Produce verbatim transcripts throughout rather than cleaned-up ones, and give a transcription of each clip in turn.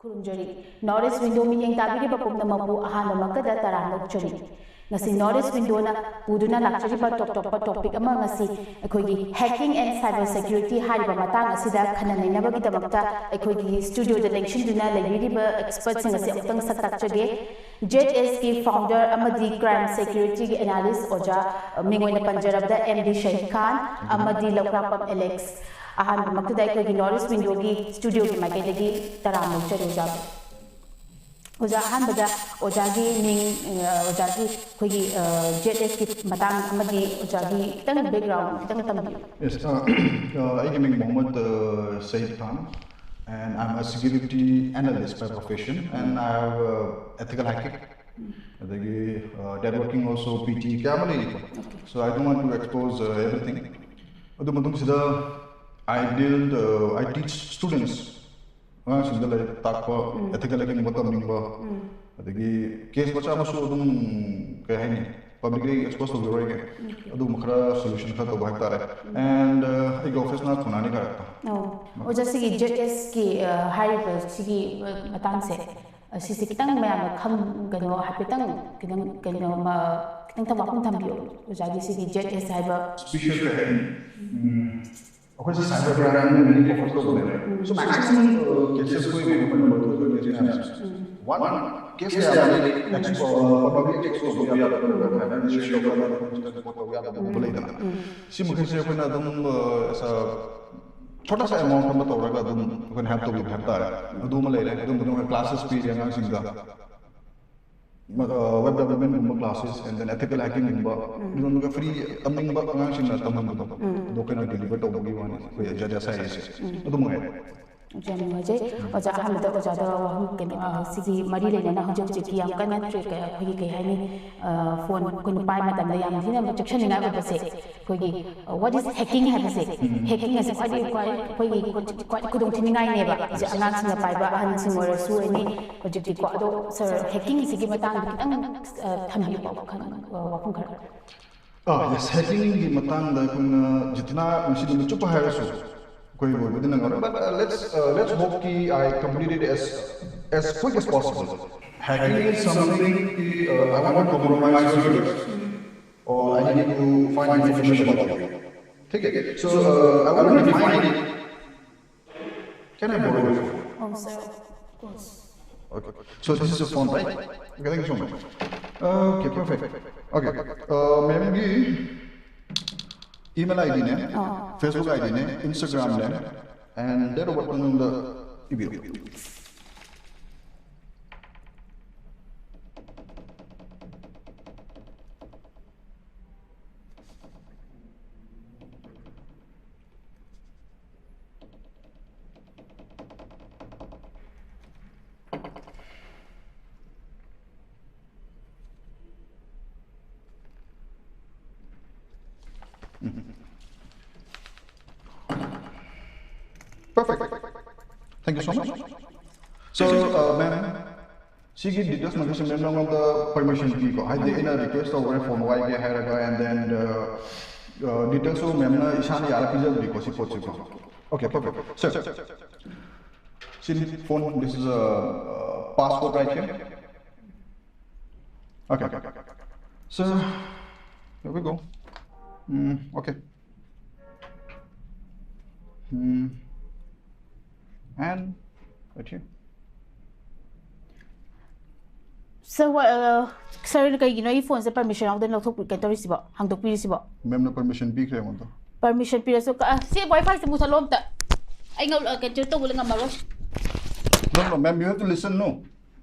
ꯈꯨꯔꯨꯝꯖꯔꯤ꯫ North East Window ꯃꯤꯠꯌꯦꯡ ꯇꯥꯕꯤꯔꯤꯕ ꯄꯨꯝꯅꯃꯛꯄꯨ ꯑꯍꯥꯟꯕꯃꯛꯇꯗ ꯇꯔꯥꯝꯅ ꯑꯣꯛꯆꯔꯤ꯫ ꯉꯁꯤ North East Window ꯅ ꯄꯨꯗꯨꯅ ꯂꯥꯛꯆꯔꯤꯕ ꯇꯣꯞ ꯇꯣꯞꯄ topic ꯑꯃ ꯉꯁꯤ ꯑꯩꯈꯣꯏꯒꯤ hacking and cyber security ꯍꯥꯏꯔꯤꯕ ꯃꯇꯥꯡ ꯑꯁꯤꯗ ꯈꯟꯅ ꯅꯩꯅꯕꯒꯤꯗꯃꯛꯇ ꯑꯩꯈꯣꯏꯒꯤ studio ꯗ ꯂꯦꯡꯁꯤꯟꯗꯨꯅ ꯂꯩꯕꯤꯔꯤꯕ expert ꯁꯤꯡ ꯑꯁꯤ ꯑꯃꯨꯛꯇꯪ ꯁꯛ ꯇꯥꯛꯆꯒꯦ꯫ ZSA ꯒꯤ founder ꯑꯃꯗꯤ crime security ꯒꯤ analyst ꯑꯣꯖꯥ, ꯃꯤꯡ ꯑꯣꯏꯅ ꯄꯟꯖꯔꯕꯗ M D ꯁꯍꯤꯗ ꯈꯥꯟ ꯑꯃꯗꯤ ꯂꯧꯀ꯭ꯔꯥꯛꯄꯝ ꯑꯦꯂꯦꯛꯁ꯫ ꯑꯍꯥꯟꯕꯃꯛꯇꯗ ꯑꯩꯈꯣꯏꯒꯤ North East Window ꯒꯤ studio ꯒꯤ ꯃꯥꯏꯀꯩꯗꯒꯤ ꯇꯔꯥꯝꯅ ꯑꯣꯛꯆꯔꯤ ꯑꯣꯖꯥꯕꯨ꯫ ꯑꯣꯖꯥ, ꯑꯍꯥꯟꯕꯗ ꯑꯣꯖꯥꯒꯤ ꯃꯤꯡ, ꯑ, ꯑꯣꯖꯥꯒꯤ ꯑꯩꯈꯣꯏꯒꯤ, ꯑ, ZSA ꯒꯤ ꯃꯇꯥꯡ ꯑꯃꯗꯤ ꯑꯣꯖꯥꯒꯤ ꯈꯤꯇꯪ background ꯈꯤꯇꯪ ꯇꯝꯕꯤꯌꯨ꯫ Yes, uh, uh, ꯑꯩꯒꯤ ꯃꯤꯡ Mohammad, uh, Shahid Khan, and I'm a security analyst by profession, and I have, uh, ethical hacking, ꯑꯗꯒꯤ, uh, networking also, PT ꯀꯌꯥ ꯑꯃ ꯂꯩꯔꯤꯀꯣ꯫ So I don't want to expose, uh, everything. ꯑꯗꯨ ꯃꯇꯨꯡꯁꯤꯗ I build, uh, I teach students, ꯑꯉꯥꯡꯁꯤꯡꯗ ꯂꯥꯏꯔꯤꯛ ꯇꯥꯛꯄ, ethical hacking ꯒꯨꯝꯕ ꯇꯝꯅꯤꯡꯕ, ꯑꯗꯒꯤ case ꯃꯆꯥ ꯃꯁꯨ ꯑꯗꯨꯝ, ꯀꯩ ꯍꯥꯏꯅꯤ, public ꯂꯤ expose ꯇꯧꯖꯔꯣꯏꯒꯦ꯫ ꯑꯗꯨꯒꯨꯝꯕ ꯈꯔ solution ꯈꯔ ꯇꯧꯕ ꯍꯥꯏꯕ ꯇꯥꯔꯦ꯫ And, uh, ꯑꯩꯒꯤ office ꯅ ꯈꯣꯡꯅꯥꯡ ꯑꯅꯤ ꯀꯥꯔꯛꯇ꯫ ꯑꯣ, ꯑꯣꯖꯥ, ꯁꯤꯒꯤ ZSA ꯒꯤ, ꯑ, ꯍꯥꯏꯔꯤꯕ ꯁꯤꯒꯤ, ꯑ, ꯃꯇꯥꯡꯁꯦ, ꯑ, ꯁꯤꯁꯦ ꯈꯤꯇꯪ ꯃꯌꯥꯝꯅ ꯈꯪ-, ꯀꯩꯅꯣ, ꯍꯥꯏꯐꯦꯠꯇꯪ ꯈꯤꯇꯪ, ꯀꯩꯅꯣ, ꯃ-, ꯈꯤꯇꯪ ꯋꯥꯐꯝ ꯊꯝꯕꯤꯌꯨ, ꯑꯣꯖꯥꯒꯤ ꯁꯤꯒꯤ ZSA ꯍꯥꯏꯕ꯫ Special ꯀꯩ ꯍꯥꯏꯅꯤ? ꯎꯝ, ꯑꯩꯈꯣꯏꯁꯦ cyber crime ꯅ mainly focus ꯇꯧꯕꯅꯦꯕ꯫ So maximum, uh, cases ꯑꯩꯈꯣꯏ ꯃꯅꯤꯄꯨꯔꯗ ꯊꯣꯛꯏꯕ case ꯃꯌꯥꯝꯁꯦ꯫ One, case ꯀꯌꯥ ꯑꯃ ꯂꯩ, expose, uh, public expose ꯇꯧꯕ ꯌꯥꯗꯕ, share ꯇꯧꯕ ꯌꯥꯗꯕ, report ꯇꯧꯕ ꯌꯥꯗꯕꯒꯨꯝꯕ ꯂꯩꯗꯅ꯫ ꯁꯤ ꯃꯈꯩꯁꯦ ꯑꯩꯈꯣꯏꯅ ꯑꯗꯨꯝ, uh, as a ꯁꯣꯔꯠ ꯁꯥ ꯑꯦꯃꯥꯎꯟ ꯑꯃ ꯇꯧꯔꯒ ꯑꯗꯨꯝ ꯑꯩꯈꯣꯏꯅ ꯍꯦꯜꯞ ꯇꯧꯕꯤꯕ ꯍꯥꯏꯕ ꯇꯥꯔꯦ꯫ ꯑꯗꯨ ꯑꯃ ꯂꯩꯔꯦ꯫ ꯑꯗꯨ ꯃꯇꯨꯡꯗ ꯀ꯭ꯂꯥꯁꯦꯁ ꯄꯤꯔꯦ ꯑꯉꯥꯡꯁꯤꯡꯗ꯫ ꯃ-, ꯑ, ꯋꯦꯕ ꯗꯤꯕ꯭ꯂꯞꯃꯦꯟꯒꯨꯝꯕ ꯀ꯭ꯂꯥꯁꯦꯁ, and then ethical ꯍꯦꯀꯤꯡꯒꯨꯝꯕ, ꯑꯗꯨꯒ ꯐ꯭ꯔꯤ ꯇꯝꯅꯤꯡꯕ ꯑꯉꯥꯡꯁꯤꯡꯅ ꯇꯝꯍꯟꯕꯗꯣ, ꯑꯗꯣ ꯑꯩꯈꯣꯏꯅ ꯗꯤꯂꯤꯚꯔ ꯇꯧꯕꯒꯤ ꯋꯥꯅꯤ, ꯑꯩꯈꯣꯏ ꯖꯦꯗ ꯑꯦꯁ ꯍꯥꯏꯔꯤꯁꯦ꯫ ꯑꯗꯨ ꯃꯉꯥꯏꯔꯦ꯫ ꯌꯥꯝ ꯅꯨꯡꯉꯥꯏꯖꯩ꯫ ꯑꯣꯖꯥ, ꯑꯍꯥꯟꯕꯗ ꯑꯣꯖꯥꯗ ꯋꯥꯍꯪ, ꯀꯩꯅꯣ, ꯑ, ꯁꯤꯒꯤ ꯃꯔꯤ ꯂꯩꯅꯅ ꯍꯧꯖꯤꯛ ꯍꯧꯖꯤꯛꯀꯤ ꯌꯥꯝ ꯀꯟꯅ ꯇ꯭ꯔꯦ-, ꯀ-, ꯑꯩꯈꯣꯏꯒꯤ ꯀꯩ ꯍꯥꯏꯅꯤ, ꯑ, ꯐꯣꯟ ꯑꯩꯈꯣꯏꯅ ꯄꯥꯏ ꯃꯇꯝꯗ ꯌꯥꯝ ꯊꯤꯅ objection ꯅꯤꯡꯉꯥꯏ ꯑꯣꯏꯕꯁꯦ, ꯑꯩꯈꯣꯏꯒꯤ, ꯑ, what is hacking ꯍꯥꯏꯕꯁꯦ? ꯍꯦꯀꯤꯡ ꯑꯁꯦ ꯈ꯭ꯋꯥꯏꯗꯒꯤ, ꯈ꯭ꯋꯥꯏ-, ꯑꯩꯈꯣꯏꯒꯤ ꯈ꯭ꯋꯥꯏ-, ꯈ꯭ꯋꯥꯏꯗꯒꯤ ꯈꯨꯗꯣꯡ ꯊꯤꯅꯤꯡꯉꯥꯏꯅꯦꯕ꯫ ꯍꯧꯖꯤꯛ ꯑꯉꯥꯡꯁꯤꯡꯅ ꯄꯥꯏꯕ, ꯑꯍꯟꯁꯤꯡ ꯑꯣꯏꯔꯁꯨ ꯑꯦꯅꯤ ꯍꯧꯖꯤꯛꯇꯤꯀꯣ꯫ ꯑꯗꯣ ꯁꯥꯔ, ꯍꯦꯀꯤꯡꯁꯤꯒꯤ ꯃꯇꯥꯡꯗ ꯈꯤꯇꯪ, ꯑ, ꯊꯝꯕꯤꯌꯨꯀꯣ, ꯋꯥꯈꯜ, ꯑ, ꯋꯥꯐꯝ ꯈꯔ꯫ ꯑ, ꯌꯦꯁ, ꯍꯦꯀꯤꯡꯒꯤ ꯃꯇꯥꯡꯗ ꯑꯩꯈꯣꯏꯅ ꯖꯤꯇꯅ ꯉꯁꯤ ꯅꯨꯃꯤꯠ ꯆꯨꯞꯄ ꯍꯥꯏꯔꯁꯨ, ꯑꯩꯈꯣꯏ ꯂꯣꯏꯕꯗꯤ ꯅꯪꯉꯔꯣꯏ, but uh, let's uh, let's hope कि I complete it as as quick as possible. Hacking is something कि uh, I won't compromise with it, or I need to find information about you. ठीक है, so uh, I want to define it. Can I borrow your phone? Oh, sir. Of course. Okay. So this is your phone, right? Okay, thank you so much. Okay, perfect. Okay. Uh, ma'am ꯒꯤ email ID ꯅꯦ, ꯑꯥ꯫ Facebook ID ꯅꯦ, Instagram ꯅꯦ, and date of birth ꯅꯉꯣꯟꯗ ꯏꯕꯤꯌꯨ꯫ Perfect. Thank you so much. So, uh, ma'am, ꯁꯤꯒꯤ details ꯃꯈꯩꯁꯦ ma'am ꯅꯉꯣꯟꯗ permission ꯄꯤꯀꯣ, ꯍꯥꯏꯗꯤ ꯑꯩꯅ request ꯇꯧꯈ꯭ꯔꯦ phone ꯋꯥꯏꯒꯦ ꯍꯥꯏꯔꯒ, and then uh, uh, details ꯁꯨ ma'am ꯅ ꯏꯁꯥꯅ ꯌꯥꯔ ꯄꯤꯖꯕꯅꯤꯀꯣ ꯁꯤ ꯄꯣꯠꯁꯤꯀꯣ꯫ Okay, perfect. Sir, ꯁꯤꯅꯤ phone, this is a uh, passcode right here. Okay. Sir, here we go. Mm, okay. Mm. And right here. Sir, what, uh, sir, ꯅ ꯀꯩꯒꯤꯅꯣ ꯑꯩ phoneꯁꯦ permission ꯌꯥꯎꯗꯅ ꯂꯧꯊꯣꯛꯄꯤ ꯀꯩꯅꯣ ꯇꯧꯔꯤꯁꯤꯕꯣ, ꯍꯥꯡꯗꯣꯛꯄꯤꯔꯤꯁꯤꯕꯣ? Ma'am ꯅ permission ꯄꯤꯈ꯭ꯔꯦ ꯑꯩꯉꯣꯟꯗ꯫ Permission ꯄꯤꯔꯁꯨ ꯀ- ꯑ, ꯁꯤ wifiꯁꯦ ꯃꯨꯊꯠꯂꯣ ꯑꯝꯇ꯫ ꯑꯩ ꯉꯧ- ꯑ, ꯀꯩꯅꯣ ꯇꯧꯕ ꯉꯝꯃꯔꯣꯏ꯫ No, no, ma'am, you have to listen, no.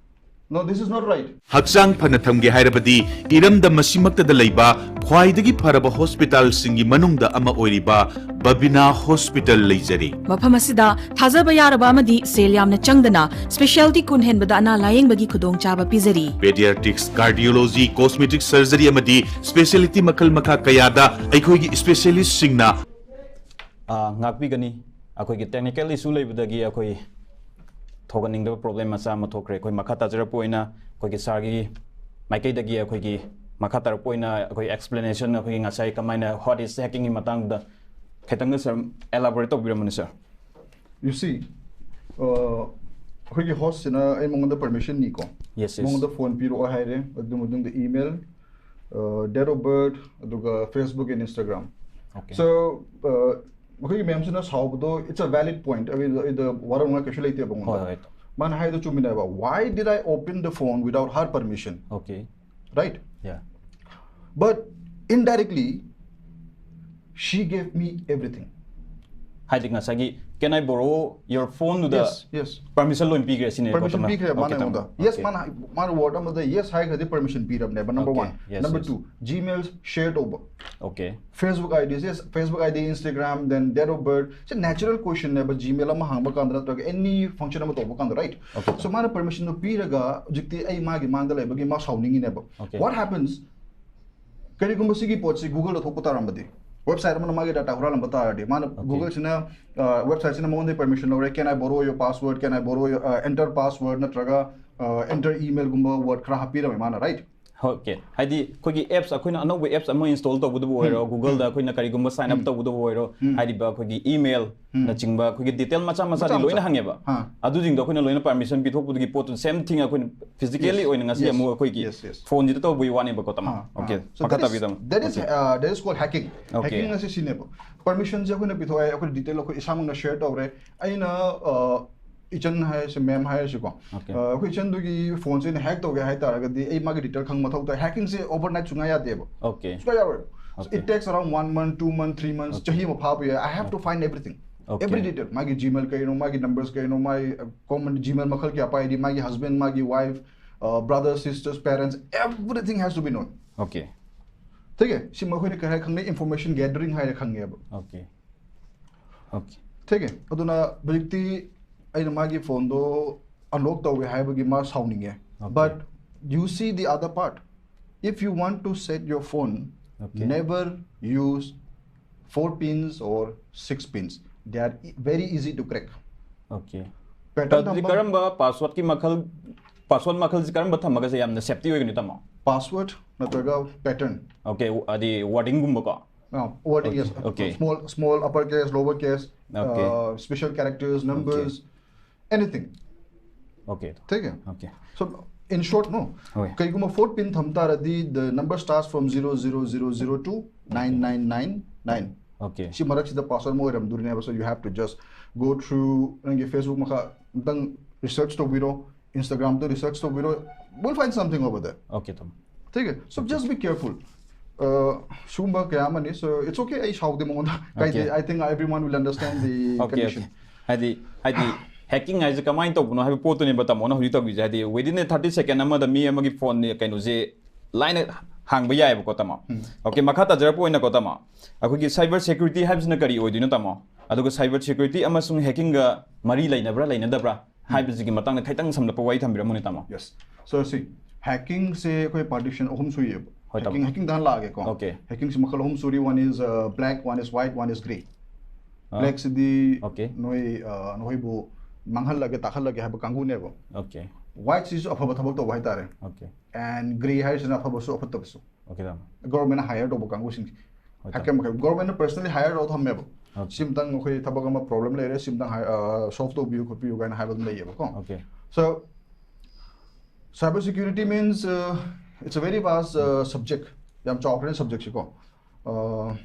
No, this is not right. ꯍꯛꯆꯥꯡ ꯐꯅ ꯊꯝꯒꯦ ꯍꯥꯏꯔꯕꯗꯤ ꯏꯔꯝꯗꯝ ꯑꯁꯤꯃꯛꯇꯗ ꯂꯩꯕ ꯈ꯭ꯋꯥꯏꯗꯒꯤ ꯐꯔꯕ ꯍꯣꯁꯄꯤꯇꯥꯜꯁꯤꯡꯒꯤ ꯃꯅꯨꯡꯗ ꯑꯃ ꯑꯣꯏꯔꯤꯕ ꯕꯕꯤꯅꯥ ꯍꯣꯁꯄꯤꯇꯥꯜ ꯂꯩꯖꯔꯤ꯫ ꯃꯐꯝ ꯑꯁꯤꯗ ꯊꯥꯖꯕ ꯌꯥꯔꯕ ꯑꯃꯗꯤ ꯁꯦꯜ ꯌꯥꯝꯅ ꯆꯪꯗꯅ specialty ꯀꯨꯟ ꯍꯦꯟꯕꯗ ꯑꯅꯥ ꯂꯥꯌꯦꯡꯕꯒꯤ ꯈꯨꯗꯣꯡꯆꯥꯕ ꯄꯤꯖꯔꯤ꯫ Pediatrics, cardiology, cosmetic surgery ꯑꯃꯗꯤ specialty ꯃꯈꯜ ꯃꯈꯥ ꯀꯌꯥꯗ ꯑꯩꯈꯣꯏꯒꯤ specialistꯁꯤꯡꯅ ꯑ, ꯉꯥꯛꯄꯤꯒꯅꯤ꯫ ꯑꯩꯈꯣꯏꯒꯤ technical issue ꯂꯩꯕꯗꯒꯤ ꯑꯩꯈꯣꯏ ꯊꯣꯛꯍꯟꯅꯤꯡꯗꯕ problem ꯃꯆꯥ ꯑꯃ ꯊꯣꯛꯈ꯭ꯔꯦ꯫ ꯑꯩꯈꯣꯏ ꯃꯈꯥ ꯇꯥꯖꯔꯛꯄ ꯑꯣꯏꯅ ꯑꯩꯈꯣꯏꯒꯤ sirꯒꯤ ꯃꯥꯏꯀꯩꯗꯒꯤ ꯑꯩꯈꯣꯏꯒꯤ ꯃꯈꯥ ꯇꯥꯔꯛꯄ ꯑꯣꯏꯅ ꯑꯩꯈꯣꯏ explanation, ꯑꯩꯈꯣꯏꯒꯤ ꯉꯁꯥꯏ ꯀꯃꯥꯏꯅ what is hackingꯒꯤ ꯃꯇꯥꯡꯗ ꯈꯤꯇꯪꯒ ꯁꯥꯔ ꯑꯦꯂꯥꯕꯣꯔꯦꯠ ꯇꯧꯕꯤꯔꯝꯕꯅꯤ ꯁꯥꯔ꯫ You see, ꯑꯩꯈꯣꯏꯒꯤ ꯍꯣꯁꯁꯤꯅ ꯑꯩ ꯃꯉꯣꯟꯗ ꯄꯔꯃꯤꯁꯟ ꯅꯤꯀꯣ, Yes, yes. ꯃꯉꯣꯟꯗ ꯐꯣꯟ ꯄꯤꯔꯛꯑꯣ ꯍꯥꯏꯔꯦ, ꯑꯗꯨ ꯃꯇꯨꯡꯗ email, date of birth, ꯑꯗꯨꯒ Facebook and Instagram. Okay. So ꯑꯩꯈꯣꯏꯒꯤ ꯃꯦꯝꯁꯤꯅ ꯁꯥꯎꯕꯗꯣ, it's a valid point. ꯑꯩꯗ ꯋꯥꯔꯧꯅꯤꯡꯉꯥꯏ ꯀꯩꯁꯨ ꯂꯩꯇꯦꯕ ꯍꯣꯏ ꯃꯉꯣꯟꯗ꯫ ꯍꯣꯏ. ꯃꯥꯅ ꯍꯥꯏꯗꯣ ꯆꯨꯝꯃꯤꯅꯦꯕ, "Why did I open the phone without her permission?" Okay. Right? Yeah. But indirectly, she gave me everything. ꯍꯥꯏꯗꯤ ꯉꯁꯥꯏꯒꯤ "Can I borrow your phone?" ꯗꯨꯗ Yes, yes. ꯄꯔꯃꯤꯁꯟ ꯂꯣꯏ ꯄꯤꯈ꯭ꯔꯦ ꯁꯤꯅꯦ꯫ ꯄꯔꯃꯤꯁꯟ ꯄꯤꯈ꯭ꯔꯦ ꯃꯥꯅ ꯑꯩꯉꯣꯟꯗ꯫ Yes, Okay. ꯃꯥꯅ ꯃꯥꯅ ꯋꯥꯔꯗ ꯑꯃꯗ yes ꯍꯥꯏꯈ꯭ꯔꯗꯤ ꯄꯔꯃꯤꯁꯟ ꯄꯤꯔꯕꯅꯦꯕ, number Okay. one. Yes, Number yes. two, Gmail share ꯇꯧꯕ, Okay. Facebook IDs, yes, Facebook ID, Instagram, then date of birth. ꯁꯤ natural question ꯅꯦꯕ, Gmail ꯑꯃ ꯍꯥꯡꯕ ꯀꯥꯟꯗ ꯅꯠꯇ꯭ꯔꯒ any function ꯑꯃ ꯇꯧꯕ ꯀꯥꯟꯗ, right? Okay. So ꯃꯥꯅ ꯄꯔꯃꯤꯁꯟꯗꯣ ꯄꯤꯔꯒ ꯍꯧꯖꯤꯛꯇꯤ ꯑꯩ ꯃꯥꯒꯤ ꯃꯥꯡꯗ ꯂꯩꯕꯒꯤ ꯃꯥ ꯁꯥꯎꯅꯤꯡꯉꯤꯅꯦꯕ꯫ Okay. What happens? ꯀꯔꯤꯒꯨꯝꯕ ꯁꯤꯒꯤ ꯄꯣꯠꯁꯤ Google ꯗ ꯊꯣꯛꯄ ꯇꯥꯔꯝꯕꯗꯤ, ꯋꯦꯕꯁꯥꯏꯠ ꯑꯃꯅ ꯃꯥꯒꯤ ꯗꯥꯇꯥ ꯍꯨꯔꯥꯜꯂꯝꯕ ꯇꯥꯔꯗꯤ, ꯃꯥꯅ Okay. Google ꯁꯤꯅ ꯋꯦꯕꯁꯥꯏꯠ ꯁꯤꯅ ꯃꯉꯣꯟꯗꯒꯤ ꯄꯔꯃꯤꯁꯟ ꯂꯧꯔꯦ, "Can I borrow your password? Can I borrow your, enter password?" ꯅꯠꯇ꯭ꯔꯒ "Enter email" ꯒꯨꯝꯕ ꯋꯥꯔꯗ ꯈꯔ ꯍꯥꯞꯄꯤꯔꯝꯃꯦ ꯃꯥꯅ, right? Okay. ꯍꯥꯏꯗꯤ ꯑꯩꯈꯣꯏꯒꯤ ꯑꯦꯞꯁ, ꯑꯩꯈꯣꯏꯅ ꯑꯅꯧꯕ ꯑꯦꯞꯁ ꯑꯃ ꯏꯟꯁꯇꯣꯜ ꯇꯧꯕꯗꯕꯨ ꯑꯣꯏꯔꯣ, Google ꯗ ꯑꯩꯈꯣꯏꯅ ꯀꯔꯤꯒꯨꯝꯕ ꯁꯥꯏꯟ ꯑꯞ ꯇꯧꯕꯗꯕꯨ ꯑꯣꯏꯔꯣ, ꯍꯥꯏꯔꯤꯕ ꯑꯩꯈꯣꯏꯒꯤ ꯏꯃꯦꯜ ꯅꯆꯤꯡꯕ ꯑꯩꯈꯣꯏꯒꯤ ꯗꯤꯇꯦꯜ ꯃꯆꯥ ꯃꯆꯥꯗꯤ ꯃꯆꯥ ꯂꯣꯏꯅ ꯃꯆꯥ꯫ ꯍꯪꯉꯦꯕ꯫ ꯍꯥ. ꯑꯗꯨꯁꯤꯡꯗꯣ ꯑꯩꯈꯣꯏꯅ ꯂꯣꯏꯅ ꯄꯔꯃꯤꯁꯟ ꯄꯤꯊꯣꯛꯄꯗꯨꯒꯤ ꯄꯣꯠꯇꯨ ꯁꯦꯝ ꯊꯤꯡ ꯑꯩꯈꯣꯏꯅ ꯐꯤꯖꯤꯀꯦꯜꯂꯤ Yes. ꯑꯣꯏꯅ ꯉꯁꯤ Yes. ꯑꯃꯨꯛ ꯑꯩꯈꯣꯏꯒꯤ Yes, yes. ꯐꯣꯟꯁꯤꯗ ꯇꯧꯕꯒꯤ ꯋꯥꯅꯦꯕꯀꯣ, ꯇꯥꯃꯣ꯫ ꯍꯥ, ꯍꯥ. Okay. So ꯃꯈꯥ that is, ꯇꯥꯕꯤꯌꯨ, ꯇꯥꯃꯣ꯫ that is, Okay. uh, that is called hacking. Okay. Hacking ꯑꯁꯤ ꯁꯤꯅꯦꯕ꯫ ꯄꯔꯃꯤꯁꯟꯁꯦ ꯑꯩꯈꯣꯏꯅ ꯄꯤꯊꯣꯛꯑꯦ, ꯑꯩꯈꯣꯏ ꯗꯤꯇꯦꯜ ꯑꯩꯈꯣꯏ ꯏꯁꯥꯃꯛꯅ ꯁꯦꯌꯔ ꯇꯧꯔꯦ꯫ ꯑꯩꯅ ꯑ, ꯏꯆꯟ ꯍꯥꯏꯔꯁꯦ, ꯃꯦꯝ ꯍꯥꯏꯔꯁꯤꯀꯣ, Okay. ꯑ, ꯑꯩꯈꯣꯏ ꯏꯆꯟꯗꯨꯒꯤ ꯐꯣꯟꯁꯦ ꯑꯩꯅ ꯍꯦꯛ ꯇꯧꯒꯦ ꯍꯥꯏ ꯇꯥꯔꯒꯗꯤ ꯑꯩ ꯃꯥꯒꯤ ꯗꯤꯇꯦꯜ ꯈꯪꯕ ꯃꯊꯧ ꯇꯥꯏ꯫ ꯍꯦꯛꯀꯤꯡꯁꯦ ꯑꯣꯚꯔꯅꯥꯏꯠ ꯁꯨꯡꯌꯥ ꯌꯥꯗꯦꯕ꯫ Okay. ꯁꯨꯡꯌꯥ ꯌꯥꯔꯣꯏ꯫ So Okay. It takes around one month, two month, three months, ꯆꯍꯤ ꯑꯃ ꯐꯥꯕ ꯌꯥꯏ꯫ I have to find everything. Okay. Every detail. ꯃꯥꯒꯤ Gmail ꯀꯩꯅꯣ, ꯃꯥꯒꯤ numbers ꯀꯩꯅꯣ, ꯃꯥꯒꯤ ꯀꯣꯃꯟ Gmail ꯃꯈꯜ ꯀꯌꯥ ꯄꯥꯏꯔꯤ, ꯃꯥꯒꯤ husband, ꯃꯥꯒꯤ wife, brother, sisters, parents, everything has to be known. Okay. ठीक है? ꯁꯤ ꯃꯈꯣꯏꯅ ꯀꯩ ꯍꯥꯏ ꯈꯪꯅꯩ? Information gathering ꯍꯥꯏꯔ ꯈꯪꯉꯦꯕ꯫ Okay. Okay. ठीक है? ꯑꯗꯨꯅ ꯍꯧꯖꯤꯛꯇꯤ ꯑꯩꯅ ꯃꯥꯒꯤ ꯐꯣꯟꯗꯣ ꯑꯟꯂꯣꯛ ꯇꯧꯋꯦ ꯍꯥꯏꯕꯒꯤ ꯃꯥ ꯁꯥꯎꯅꯤꯡꯉꯦ꯫ Okay. But you see the other part. If you want to set your phone, Okay. never use four pins or six pins. They are e- very easy to crack. Okay. Pattern ꯑꯗꯨꯗꯤ ꯊꯝꯕ- ꯀꯔꯝꯕ ꯄꯥꯁꯋꯥꯔꯗꯀꯤ ꯃꯈꯜ, password ꯃꯈꯜꯁꯤ ꯀꯔꯝꯕ ꯊꯝꯃꯒꯁꯦ ꯌꯥꯝꯅ safety ꯑꯣꯏꯒꯅꯤ, ꯇꯥꯃꯣ? Password ꯅꯠꯇ꯭ꯔꯒ pattern. Okay. ꯑꯗꯤ ꯋꯥꯔꯗꯤꯡꯒꯨꯝꯕꯀꯣ? Uh, wording, yes. Okay. Small, small uppercase, lowercase, Okay. uh, special characters, numbers, anything. Okay. ठीक है? Okay. So, in short, no. Okay. ꯀꯩꯒꯨꯝꯕ fourth pin ꯊꯝ ꯇꯥꯔꯗꯤ, the number starts from zero zero zero zero to nine nine nine nine. Okay. ꯁꯤ ꯃꯔꯛꯁꯤꯗ password ꯑꯃ ꯑꯣꯏꯔꯝꯗꯣꯏꯅꯦꯕ, so you have to just go through ꯅꯪꯒꯤ Facebook ꯃꯈꯥ ꯑꯝꯇꯪ research ꯇꯧꯕꯤꯔꯣ, Instagram ꯗ research ꯇꯧꯕꯤꯔꯣ, we'll find something over there. Okay, ꯇꯥꯃꯣ. ठीक है? So just be careful. Uh, ꯁꯤꯒꯨꯝꯕ ꯀꯌꯥ ꯑꯃꯅꯤ, so it's okay. ꯑꯩ ꯁꯥꯎꯗꯦ ꯃꯉꯣꯟꯗ. ꯀꯥꯏꯗꯦ. Okay. I think everyone will understand the Okay, condition. Okay. ꯍꯥꯏꯗꯤ ꯍꯥꯏꯗꯤ hacking ꯍꯥꯏꯁꯦ ꯀꯃꯥꯏꯅ ꯇꯧꯕꯅꯣ ꯍꯥꯏꯕ ꯄꯣꯠꯇꯨꯅꯦꯕ ꯇꯥꯃꯣꯅ ꯍꯧꯖꯤꯛ ꯇꯧꯕꯤꯁꯦ. ꯍꯥꯏꯗꯤ within a thirty second ꯑꯃꯗ ꯃꯤ ꯑꯃꯒꯤ phone ꯀꯩꯅꯣꯁꯦ ꯂꯥꯏꯅ ꯍꯥꯡꯕ ꯌꯥꯏꯑꯕꯀꯣ ꯇꯥꯃꯣ. Okay, ꯃꯈꯥ ꯇꯥꯖꯔꯛꯄ ꯑꯣꯏꯅꯀꯣ ꯇꯥꯃꯣ, ꯑꯩꯈꯣꯏꯒꯤ cyber security ꯍꯥꯏꯕꯁꯤꯅ ꯀꯔꯤ ꯑꯣꯏꯗꯣꯏꯅꯣ ꯇꯥꯃꯣ? ꯑꯗꯨꯒ cyber security ꯑꯃꯁꯨꯡ hacking ꯒ ꯃꯔꯤ ꯂꯩꯅꯕ꯭ꯔꯥ ꯂꯩꯅꯗꯕ꯭ꯔꯥ ꯍꯥꯏꯕꯁꯤꯒꯤ ꯃꯇꯥꯡꯗ ꯈꯤꯇꯪ ꯁꯝꯂꯞꯄ ꯋꯥꯔꯤ ꯊꯝꯕꯤꯔꯝꯃꯨꯅꯦ ꯇꯥꯃꯣ. Yes. So, see, hacking ꯁꯦ ꯑꯩꯈꯣꯏ partition ꯑꯍꯨꯝ ꯁꯨꯏꯌꯦꯕ. ꯍꯣꯏ, ꯇꯥꯃꯣ. Hacking, hacking ꯗ ꯍꯥꯟꯅ ꯂꯥꯛꯑꯒꯦꯀꯣ. Okay. Hacking ꯁꯦ ꯃꯈꯜ ꯑꯍꯨꯝ ꯁꯨꯔꯤ. One is, uh, black, one is white, one is grey. Ah. Black CD Okay. ꯅꯣꯏ, uh, ꯅꯈꯣꯏꯕꯨ ꯃꯥꯡꯍꯜꯂꯒꯦ, ꯇꯥꯛꯍꯜꯂꯒꯦ ꯍꯥꯏꯕ ꯀꯥꯡꯕꯨꯅꯦꯕ. Okay. White ꯁꯤꯁꯨ ꯑꯐꯕ ꯊꯕꯛ ꯇꯧꯕ ꯍꯥꯏꯇꯥꯔꯦ. Okay. And grey ꯍꯥꯏꯔꯤꯁꯤꯅ ꯑꯐꯕꯁꯨ ꯑꯐꯠꯇꯕꯁꯨ. Okay, ꯇꯥꯃꯣ. Government ꯅ hire ꯇꯧꯕ ꯀꯥꯡꯕꯨꯁꯤꯡꯁꯦ. ꯍꯣꯏ, Hacker ꯃꯈꯩ government ꯅ personally hire ꯇꯧꯔ ꯊꯝꯃꯦꯕ. Okay. ꯁꯤꯝꯇꯪ ꯑꯩꯈꯣꯏ ꯊꯕꯛ ꯑꯃ problem ꯂꯩꯔꯦ, ꯁꯤꯝꯇꯪ hi-, uh, solve ꯇꯧꯕꯤꯌꯨ ꯈꯣꯠꯄꯤꯌꯨ ꯀꯥꯏꯅ ꯍꯥꯏꯕ ꯑꯗꯨꯝ ꯂꯩꯌꯦꯕꯀꯣ. Okay. So, cyber security means, uh, it's a very vast, uh, subject. ꯌꯥꯝ ꯆꯥꯎꯈ꯭ꯔꯦ subject ꯁꯤꯀꯣ. Uh,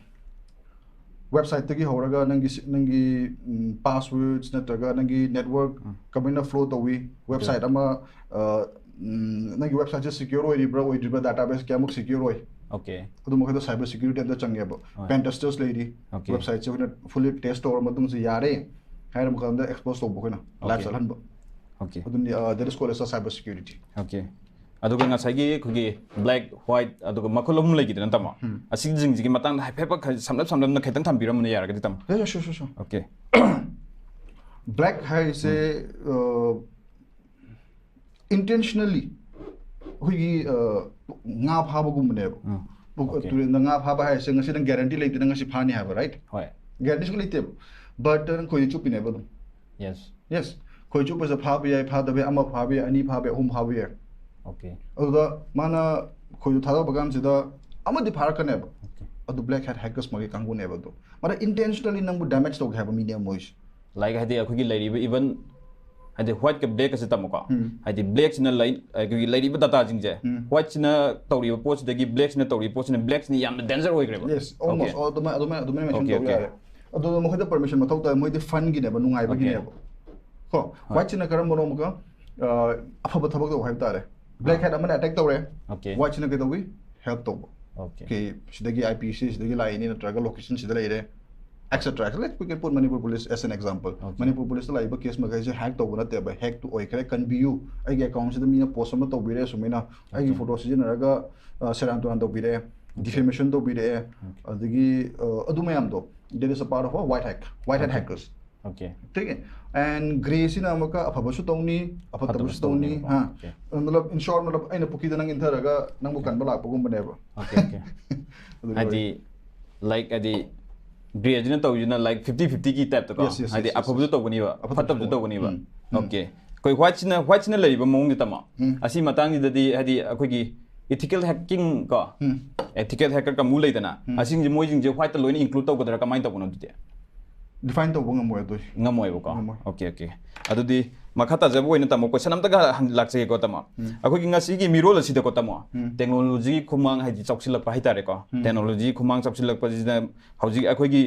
website ꯇꯒꯤ ꯍꯧꯔꯒ ꯅꯪꯒꯤ ꯁꯤ-, ꯅꯪꯒꯤ, ꯎꯝ, passwords ꯅꯠꯇ꯭ꯔꯒ ꯅꯪꯒꯤ network ꯀꯃꯥꯏꯅ flow ꯇꯧꯏ, website ꯑꯃ, uh, ꯎꯝ, ꯅꯪꯒꯤ website ꯁꯦ secure ꯑꯣꯏꯔꯤꯕ꯭ꯔꯥ ꯑꯣꯏꯗ꯭ꯔꯤꯕ꯭ꯔꯥ, database ꯀꯌꯥꯃꯨꯛ secure ꯑꯣꯏ, Okay. ꯑꯗꯨ ꯃꯈꯩꯗꯣ cyber security ꯑꯝꯇ ꯆꯪꯉꯦꯕ. ꯍꯣꯏ. Pen testers ꯂꯩꯔꯤ. Okay. Website ꯁꯦ ꯑꯩꯈꯣꯏꯅ fully test ꯇꯧꯔ ꯃꯇꯨꯡꯁꯦ ꯌꯥꯔꯦ ꯍꯥꯏꯔ ꯃꯈꯜ ꯑꯝꯗ expose ꯇꯧꯕ ꯑꯩꯈꯣꯏꯅ live Okay. ꯆꯠꯍꯟꯕ. Okay. ꯑꯗꯨꯅꯤ, uh, that is called as a cyber security. Okay. ꯑꯗꯨꯒ ꯉꯁꯥꯏꯒꯤ ꯑꯩꯈꯣꯏꯒꯤ black, white, ꯑꯗꯨꯒ ꯃꯈꯜ ꯑꯍꯨꯝ ꯂꯩꯈꯤꯗꯅ ꯇꯥꯃꯣ. ꯑꯁꯤꯁꯤꯡꯁꯤꯒꯤ ꯃꯇꯥꯡꯗ ꯍꯥꯏꯐꯦꯠ ꯈ-, ꯁꯝꯂꯞ ꯁꯝꯂꯞꯅ ꯈꯤꯇꯪ ꯊꯝꯕꯤꯔꯝꯕꯅ ꯌꯥꯔꯒꯗꯤ ꯇꯥꯃꯣ. Yeah, yeah, sure, sure, sure. Okay. Black ꯍꯥꯏꯁꯦ, uh, intentionally ꯑꯩꯈꯣꯏꯒꯤ, uh, ꯉꯥ ꯐꯥꯕꯒꯨꯝꯕꯅꯦꯕ. ꯎꯝ. ꯄꯨ-, Okay. ꯇꯨꯔꯦꯜꯗ ꯉꯥ ꯐꯥꯕ ꯍꯥꯏꯁꯦ ꯉꯁꯤ ꯅꯪ guarantee ꯂꯩꯇꯦ ꯅꯪ ꯉꯁꯤ ꯐꯥꯅꯤ ꯍꯥꯏꯕ, right? ꯍꯣꯏ. Guarantee ꯁꯨ ꯂꯩꯇꯦꯕ. But ꯅꯪ ꯈꯣꯏ ꯆꯨꯞꯄꯤꯅꯦꯕ ꯑꯗꯨꯝ. Yes. Yes. ꯈꯣꯏ ꯆꯨꯞꯄꯁꯦ ꯐꯥꯕ ꯌꯥꯏ, ꯐꯥꯗꯕ ꯌꯥꯏ, ꯑꯃ ꯐꯥꯕ ꯌꯥꯏ, ꯑꯅꯤ ꯐꯥꯕ ꯌꯥꯏ, ꯑꯍꯨꯝ ꯐꯥꯕ ꯌꯥꯏ. Okay. ꯑꯗꯨꯗ ꯃꯥꯅ ꯈꯣꯏꯗꯣ ꯊꯥꯗꯣꯛꯄ ꯀꯥꯟꯁꯤꯗ ꯑꯃꯗꯤ ꯐꯥꯔꯛꯀꯅꯦꯕ. Okay. ꯑꯗꯨ black hat hackers ꯃꯣꯏꯒꯤ ꯀꯥꯡꯕꯨꯅꯦꯕ ꯑꯗꯨ꯫ ꯃꯔꯝ intentionally ꯅꯪꯕꯨ damage ꯇꯧꯒꯦ ꯍꯥꯏꯕ ꯃꯤꯅꯦ ꯃꯣꯏꯁꯦ꯫ ꯂꯥꯏꯛ ꯍꯥꯏꯗꯤ ꯑꯩꯈꯣꯏꯒꯤ ꯂꯩꯔꯤꯕ even ꯍꯥꯏꯗꯤ white ꯀ black ꯀꯁꯦ ꯇꯝꯃꯣꯀꯣ꯫ ꯎꯝ꯫ ꯍꯥꯏꯗꯤ black ꯁꯤꯅ ꯂꯩ ꯑꯩꯈꯣꯏꯒꯤ ꯂꯩꯔꯤꯕ data ꯁꯤꯡꯁꯦ ꯎꯝ꯫ white ꯁꯤꯅ ꯇꯧꯔꯤꯕ ꯄꯣꯠꯁꯤꯗꯒꯤ black ꯁꯤꯅ ꯇꯧꯔꯤꯕ ꯄꯣꯠꯁꯤꯅ black ꯁꯤꯅ ꯌꯥꯝꯅ danger ꯑꯣꯏꯈ꯭ꯔꯦꯕ꯫ Yes, almost. Okay. ꯑꯗꯨꯃꯥꯏꯅ ꯑꯗꯨꯃꯥꯏꯅ ꯑꯗꯨꯃꯥꯏꯅ mention Okay, ꯇꯧꯕ okay. ꯌꯥꯔꯦ꯫ ꯑꯗꯨꯗꯣ ꯃꯈꯣꯏꯗ permission ꯃꯊꯧ ꯇꯥꯏ, ꯃꯣꯏꯗꯤ fun ꯒꯤꯅꯦꯕ, ꯅꯨꯡꯉꯥꯏꯕꯒꯤꯅꯦꯕ꯫ ꯀꯣ, white ꯁꯤꯅ ꯀꯔꯝꯕꯅꯣ ꯑꯃꯨꯛꯀ ꯑ, ꯑꯐꯕ ꯊꯕꯛ ꯇꯧꯕ ꯍꯥꯏꯕ ꯇꯥꯔꯦ꯫ Black hat ꯑꯃꯅ attack ꯇꯧꯔꯦ, Okay. white ꯁꯤꯅ ꯀꯩꯗꯧꯏ? Help ꯇꯧꯕ꯫ Okay. Okay, ꯁꯤꯗꯒꯤ I P ꯁꯤ ꯁꯤꯗꯒꯤ ꯂꯥꯛꯏꯅꯤ ꯅꯠꯇ꯭ꯔꯒ location ꯁꯤꯗ ꯂꯩꯔꯦ, et cetera. Let we can put Manipur Police as an example. Okay. Manipur Police ꯇ ꯂꯥꯛꯏꯕ case ꯃꯈꯩꯁꯦ hack ꯇꯧꯕ ꯅꯠꯇꯦꯕ, hack ꯇꯨ ꯑꯣꯏꯈ꯭ꯔꯦ, ꯀꯟꯕꯤꯌꯨ, ꯑꯩꯒꯤ account ꯁꯤꯗ ꯃꯤꯅ post ꯑꯃ ꯇꯧꯕꯤꯔꯦ ꯁꯨꯃꯥꯏꯅ, ꯑꯩꯒꯤ Okay. photo ꯁꯤꯖꯤꯟꯅꯔꯒ ꯁꯦꯔꯥꯟ ꯇꯨꯔꯥꯟ ꯇꯧꯕꯤꯔꯛꯑꯦ, defamation ꯇꯧꯕꯤꯔꯛꯑꯦ, ꯑꯗꯒꯤ ꯑ, ꯑꯗꯨ ꯃꯌꯥꯝꯗꯣ, that is a part of a white hack, white hat hackers. Okay. ठीक है? And grey ꯁꯤꯅ ꯑꯃꯨꯛꯀ ꯑꯐꯕꯁꯨ ꯇꯧꯅꯤ, ꯑꯐꯠꯇꯕꯁꯨ ꯐꯠꯇꯕꯁꯨ ꯇꯧꯅꯤ, ꯇꯧꯅꯤꯕ꯫ ꯍꯥ꯫ Okay. मतलब, in short, मतलब, ꯑꯩꯅ ꯄꯨꯈ꯭ꯔꯤꯗ ꯅꯪ ꯏꯟꯊꯔꯒ ꯅꯪꯕꯨ ꯀꯟꯕ ꯂꯥꯛꯄꯒꯨꯝꯕꯅꯦꯕ꯫ Okay, okay. ꯑꯗꯨꯒꯤ ꯍꯥꯏꯗꯤ ꯂꯥꯏꯛ ꯍꯥꯏꯗꯤ grey ꯁꯤꯅ ꯇꯧꯔꯤꯁꯤꯅ ꯂꯥꯏꯛ fifty fifty ꯒꯤ type ꯇꯀꯣ꯫ Yes, yes, yes, ꯍꯥꯏꯗꯤ yes, ꯑꯐꯕꯁꯨ yes. ꯇꯧꯒꯅꯤꯕ ꯑꯐꯠꯇꯕꯁꯨ ꯐꯠꯇꯕꯁꯨ ꯇꯧ-, ꯇꯧꯒꯅꯤꯕ꯫ ꯎꯝ, ꯎꯝ. Okay. ꯑꯩꯈꯣꯏ white ꯁꯤꯅ white ꯁꯤꯅ ꯂꯩꯔꯤꯕ ꯃꯑꯣꯡꯁꯦ ꯇꯝꯃꯣ꯫ ꯎꯝ. ꯑꯁꯤ ꯃꯇꯥꯡꯁꯤꯗꯗꯤ ꯍꯥꯏꯗꯤ ꯑꯩꯈꯣꯏꯒꯤ ethical hacking ꯀꯣ, ꯎꯝ. ethical hacker ꯀꯥꯡꯕꯨ ꯂꯩꯗꯅ, ꯎꯝ. ꯑꯁꯤꯡꯁꯦ ꯃꯣꯏꯁꯤꯡꯁꯦ white ꯇ ꯂꯣꯏꯅ include ꯇꯧꯒꯗ꯭ꯔꯥ, ꯀꯃꯥꯏꯅ ꯇꯧꯕꯅꯣ ꯑꯗꯨꯗꯤ? Define ꯇꯧꯕ ꯉꯝꯃꯣꯏ ꯑꯗꯨꯏ꯫ ꯉꯝꯃꯣꯏꯕꯀꯣ꯫ ꯉꯝꯃꯣꯏ꯫ Okay, okay. ꯑꯗꯨꯗꯤ ꯃꯈꯥ ꯇꯥꯖꯕ ꯑꯣꯏꯅ ꯇꯥꯃꯣ question ꯑꯝꯇꯒ ꯍꯪ-, ꯂꯥꯛꯆꯒꯦꯀꯣ ꯇꯥꯃꯣ꯫ ꯎꯝ. ꯑꯩꯈꯣꯏꯒꯤ ꯉꯁꯤꯒꯤ ꯃꯤꯔꯣꯜ ꯑꯁꯤꯗꯀꯣ ꯇꯥꯃꯣ, ꯎꯝ. technology ꯒꯤ ꯈꯨꯃꯥꯡ ꯍꯥꯏꯗꯤ ꯆꯥꯎꯁꯤꯜꯂꯛꯄ ꯍꯥꯏꯇꯥꯔꯦꯀꯣ꯫ ꯎꯝ. Technology ꯈꯨꯃꯥꯡ ꯆꯥꯎꯁꯤꯜꯂꯛꯄꯁꯤꯅ ꯍꯧꯖꯤꯛ ꯑꯩꯈꯣꯏꯒꯤ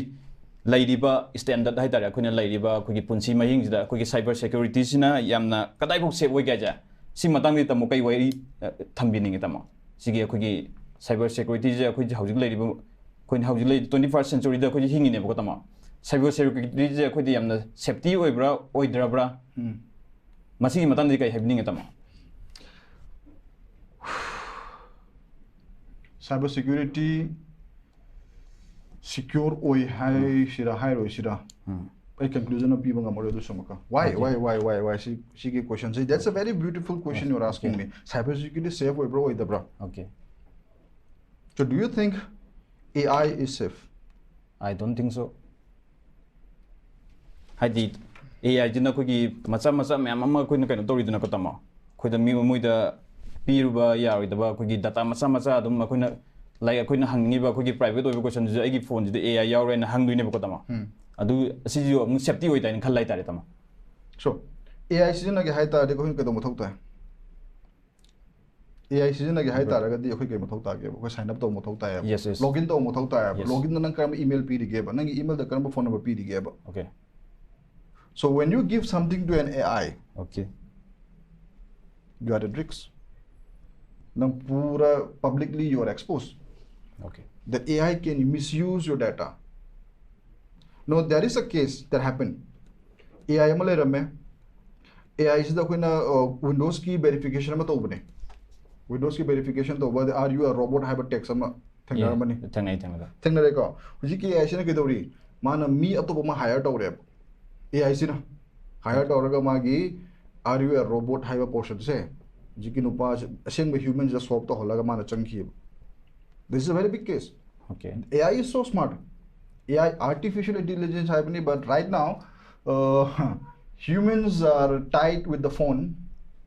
ꯂꯩꯔꯤꯕ standard ꯍꯥꯏꯇꯥꯔꯦ, ꯑꯩꯈꯣꯏꯅ ꯂꯩꯔꯤꯕ ꯑꯩꯈꯣꯏꯒꯤ ꯄꯨꯟꯁꯤ ꯃꯍꯤꯡꯁꯤꯗ ꯑꯩꯈꯣꯏꯒꯤ cyber security ꯁꯤꯅ ꯌꯥꯝꯅ ꯀꯗꯥꯏꯐꯥꯎ safe ꯑꯣꯏꯒꯦ ꯍꯥꯏꯁꯦ? ꯁꯤ ꯃꯇꯥꯡꯗ ꯇꯥꯃꯣ ꯀꯩ ꯋꯥꯔꯤ, ꯑ, ꯊꯝꯕꯤꯅꯤꯡꯉꯤ ꯇꯥꯃꯣ? ꯁꯤꯒꯤ ꯑꯩꯈꯣꯏꯒꯤ cyber security ꯁꯦ ꯑꯩꯈꯣꯏ ꯍꯧꯖꯤꯛ ꯂꯩꯔꯤꯕ, ꯑꯩꯈꯣꯏꯅ ꯍꯧꯖꯤꯛ ꯂꯩꯔꯤꯕ twenty first century ꯗ ꯑꯩꯈꯣꯏꯁꯦ ꯍꯤꯡꯉꯤꯅꯦꯕꯀꯣ ꯇꯥꯃꯣ꯫ Cyber security ꯁꯦ ꯑꯩꯈꯣꯏꯗ ꯌꯥꯝꯅ safety ꯑꯣꯏꯕ꯭ꯔꯥ ꯑꯣꯏꯗ꯭ꯔꯕ꯭ꯔꯥ? ꯎꯝ. ꯃꯁꯤꯒꯤ ꯃꯇꯥꯡꯗꯗꯤ ꯀꯩ ꯍꯥꯏꯕꯤꯅꯤꯡꯉꯤ ꯇꯥꯃꯣ? Cyber security secure ꯑꯣꯏ ꯍꯥꯏꯁꯤꯔꯥ ꯍꯥꯏꯔꯣꯏꯁꯤꯔꯥ? ꯎꯝ. ꯑꯩ conclusion ꯑꯃ ꯄꯤꯕ ꯉꯝꯃꯔꯣꯏ ꯑꯗꯨꯁꯨ ꯑꯃꯨꯛꯀ꯫ Why, Okay. Why, why, why, why? ꯁꯤ, ꯁꯤꯒꯤ question ꯁꯤ, that's a very beautiful question you're asking me. Cyber security safe ꯑꯣꯏꯕ꯭ꯔꯥ ꯑꯣꯏꯗꯕ꯭ꯔꯥ? Okay. So do you think A I is safe? I don't think so. ꯍꯥꯏꯗꯤ A I ꯁꯤꯅ ꯑꯩꯈꯣꯏꯒꯤ ꯃꯆꯥ ꯃꯆꯥ ꯃꯌꯥꯝ ꯑꯃ ꯑꯩꯈꯣꯏꯅ ꯀꯩꯅꯣ ꯇꯧꯔꯤꯗꯅꯀꯣ ꯇꯥꯃꯣ꯫ ꯑꯩꯈꯣꯏꯗ ꯃꯤ, ꯃꯣꯏꯗ ꯄꯤꯔꯨꯕ ꯌꯥꯔꯣꯏꯗꯕ ꯑꯩꯈꯣꯏꯒꯤ data ꯃꯆꯥ ꯃꯆꯥ ꯑꯗꯨꯝ ꯑꯩꯈꯣꯏꯅ ꯂꯥꯏꯛ ꯑꯩꯈꯣꯏꯅ ꯍꯪꯅꯤꯡꯉꯤꯕ ꯑꯩꯈꯣꯏꯒꯤ ꯄ꯭ꯔꯥꯏꯚꯦꯠ ꯑꯣꯏꯕ ꯀꯣꯏꯁꯟꯁꯤꯁꯨ ꯑꯩꯒꯤ ꯐꯣꯟꯁꯤꯗ ꯑꯦ ꯑꯥꯏ ꯌꯥꯎꯔꯦꯅ ꯍꯪꯗꯣꯏꯅꯦꯕꯀꯣ ꯇꯥꯃꯣ꯫ ꯑꯗꯨ ꯑꯁꯤꯁꯨ ꯑꯃꯨꯛ ꯁꯦꯐꯇꯤ ꯑꯣꯏꯗꯥꯏꯅ ꯈꯜꯂꯦ ꯍꯥꯏꯇꯥꯔꯦ ꯇꯥꯃꯣ꯫ So, ꯑꯦ ꯑꯥꯏ ꯁꯤꯖꯤꯟꯅꯒꯦ ꯍꯥꯏ ꯇꯥꯔꯗꯤ ꯑꯩꯈꯣꯏꯅ ꯀꯩꯗꯧꯕ ꯃꯊꯧ ꯇꯥꯏ? ꯑꯦ ꯑꯥꯏ ꯁꯤꯖꯤꯟꯅꯒꯦ ꯍꯥꯏ ꯇꯥꯔꯒꯗꯤ ꯑꯩꯈꯣꯏ ꯀꯩ ꯃꯊꯧ ꯇꯥꯒꯦꯕ? ꯑꯩꯈꯣꯏ ꯁꯥꯏꯟ ꯑꯞ ꯇꯧꯕ ꯃꯊꯧ ꯇꯥꯏꯌꯦꯕ꯫ Yes, yes. ꯂꯣꯒ ꯏꯟ ꯇꯧꯕ ꯃꯊꯧ ꯇꯥꯏꯌꯦꯕ꯫ Yes. ꯂꯣꯒ ꯏꯟꯗ ꯅꯪ ꯀꯔꯝꯕ ꯏꯃꯦꯜ ꯄꯤꯔꯤꯒꯦꯕ? ꯅꯪꯒꯤ ꯏꯃꯦꯜꯗ ꯀꯔꯝꯕ ꯐꯣꯟ ꯅꯝꯕꯔ ꯄꯤꯔꯤꯒꯦꯕ? Okay. So when you give something to an A I, Okay. you are at risk. ꯅꯪ ꯄꯨꯔꯥ publicly you are exposed. Okay. That A I can misuse your data. No, there is a case that happened. A I ꯑꯃ ꯂꯩꯔꯝꯃꯦ꯫ A I ꯁꯤꯗ ꯑꯩꯈꯣꯏꯅ ꯋꯤꯟꯗꯣꯁꯀꯤ verification ꯑꯃ ꯇꯧꯕꯅꯦ꯫ ꯋꯤꯟꯗꯣꯁꯀꯤ verification ꯇꯧꯕꯗ "Are you a robot?" ꯍꯥꯏꯕ ꯇꯦꯛꯁ ꯑꯃ ꯊꯦꯡꯅꯔꯝꯃꯅꯤ꯫ ꯊꯦꯡꯅꯩ, ꯊꯦꯡꯅꯩ꯫ ꯊꯦꯡꯅꯔꯦꯀꯣ? ꯍꯧꯖꯤꯛꯀꯤ ꯑꯦ ꯑꯥꯏ ꯁꯤꯅ ꯀꯩꯗꯧꯔꯤ? ꯃꯥꯅ ꯃꯤ ꯑꯇꯣꯞꯄ ꯑꯃ ꯍꯥꯏꯌꯔ ꯇꯧꯔꯦꯕ꯫ ꯑꯦ ꯑꯥꯏ ꯁꯤꯅ ꯍꯥꯏꯌꯔ ꯇꯧꯔꯒ ꯃꯥꯒꯤ "Are you a robot?" ꯍꯥꯏꯕ ꯄꯣꯔꯁꯟꯁꯦ ꯍꯧꯖꯤꯛꯀꯤ ꯅꯨꯄꯥ ꯑꯁꯦꯡꯕ ꯍ꯭ꯌꯨꯃꯟꯁꯤꯗ ꯁꯣꯞ ꯇꯧꯍꯜꯂꯒ ꯃꯥꯅ ꯆꯪꯈꯤꯕ꯫ This is a very big case. Okay. A I is so smart. A I, artificial intelligence ꯍꯥꯏꯕꯅꯤ, but right now, uh, humans are tied with the phone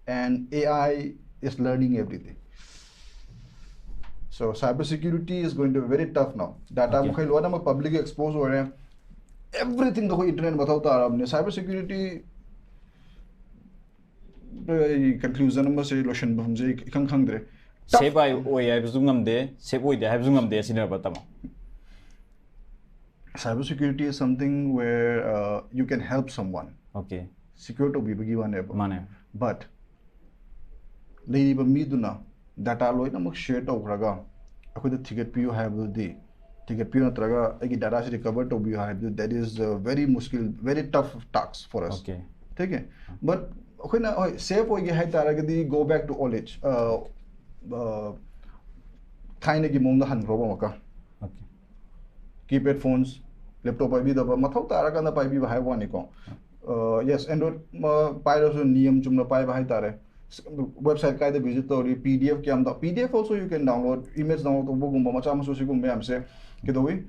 and A I is learning everything. So cyber security is going to be very tough now. Data Okay. ꯃꯈꯩ ꯂꯣꯏꯅꯃꯛ public expose ꯑꯣꯏꯔꯦ꯫ Everything ꯗ ꯑꯩꯈꯣꯏ internet ꯃꯊꯧ ꯇꯥꯔꯕꯅꯦ꯫ Cyber security, ꯑꯩ conclusion ꯑꯃꯁꯦ ꯂꯣꯏꯁꯤꯟꯐꯝꯁꯦ ꯑꯩ ꯏꯈꯪ ꯈꯪꯗ꯭ꯔꯦ꯫ Safe ꯑꯣꯏ ꯍꯥꯏꯕꯁꯨ ꯉꯝꯗꯦ, ꯁꯦꯐ ꯑꯣꯏꯗꯦ ꯍꯥꯏꯕꯁꯨ ꯉꯝꯗꯦ ꯁꯤꯅꯦꯕ ꯇꯥꯃꯣ꯫ Cyber security is something where uh, you can help someone. Okay. Secure ꯇꯧꯕꯤꯕꯒꯤ ꯋꯥꯅꯦꯕ꯫ ꯃꯥꯅꯦ꯫ But ꯂꯩꯔꯤꯕ ꯃꯤꯗꯨꯅ data ꯂꯣꯏꯅꯃꯛ share ꯇꯧꯈ꯭ꯔꯒ ꯑꯩꯈꯣꯏꯗ ꯊꯤꯒꯠꯄꯤꯌꯨ ꯍꯥꯏꯕꯗꯨꯗꯤ, ꯊꯤꯒꯠꯄꯤꯌꯨ ꯅꯠꯇ꯭ꯔꯒ ꯑꯩꯒꯤ data ꯁꯤ recover ꯇꯧꯕꯤꯌꯨ ꯍꯥꯏꯕꯗꯨ, that is a very ꯃꯨꯁꯀꯤꯜ, very tough task for us. Okay. ठीक है? But ꯑꯩꯈꯣꯏꯅ ꯍꯣꯏ ꯁꯦꯐ ꯑꯣꯏꯒꯦ ꯍꯥꯏ ꯇꯥꯔꯒꯗꯤ go back to old age. Uh, uh, ꯊꯥꯏꯅꯒꯤ ꯃꯑꯣꯡꯗ ꯍꯟꯈ꯭ꯔꯣꯕ ꯑꯃꯨꯛꯀ꯫ Okay. Keypad phones, laptop ꯄꯥꯏꯕꯤꯗꯕ, ꯃꯊꯧ ꯇꯥꯔꯀꯥꯟꯗ ꯄꯥꯏꯕꯤꯕ ꯍꯥꯏꯕ ꯋꯥꯅꯤꯀꯣ꯫ ꯑ, yes, Android ꯃ-, ꯄꯥꯏꯔꯁꯨ ꯅꯤꯌꯝ ꯆꯨꯝꯅ ꯄꯥꯏꯕ ꯍꯥꯏꯇꯥꯔꯦ꯫ Website ꯀꯥꯏꯗ visit ꯇꯧꯔꯤ, P D F ꯀꯌꯥꯝ ꯗ-, P D F also you can download, image download ꯇꯧꯕꯒꯨꯝꯕ ꯃꯆꯥ ꯃꯁꯨ ꯁꯤꯒꯨꯝꯕ ꯃꯌꯥꯝꯁꯦ ꯀꯩꯗꯧꯏ?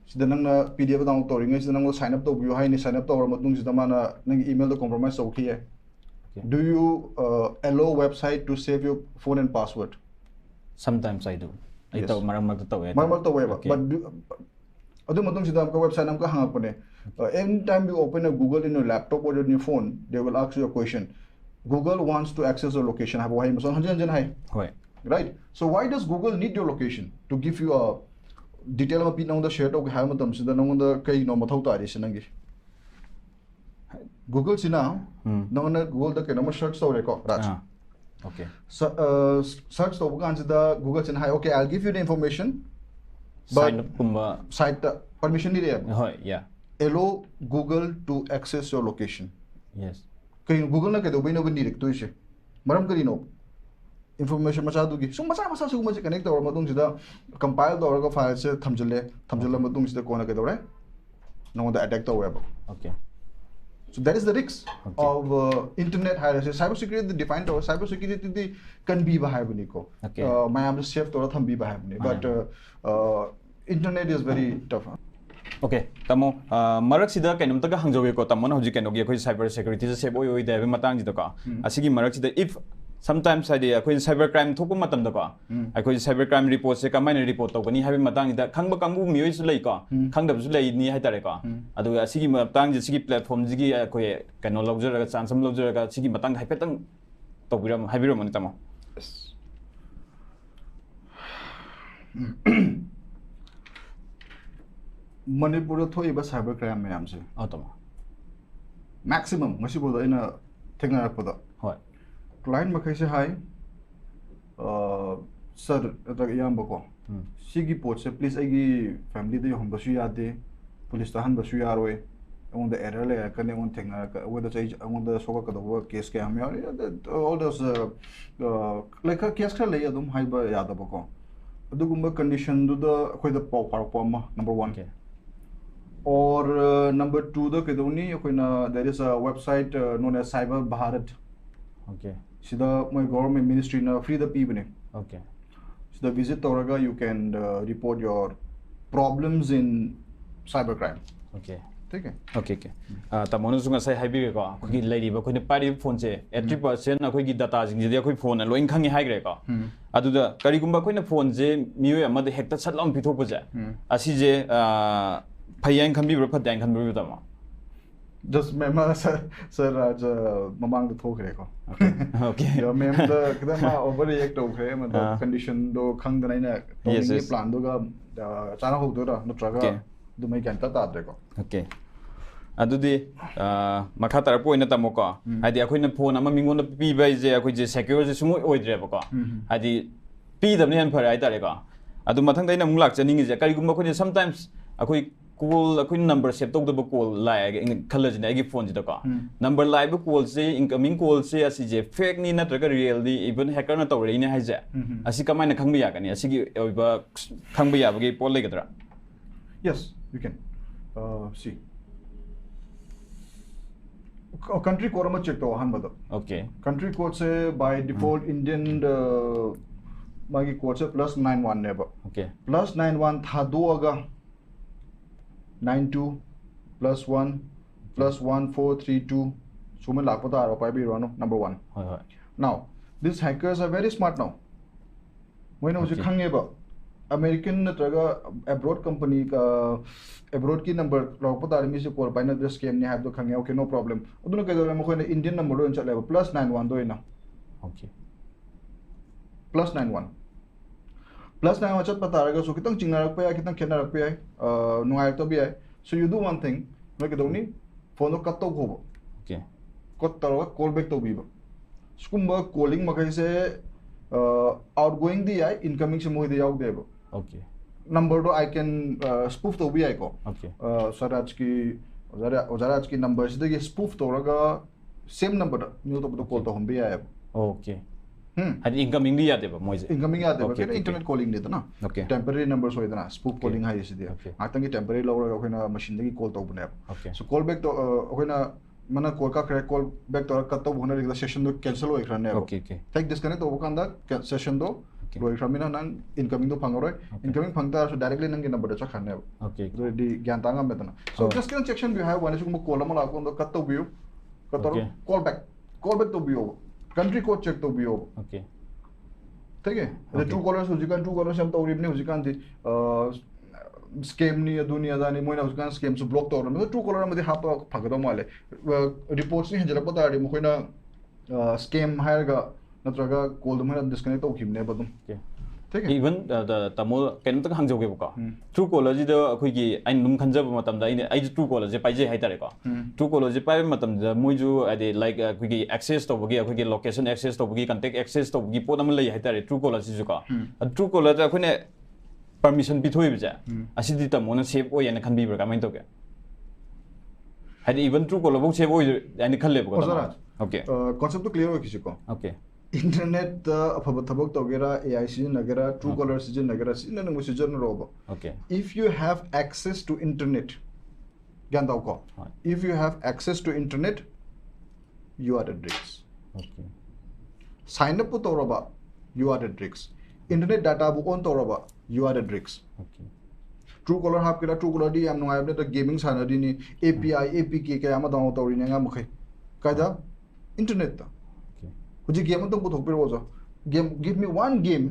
ꯁꯤꯗ ꯅꯪꯅ P D F download ꯇꯧꯔꯤꯉꯩꯁꯤꯗ ꯅꯪꯉꯣꯟꯗ sign up ꯇꯧꯕꯤꯌꯨ ꯍꯥꯏꯅꯤ, sign up ꯇꯧꯔ ꯃꯇꯨꯡꯁꯤꯗ ꯃꯥꯅ ꯅꯪꯒꯤ email ꯗ compromise ꯇꯧꯈꯤ ꯌꯥꯏ꯫ Okay. Do you uh, allow website to save your phone and password? Sometimes I do. ꯑꯩ Yes. ꯇꯧ ꯃꯔꯛ ꯃꯔꯛꯇ ꯇꯧꯋꯦ ꯃꯔꯛ ꯃꯔꯛ ꯇꯧꯋꯦꯕ Okay. But ꯑꯗꯨ ꯃꯇꯨꯡꯁꯤꯗ ꯑꯃꯨꯛꯀ website ꯑꯃꯨꯛꯀ ꯍꯪꯉꯛꯄꯅꯦ. Uh, anytime you open a Google in your laptop or in your phone, they will ask you a question. "Google wants to access your location" ꯍꯥꯏꯕ ꯋꯥꯍꯩ ꯑꯃꯁꯨ ꯍꯟꯖꯤꯟ ꯍꯟꯖꯤꯟ ꯍꯥꯏ. ꯍꯣꯏ. Right? So why does Google need your location to give you a detail ꯑꯃ ꯄꯤ, ꯅꯉꯣꯟꯗ share ꯇꯧꯒꯦ ꯍꯥꯏꯕ ꯃꯇꯝꯁꯤꯗ ꯅꯉꯣꯟꯗ ꯀꯩꯅꯣ ꯃꯊꯧ ꯇꯥꯔꯤꯁꯦ ꯅꯪꯒꯤ? Google ꯁꯤꯅ ꯎꯝ. ꯅꯪꯅ Google ꯗ ꯀꯩꯅꯣꯝꯃ search ꯇꯧꯔꯦꯀꯣ, ꯔꯥꯖ. ꯑꯥ. Okay. Search ꯇꯧꯕ ꯀꯥꯟꯁꯤꯗ Google ꯁꯤꯅ ꯍꯥꯏ, "Okay, I'll give you the information." But Sign up ꯀꯨꯝꯕ. Site ꯇ permission ꯅꯤꯔꯛꯑꯦꯕ. ꯍꯣꯏ, yeah. "Allow Google to access your location." Yes. ꯀꯩꯅꯣ Google ꯅ ꯀꯩꯗꯧꯕꯩꯅꯣꯕ ꯅꯤꯔꯛꯇꯣꯏꯁꯦ? ꯃꯔꯝ ꯀꯔꯤꯅꯣ? Information ꯃꯆꯥꯗꯨꯒꯤ ꯁꯨꯝ ꯃꯆꯥ ꯃꯆꯥ ꯁꯤꯒꯨꯝꯕꯁꯦ connect ꯇꯧꯔ ꯃꯇꯨꯡꯁꯤꯗ compile ꯇꯧꯔꯒ file ꯁꯦ ꯊꯝꯖꯤꯜꯂꯦ, ꯊꯝꯖꯤꯜꯂ ꯃꯇꯨꯡꯁꯤꯗ ꯀꯣꯟꯅ ꯀꯩꯗꯧꯔꯦ? ꯅꯉꯣꯟꯗ attack ꯇꯧꯋꯦꯕ. Okay. So that is the risk Okay. of uh, internet ꯍꯥꯏꯔꯁꯦ. Cyber security define ꯇꯧꯔ, cyber security ꯗꯤ ꯀꯟꯕꯤꯕ ꯍꯥꯏꯕꯅꯤꯀꯣ. Okay. Uh, ꯃꯌꯥꯝꯁꯦ safe ꯇꯧꯔ ꯊꯝꯕꯤꯕ ꯍꯥꯏꯕꯅꯤ. But uh, uh, internet is very tough. Okay, ꯇꯥꯃꯣ, ꯑ, ꯃꯔꯛꯁꯤꯗ ꯀꯩꯅꯣꯝꯇꯒ ꯍꯪꯖꯧꯒꯦꯀꯣ, ꯇꯥꯃꯣꯅ ꯍꯧꯖꯤꯛ ꯀꯩꯅꯣꯒꯤ ꯑꯩꯈꯣꯏ cyber security ꯁꯦ safe ꯑꯣꯏ ꯑꯣꯏꯗꯦ ꯍꯥꯏꯕꯒꯤ ꯃꯇꯥꯡꯁꯤꯗꯀꯣ, ꯎꯝ. ꯑꯁꯤꯒꯤ ꯃꯔꯛꯁꯤꯗ if sometimes ꯍꯥꯏꯗꯤ ꯑꯩꯈꯣꯏ cyber crime ꯊꯣꯛꯄ ꯃꯇꯝꯗꯀꯣ, ꯎꯝ. ꯑꯩꯈꯣꯏ cyber crime report ꯁꯦ ꯀꯃꯥꯏꯅ report ꯇꯧꯒꯅꯤ ꯍꯥꯏꯕꯒꯤ ꯃꯇꯥꯡꯁꯤꯗ ꯈꯪꯕ ꯀꯥꯡꯕꯨ ꯃꯤꯑꯣꯏꯁꯨ ꯂꯩꯀꯣ, ꯎꯝ. ꯈꯪꯗꯕꯁꯨ ꯂꯩꯅꯤ ꯍꯥꯏꯇꯥꯔꯦꯀꯣ꯫ ꯎꯝ. ꯑꯗꯨꯒ ꯑꯁꯤꯒꯤ ꯃꯇꯥꯡꯁꯦ, ꯁꯤꯒꯤ platform ꯁꯤꯒꯤ ꯑꯩꯈꯣꯏ ꯀꯩꯅꯣ ꯂꯧꯖꯔꯒ, chance ꯑꯃ ꯂꯧꯖꯔꯒ, ꯁꯤꯒꯤ ꯃꯇꯥꯡꯗ ꯍꯥꯏꯐꯦꯠꯇꯪ ꯇꯧꯕꯤꯔꯝ-, ꯍꯥꯏꯕꯤꯔꯝꯃꯨꯅꯦ, ꯇꯥꯃꯣ꯫ ꯃꯅꯤꯄꯨꯔꯗ ꯊꯣꯛꯏꯕ cyber crime ꯃꯌꯥꯝꯁꯦ, ꯑꯧ, ꯇꯥꯃꯣ꯫ Maximum ꯉꯁꯤꯐꯥꯎꯗ ꯑꯩꯅ ꯊꯦꯡꯅꯔꯛꯄꯗ, ꯍꯣꯏ꯫ Client ꯃꯈꯩꯁꯦ ꯍꯥꯏ, "ꯑ, sir ꯅꯠꯇ꯭ꯔꯒ ꯏꯌꯥꯝꯕꯀꯣ, ꯎꯝ. ꯁꯤꯒꯤ ꯄꯣꯠꯁꯦ please ꯑꯩꯒꯤ family ꯗ ꯌꯧꯍꯟꯕꯁꯨ ꯌꯥꯗꯦ, police ꯇ ꯍꯟꯕꯁꯨ ꯌꯥꯔꯣꯏ, ꯑꯩꯉꯣꯟꯗ error ꯂꯩꯔꯛꯀꯅꯤ, ꯑꯩꯉꯣꯟꯗ ꯊꯦꯡꯅꯔꯛꯀ-, ꯑꯩꯉꯣꯟꯗ ꯆꯩ-, ꯑꯩꯉꯣꯟꯗ ꯁꯣꯛꯂꯛꯀꯗꯧꯕ case ꯀꯌꯥ ꯑꯃ ꯌꯥꯎꯔꯤ." All those, uh, uh, like, case ꯈꯔ ꯂꯩ ꯑꯗꯨꯝ ꯍꯥꯏꯕ ꯌꯥꯗꯕꯀꯣ꯫ ꯑꯗꯨꯒꯨꯝꯕ condition ꯗꯨꯗ ꯑꯩꯈꯣꯏꯗ ꯄꯥꯎ ꯐꯥꯎꯔꯛꯄ ꯑꯃ, number one. Okay. Or, uh, number two ꯗ ꯀꯩꯗꯧꯅꯤ, ꯑꯩꯈꯣꯏꯅ, there is a website, uh, known as Cyber Bharat. Okay. ꯁꯤꯗ ꯃꯣꯏ government ministry ꯅ free ꯗ ꯄꯤꯕꯅꯦ꯫ Okay. ꯁꯤꯗ visit ꯇꯧꯔꯒ you can, uh, report your problems in cyber crime. Okay. ठीक है। Okay, okay. ꯑ, ꯇꯥꯃꯣꯅꯁꯨ ꯉꯁꯥꯏ ꯍꯥꯏꯕꯤꯔꯦꯀꯣ, ꯑꯩꯈꯣꯏꯒꯤ ꯂꯩꯔꯤꯕ ꯑꯩꯈꯣꯏꯅ ꯄꯥꯏꯔꯤꯕ ꯐꯣꯟꯁꯦ, eighty percent ꯑꯩꯈꯣꯏꯒꯤ ꯗꯇꯥꯁꯤꯡꯁꯤꯗꯤ ꯑꯩꯈꯣꯏ ꯐꯣꯟꯅ ꯂꯣꯏꯅ ꯈꯪꯉꯤ ꯍꯥꯏꯈ꯭ꯔꯦꯀꯣ꯫ ꯑꯗꯨꯗ ꯀꯔꯤꯒꯨꯝꯕ ꯑꯩꯈꯣꯏꯅ ꯐꯣꯟꯁꯦ ꯃꯤꯑꯣꯏ ꯑꯃꯗ ꯍꯦꯛꯇ ꯁꯠ ꯂꯥꯎꯅ ꯄꯤꯊꯣꯛꯄꯁꯦ, ꯑꯁꯤꯁꯦ ꯑ, ꯐꯩ ꯍꯥꯏꯅ ꯈꯟꯕꯤꯕ꯭ꯔꯥ ꯐꯠꯇꯦ ꯍꯥꯏꯅ ꯈꯟꯕꯤꯕ꯭ꯔꯥ, ꯇꯥꯃꯣ? Just ꯃꯦꯝ, ꯁꯔ, ꯁꯔ ꯔꯥꯖ ꯃꯃꯥꯡꯗ ꯊꯣꯛꯈ꯭ꯔꯦꯀꯣ꯫ Okay. ꯌꯥ, ꯃꯦꯝꯗ ꯈꯤꯇꯪ ꯃꯥ over react ꯇꯧꯈ꯭ꯔꯦ, ꯃꯗ ꯑꯥ. Condition ꯗꯣ ꯈꯪꯗꯅ ꯑꯩꯅ Yes, ꯇꯧꯅꯤꯡꯉꯤ yes. Plan ꯗꯨꯒ, ꯑ, ꯆꯥꯅꯍꯧꯗꯣꯏꯔꯥ ꯅꯠꯇ꯭ꯔꯒ Okay. ꯑꯗꯨꯃꯥꯏ ꯒ꯭ꯌꯥꯟ ꯇꯥ ꯇꯥꯗ꯭ꯔꯦꯀꯣ꯫ Okay. ꯑꯗꯨꯗꯤ ꯑ, ꯃꯈꯥ ꯇꯥꯔꯛꯄ ꯑꯣꯏꯅ ꯇꯥꯃꯣꯀꯣ, ꯍꯥꯏꯗꯤ ꯑꯩꯈꯣꯏꯅ ꯐꯣꯟ ꯑꯃ ꯃꯤꯉꯣꯟꯗ ꯄꯤꯕ ꯍꯥꯏꯁꯦ ꯑꯩꯈꯣꯏꯁꯦ secure ꯁꯦ ꯁꯨꯡꯑꯣꯏ ꯑꯣꯏꯗ꯭ꯔꯦꯕꯀꯣ꯫ ꯍꯥꯏꯗꯤ ꯄꯤꯗꯕꯅ ꯍꯦꯟꯅ ꯐꯔꯦ ꯍꯥꯏꯇꯥꯔꯦꯀꯣ꯫ ꯑꯗꯨ ꯃꯊꯪꯗ ꯑꯩꯅ ꯑꯃꯨꯛ ꯂꯥꯛꯆꯅꯤꯡꯉꯤꯁꯦ, ꯀꯔꯤꯒꯨꯝꯕ ꯑꯩꯈꯣꯏꯅ sometimes ꯑꯩꯈꯣꯏ call, ꯑꯩꯈꯣꯏꯅ number save ꯇꯧꯗꯕ call ꯂꯥꯛꯑꯦ ꯈꯜꯂꯁꯤꯅꯦ ꯑꯩꯒꯤ ꯐꯣꯟꯁꯤꯗꯀꯣ꯫ Number ꯂꯥꯛꯏꯕ call ꯁꯦ, incoming call ꯁꯦ ꯑꯁꯤꯁꯦ fake ꯅꯤ ꯅꯠꯇ꯭ꯔꯒ real ꯅꯤ, even hacker ꯅ ꯇꯧꯔꯛꯏꯅꯦ ꯍꯥꯏꯁꯦ, ꯑꯁꯤ ꯀꯃꯥꯏꯅ ꯈꯪꯕ ꯌꯥꯒꯅꯤ? ꯑꯁꯤꯒꯤ ꯑꯣꯏꯕ ꯈꯪꯕ ꯌꯥꯕꯒꯤ ꯄꯣꯠ ꯂꯩꯒꯗ꯭ꯔꯥ? Yes, you can. Uh, see. ꯀ-, country code ꯑꯃ check ꯇꯧ ꯑꯍꯥꯟꯕꯗ꯫ Okay. Country code say by default Indian, uh, ꯃꯥꯒꯤ code ꯁꯦ plus nine one ꯅꯦꯕ꯫ Okay. Plus nine one ꯊꯥꯗꯣꯛꯑꯒ nine two plus one plus one four three two ꯁꯨꯃꯥꯏꯅ ꯂꯥꯛꯄ ꯇꯥꯔꯕ, ꯄꯥꯏꯕꯤꯔꯣꯅꯣ, number one. ꯍꯣꯏ, ꯍꯣꯏ. Now, these hackers are very smart now. ꯃꯣꯏꯅ ꯍꯧꯖꯤꯛ Okay. ꯈꯪꯉꯦꯕ, American ꯅꯠꯇ꯭ꯔꯒ abroad company, ꯑ, abroad ꯀꯤ number ꯂꯧꯔꯛꯄ ꯇꯥꯔꯗꯤ ꯃꯤꯁꯦ call ꯄꯥꯏꯅꯗ꯭ꯔꯦ, scam ꯅꯤ ꯍꯥꯏꯕꯗꯣ ꯈꯪꯉꯦ꯫ Okay, no problem. ꯑꯗꯨꯅ ꯀꯩꯗꯧꯔꯦ, ꯃꯈꯣꯏꯅ Indian number ꯗ ꯑꯣꯏꯅ ꯆꯠꯂꯦꯕ, plus nine one ꯗ ꯑꯣꯏꯅ꯫ Okay. Plus nine one. Plus nine one ꯆꯠꯄ ꯇꯥꯔꯒꯁꯨ ꯈꯤꯇꯪ ꯆꯤꯡꯅꯔꯛꯄ ꯌꯥꯏ, ꯈꯤꯇꯪ ꯈꯦꯠꯅꯔꯛꯄ ꯌꯥꯏ, ꯑ, ꯅꯨꯡꯉꯥꯏꯔꯛꯇꯕ ꯌꯥꯏ꯫ So you do one thing, ꯅꯣꯏ ꯀꯩꯗꯧꯅꯤ? ꯐꯣꯟꯗꯣ cut ꯇꯧꯈꯣꯕ꯫ Okay. Cut ꯇꯧꯔꯒ call back ꯇꯧꯕꯤꯕ꯫ ꯁꯤꯒꯨꯝꯕ calling ꯃꯈꯩꯁꯦ, ꯑ, outgoing ꯗꯤ ꯌꯥꯏ, incoming ꯁꯦ ꯃꯣꯏꯗ ꯌꯥꯎꯗꯦꯕ꯫ Okay. Number ꯗꯣ I can, ꯑ, spoof ꯇꯧꯕ ꯌꯥꯏꯀꯣ꯫ Okay. ꯑ, ꯁꯔꯥꯖꯀꯤ, ꯑꯣꯖꯥ ꯔꯥ-, ꯑꯣꯖꯥ ꯔꯥꯖꯀꯤ number ꯁꯤꯗꯒꯤ spoof ꯇꯧꯔꯒ same number ꯗ ꯃꯤ ꯑꯇꯣꯞꯄꯗ call Okay. ꯇꯧꯍꯟꯕ ꯌꯥꯏꯑꯕ꯫ Okay. ꯍꯝ? ꯍꯥꯏꯗꯤ incoming ꯗꯤ ꯌꯥꯗꯦꯕ ꯃꯣꯏꯁꯦ? Incoming ꯌꯥꯗꯦꯕ꯫ Okay, ꯀꯩꯅꯣ okay, internet okay. calling ꯅꯤꯗꯅ꯫ Okay. Temporary number ꯑꯣꯏꯗꯅ spoof Okay. calling ꯍꯥꯏꯔꯤꯁꯤꯗꯤ꯫ Okay. ꯉꯥꯛꯇꯪꯒꯤ temporary ꯂꯧꯔꯒ ꯑꯩꯈꯣꯏꯅ machine ꯗꯒꯤ call ꯇꯧꯕꯅꯦꯕ꯫ Okay. So call back ꯇꯧ-, ꯑ, ꯑꯩꯈꯣꯏꯅ ꯃꯥꯅ call ꯀꯛꯈ꯭ꯔꯦ, call back ꯇꯧꯔꯒ cut ꯇꯧꯕ ꯍꯣꯠꯅꯔꯤꯉꯩꯗ session ꯗꯣ cancel ꯑꯣꯏꯈ꯭ꯔꯅꯦꯕ꯫ Okay, okay. ꯍꯦꯛ disconnect ꯇꯧꯕ ꯀꯥꯟꯗ ꯀꯦ-, session ꯗꯣ ꯂꯣꯏꯈ꯭ꯔꯕꯅꯤꯅ ꯅꯪ incomingꯗꯣ ꯐꯪꯉꯔꯣꯏ꯫ Incoming ꯐꯪ ꯇꯥꯔꯁꯨ directly ꯅꯪꯒꯤ numberꯗ ꯆꯠꯈ꯭ꯔꯅꯦꯕ꯫ Okay. ꯑꯗꯨꯗꯤ ꯒ꯭ꯌꯥꯟ ꯇꯥ ꯉꯝꯃꯦꯗꯅ꯫ So ꯑꯣ꯫ Just ꯀꯩꯅꯣ check ꯁꯟꯕꯤꯌꯨ ꯍꯥꯏꯕ ꯋꯥꯅꯤ, ꯁꯤꯒꯨꯝꯕ call ꯑꯃ ꯂꯥꯛꯄ ꯀꯥꯟꯗ cut ꯇꯧꯕꯤꯌꯨ, cut ꯇꯧꯔꯣ꯫ Okay. Call back, call back ꯇꯧꯕꯤꯌꯣꯕ, country code check ꯇꯧꯕꯤꯌꯣꯕ꯫ Okay. ꯊꯦꯡꯉꯦ꯫ ꯑꯗ Okay. Truecaller ꯍꯧꯖꯤꯛꯀꯥꯟ Truecaller ꯌꯥꯝ ꯇꯧꯔꯤꯕꯅꯤ ꯍꯧꯖꯤꯛꯀꯥꯟꯗꯤ꯫ ꯑ, scamꯅꯤ ꯑꯗꯨꯅꯤ ꯑꯗꯥꯅꯤ, ꯃꯣꯏꯅ ꯍꯧꯖꯤꯛꯀꯥꯟ scamꯁꯨ block ꯇꯧꯔꯕꯅꯤ꯫ ꯑꯗꯣ Truecaller ꯑꯃꯗꯤ ꯍꯥꯞꯄ ꯐꯒꯗꯧ ꯃꯥꯜꯂꯦ꯫ ꯑ, reportsꯅꯤ ꯍꯦꯟꯖꯜꯂꯛꯄ ꯇꯥꯔꯗꯤ ꯃꯈꯣꯏꯅ, ꯑ, scam ꯍꯥꯏꯔꯒ ꯅꯠꯇ꯭ꯔꯒ callꯗꯣ ꯃꯣꯏꯅ disconnect ꯇꯧꯈꯤꯕꯅꯦꯕ ꯑꯗꯨꯝ꯫ Okay. ꯊꯦꯡꯉꯦ꯫ Even ꯑ, ꯇ- ꯇꯥꯃꯣ, ꯀꯩꯅꯣꯝꯇ ꯍꯪꯖꯍꯧꯒꯦꯕꯀꯣ꯫ ꯎꯝ꯫ Truecallerꯁꯤꯗ ꯑꯩꯈꯣꯏꯒꯤ, ꯑꯩꯅ ꯑꯗꯨꯝ ꯈꯟꯖꯕ ꯃꯇꯝꯗ, ꯑꯩꯅ, ꯑꯩꯁꯨ Truecallerꯁꯦ ꯄꯥꯏꯖꯩ ꯍꯥꯏꯇꯥꯔꯦꯀꯣ꯫ ꯎꯝ꯫ Truecallerꯁꯦ ꯄꯥꯏꯕ ꯃꯇꯝꯗ ꯃꯣꯏꯁꯨ, ꯍꯥꯏꯗꯤ, like, ꯑꯩꯈꯣꯏꯒꯤ access ꯇꯧꯕꯒꯤ, ꯑꯩꯈꯣꯏꯒꯤ location access ꯇꯧꯕꯒꯤ, contact access ꯇꯧꯕꯒꯤ ꯄꯣꯠ ꯑꯃ ꯂꯩ ꯍꯥꯏꯇꯥꯔꯦ Truecallerꯁꯤꯁꯨꯀꯣ꯫ ꯎꯝ꯫ ꯑꯗꯨ Truecallerꯗ ꯑꯩꯈꯣꯏꯅ permission ꯄꯤꯊꯣꯛꯏꯕꯁꯦ, ꯎꯝ꯫ ꯑꯁꯤꯗꯤ ꯇꯥꯃꯣꯅ safe ꯑꯣꯏ ꯍꯥꯏꯅ ꯈꯟꯕꯤꯕ꯭ꯔꯥ, ꯀꯃꯥꯏꯅ ꯇꯧꯒꯦ? ꯍꯥꯏꯗꯤ even Truecallerꯐꯧ safe ꯑꯣꯏ ꯍꯥꯏꯅ ꯈꯜꯂꯦꯕꯀꯣ, ꯑꯣꯖꯥ ꯇꯥꯃꯣ? ꯔꯥꯖ, Okay. ꯑ, conceptꯇꯣ clear ꯑꯣꯏꯈꯤꯁꯤꯀꯣ꯫ Okay. Internetꯇ ꯑꯐꯕ ꯊꯕꯛ ꯇꯧꯒꯦꯔꯥ, AI ꯁꯤꯖꯤꯟꯅꯒꯦꯔꯥ, Truecaller ꯁꯤꯖꯤꯟꯅꯒꯦꯔꯥ, ꯁꯤꯖꯤꯟꯅꯅꯤꯡꯕ ꯁꯤꯖꯤꯟꯅꯔꯣꯕ꯫ Okay. If you have access to internet, ꯒ꯭ꯌꯥꯟ ꯇꯥꯎꯀꯣ? ꯍꯣꯏ. If you have access to internet, you are at risk. Okay. Sign upꯄꯨ ꯇꯧꯔꯕ, you are at risk. Internet dataꯕꯨ on ꯇꯧꯔꯕ, you are at risk. Okay. Truecaller ꯍꯥꯞꯀꯦꯔꯥ, Truecallerꯗꯤ ꯌꯥꯝ ꯅꯨꯡꯉꯥꯏꯕꯅꯦ, ꯑꯗ gaming ꯁꯥꯟꯅꯔꯤꯅꯤ, API, APK ꯀꯌꯥ ꯑꯃ download ꯇꯧꯔꯤꯅꯤ ꯑꯉꯥꯡ ꯃꯈꯩ꯫ ꯀꯥꯏꯗ? Internetꯇ꯫ Okay. ꯍꯧꯖꯤꯛ game ꯑꯝꯇꯪ ꯄꯨꯊꯣꯛꯄꯤꯔꯛꯑꯣ ꯑꯣꯖꯥ꯫ Game, give me one game,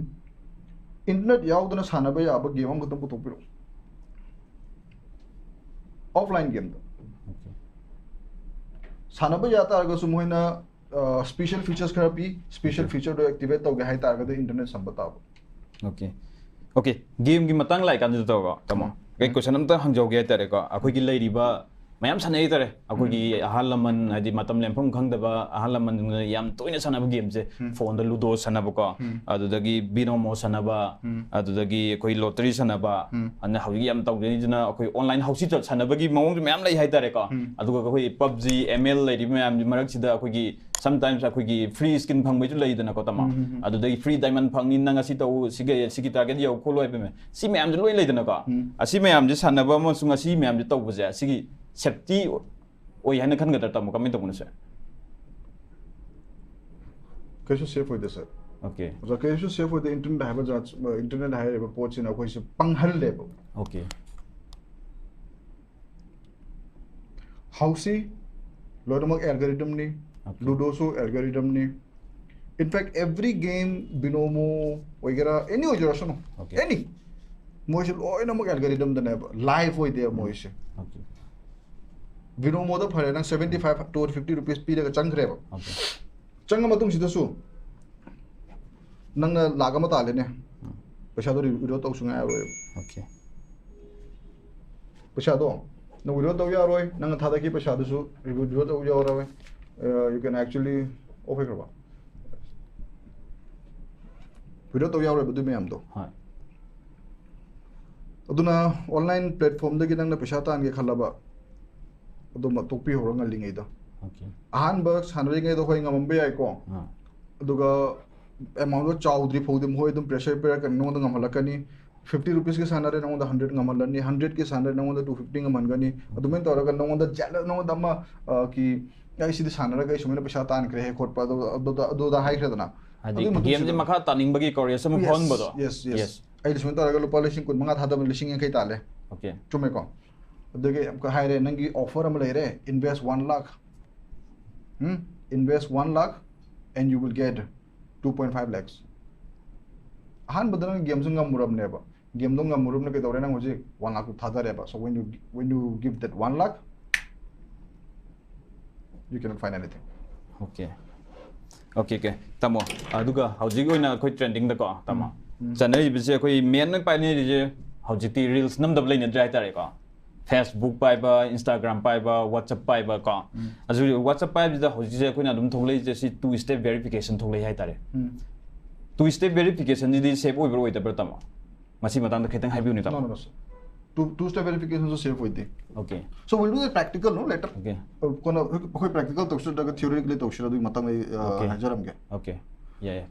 internet ꯌꯥꯎꯗꯅ ꯁꯥꯟꯅꯕ ꯌꯥꯕ game ꯑꯃꯈꯛꯇꯪ ꯄꯨꯊꯣꯛꯄꯤꯔꯛꯑꯣ꯫ Offline gameꯗ꯫ Okay. ꯁꯥꯟꯅꯕ ꯌꯥ ꯇꯥꯔꯒꯁꯨ ꯃꯣꯏꯅ, ꯑ, special features ꯈꯔ ꯄꯤ, special featureꯗꯣ activate ꯇꯧꯒꯦ ꯍꯥꯏ ꯇꯥꯔꯒꯗꯤ internet ꯁꯝꯕ ꯇꯥꯕ꯫ Okay. Okay. Gameꯒꯤ ꯃꯇꯥꯡ ꯂꯥꯛꯏꯀꯥꯟꯗꯨꯗ ꯇꯧꯔꯣ, ꯇꯥꯃꯣ꯫ ꯎꯝ. ꯑꯩ question ꯑꯝꯇ ꯍꯪꯖꯍꯧꯒꯦ ꯍꯥꯏꯇꯥꯔꯦꯀꯣ꯫ ꯑꯩꯈꯣꯏꯒꯤ ꯂꯩꯔꯤꯕ ꯃꯌꯥꯝ ꯁꯥꯟꯅꯩ ꯍꯥꯏꯇꯥꯔꯦ꯫ ꯑꯩꯈꯣꯏꯒꯤ ꯑꯍꯜ ꯂꯃꯟ, ꯍꯥꯏꯗꯤ ꯃꯇꯝ ꯂꯦꯟꯐꯝ ꯈꯪꯗꯕ ꯑꯍꯜ ꯂꯃꯟꯁꯤꯡꯅ ꯌꯥꯝ ꯇꯣꯏꯅ ꯁꯥꯟꯅꯕ gameꯁꯦ, ꯎꯝ. phoneꯗ Ludo ꯁꯥꯟꯅꯕꯀꯣ, ꯎꯝ. ꯑꯗꯨꯗꯒꯤ Binomo ꯁꯥꯟꯅꯕ, ꯎꯝ. ꯑꯗꯨꯗꯒꯤ ꯑꯩꯈꯣꯏ lottery ꯁꯥꯟꯅꯕ, ꯎꯝ. ꯑꯗꯨꯅ ꯍꯧꯖꯤꯛ ꯌꯥꯝ ꯇꯧꯅꯔꯤꯁꯤꯅ ꯑꯩꯈꯣꯏ online ꯍꯧꯁꯤ ꯆꯠ ꯁꯥꯟꯅꯕꯒꯤ ꯃꯑꯣꯡꯁꯨ ꯃꯌꯥꯝ ꯂꯩ ꯍꯥꯏꯇꯥꯔꯦꯀꯣ꯫ ꯎꯝ. ꯑꯗꯨꯒ ꯑꯩꯈꯣꯏ PUBG, ML ꯂꯩꯔꯤꯕ ꯃꯌꯥꯝꯁꯤ ꯃꯔꯛꯁꯤꯗ ꯑꯩꯈꯣꯏꯒꯤ sometimes ꯑꯩꯈꯣꯏꯒꯤ free skin ꯐꯪꯕꯩꯁꯨ ꯂꯩꯗꯅꯀꯣ, ꯇꯥꯃꯣ꯫ ꯎꯝ, ꯎꯝ, ꯎꯝ. ꯑꯗꯨꯗꯒꯤ free diamond ꯐꯪꯅꯤ, ꯅꯪ ꯑꯁꯤ ꯇꯧ, ꯁꯤꯒꯤ, ꯁꯤꯒꯤ target ꯌꯧ ꯈꯣꯠꯂꯣ ꯍꯥꯏꯕ ꯃꯌꯥꯝ꯫ ꯁꯤ ꯃꯌꯥꯝꯁꯦ ꯂꯣꯏ ꯂꯩꯗꯅꯀꯣ꯫ ꯎꯝ. ꯑꯁꯤ ꯃꯌꯥꯝꯁꯦ ꯁꯥꯟꯅꯕ ꯑꯃꯁꯨꯡ ꯑꯁꯤ ꯃꯌꯥꯝꯁꯦ ꯇꯧꯕꯁꯦ, ꯑꯁꯤꯒꯤ safety ꯑꯣꯏ ꯍꯥꯏꯅ ꯈꯟꯒꯗ꯭ꯔꯥ, ꯇꯥꯃꯣ? ꯀꯃꯥꯏꯅ ꯇꯧꯕꯅꯣ ꯁꯦ? ꯀꯩꯁꯨ safe ꯑꯣꯏꯗꯦ sir꯫ Okay. ꯑꯣꯖꯥ, ꯀꯔꯤꯁꯨ safe ꯑꯣꯏꯗꯦ꯫ Internet ꯍꯥꯏꯕ ꯖꯥꯠ, internet ꯍꯥꯏꯔꯤꯕ ꯄꯣꯠꯁꯤꯅ ꯑꯩꯈꯣꯏꯁꯦ ꯄꯪꯍꯜꯂꯦꯕ꯫ Okay. House ꯁꯤ ꯂꯣꯏꯅꯃꯛ algorithm ꯅꯤ, Okay. Ludo ꯁꯨ algorithm ꯅꯤ꯫ In fact, every game, Binomo ꯑꯣꯏꯒꯦꯔꯥ, any ꯑꯣꯏꯖꯔꯁꯅꯨ, Okay. any, ꯃꯣꯏꯁꯦ ꯂꯣꯏꯅꯃꯛ algorithm ꯗꯅꯦꯕ, live ꯑꯣꯏꯗꯦꯕ ꯃꯣꯏꯁꯦ꯫ Okay. Binomo ꯗ ꯐꯔꯦ, ꯅꯪ seventy five to fifty rupees ꯄꯤꯔꯒ ꯆꯪꯈ꯭ꯔꯦꯕ꯫ Okay. ꯆꯪꯉ ꯃꯇꯨꯡꯁꯤꯗꯁꯨ ꯅꯪꯅ ꯂꯥꯛ ꯑꯃ ꯇꯥꯜꯂꯦꯅꯦ, ꯄꯩꯁꯥꯗꯣ withdraw ꯇꯧ ꯁꯨꯡꯌꯥ ꯌꯥꯔꯣꯏꯕ꯫ Okay. ꯄꯩꯁꯥꯗꯣ ꯅꯪ withdraw ꯇꯧ ꯌꯥꯔꯣꯏ, ꯅꯪꯅ ꯊꯥꯗꯈꯤ ꯄꯩꯁꯥꯗꯨꯁꯨ withdraw ꯇꯧ ꯌꯥꯔꯣꯏ꯫ Uh, you can actually, ꯑꯣꯐ ꯍꯩꯈ꯭ꯔꯕ? Withdraw ꯇꯧ ꯌꯥꯔꯣꯏꯕ ꯑꯗꯨ ꯃꯌꯥꯝꯗꯣ꯫ ꯍꯣꯏ꯫ ꯑꯗꯨꯅ online platform ꯗꯒꯤ ꯅꯪꯅ ꯄꯩꯁꯥ ꯇꯥꯟꯒꯦ ꯈꯜꯂꯕ, ꯑꯗꯨꯝ ꯇꯣꯛꯄꯤꯍꯧꯔꯣ ꯉꯜꯂꯤꯉꯩꯗ꯫ Okay. ꯑꯍꯥꯟꯕ ꯁꯥꯟꯅꯔꯤꯉꯩꯗ ꯍꯣꯏ ꯉꯝꯃꯝꯕ ꯌꯥꯏꯀꯣ, ꯑꯥ. ꯑꯗꯨꯒ amount ꯗꯣ ꯆꯥꯎꯗ꯭ꯔꯤ ꯐꯥꯎꯗꯤ ꯃꯈꯣꯏ ꯑꯗꯨꯝ pressure ꯄꯤꯔꯛꯀꯅꯤ, ꯅꯉꯣꯟꯗ ꯉꯝꯍꯜꯂꯛꯀꯅꯤ꯫ Fifty rupees ꯀꯤ ꯁꯥꯟꯅꯔꯦ, ꯅꯉꯣꯟꯗ hundred ꯉꯝꯍꯜꯂꯅꯤ, hundred ꯀꯤ ꯁꯥꯟꯅꯔꯦ, ꯅꯉꯣꯟꯗ two fifty ꯉꯝꯍꯟꯒꯅꯤ꯫ ꯑꯗꯨꯃꯥꯏꯅ ꯇꯧꯔꯒ ꯅꯉꯣꯟꯗ jealous, ꯅꯉꯣꯟꯗ ꯑꯃ, ꯑ, ꯀꯤ, "ꯑꯩ ꯁꯤꯗꯤ ꯁꯥꯟꯅꯔꯒ ꯑꯩ ꯁꯨꯃꯥꯏꯅ ꯄꯩꯁꯥ ꯇꯥꯟꯈ꯭ꯔꯦ" ꯈꯣꯠꯄ ꯑꯗꯨ, ꯑꯗꯨꯗ, ꯑꯗꯨꯗ ꯍꯥꯏꯈ꯭ꯔꯦꯗꯅ꯫ ꯍꯥꯏꯗꯤ ꯑꯗꯨꯒꯤ ꯃꯇꯨꯡꯁꯤꯗ game ꯁꯦ ꯃꯈꯥ ꯇꯥꯅꯤꯡꯕꯒꯤ courage ꯑꯃ Yes, ꯐꯥꯎꯍꯟꯕꯗꯣ꯫ Yes, yes. Yes. ꯑꯩ ꯁꯨꯃꯥꯏꯅ ꯇꯧꯔꯒ ꯂꯨꯄꯥ ꯂꯤꯁꯤꯡ ꯀꯨꯟ ꯃꯉꯥ ꯊꯥꯗꯕ ꯂꯤꯁꯤꯡ ꯌꯥꯡꯈꯩ ꯇꯥꯜꯂꯦ꯫ Okay. ꯆꯨꯝꯃꯦꯀꯣ? ꯑꯗꯨꯒꯤ ꯑꯃꯨꯛꯀ ꯍꯥꯏꯔꯦ, ꯅꯪꯒꯤ offer ꯑꯃ ꯂꯩꯔꯦ, invest one lakh, um? Invest one lakh and you will get two point five lakhs. ꯑꯍꯥꯟꯕꯗ ꯅꯪ game ꯁꯦ ꯉꯝꯃꯨꯔꯕꯅꯦꯕ, game ꯗꯣ ꯉꯝꯃꯨꯔꯕꯅ ꯀꯩꯗꯧꯔꯦ? ꯅꯪ ꯍꯧꯖꯤꯛ one lakh to ꯊꯥꯗꯔꯦꯕ꯫ So when you, when you give that one lakh, you cannot find anything. Okay. Okay, okay. ꯇꯥꯃꯣ, ꯑꯗꯨꯒ ꯍꯧꯖꯤꯛ ꯑꯣꯏꯅ ꯑꯩꯈꯣꯏ trending ꯗꯀꯣ, ꯇꯥꯃꯣ, ꯎꯝ. ꯆꯠꯅꯔꯤꯕꯁꯦ, ꯑꯩꯈꯣꯏ main ꯑꯣꯏꯅ ꯄꯥꯏꯅꯔꯤꯁꯦ ꯍꯧꯖꯤꯛꯇꯤ reels ꯅꯝꯗꯕ ꯂꯩꯅꯗ꯭ꯔꯦ ꯍꯥꯏꯇꯥꯔꯦꯀꯣ꯫ Facebook ꯄꯥꯏꯕ, Instagram ꯄꯥꯏꯕ, WhatsApp ꯄꯥꯏꯕ ꯀꯣ꯫ ꯎꯝ. ꯑꯗꯨ WhatsApp ꯄꯥꯏꯕꯁꯤꯗ ꯍꯧꯖꯤꯛꯁꯦ ꯑꯩꯈꯣꯏꯅ ꯑꯗꯨꯝ ꯊꯣꯛꯂꯛꯏꯁꯦ ꯁꯤ two step verification ꯊꯣꯛꯂꯛꯏ ꯍꯥꯏꯇꯥꯔꯦ꯫ ꯎꯝ. Two step verification ꯁꯤꯗꯤ safe ꯑꯣꯏꯕ꯭ꯔꯥ ꯑꯣꯏꯗꯕ꯭ꯔꯥ, ꯇꯥꯃꯣ? ꯃꯁꯤ ꯃꯇꯥꯡꯗ ꯈꯤꯇꯪ ꯍꯥꯏꯕꯤꯌꯨꯅꯦ, ꯇꯥꯃꯣ꯫ No, no, no, sir. Two, two step verification ꯁꯨ safe ꯑꯣꯏꯗꯦ꯫ Okay. So we'll do the practical, no, later. Okay. Uh, ꯀꯣꯟꯅ ꯑꯩꯈꯣꯏ practical ꯇꯧꯁꯤꯔ ꯅꯠꯇ꯭ꯔꯒ theoretically ꯇꯧꯁꯤꯔ ꯑꯗꯨꯒꯤ ꯃꯇꯥꯡꯗ ꯑꯩ, uh, Okay. ꯍꯥꯏꯖꯔꯝꯒꯦ꯫ Okay. ꯌꯥꯏ, ꯌꯥꯏ꯫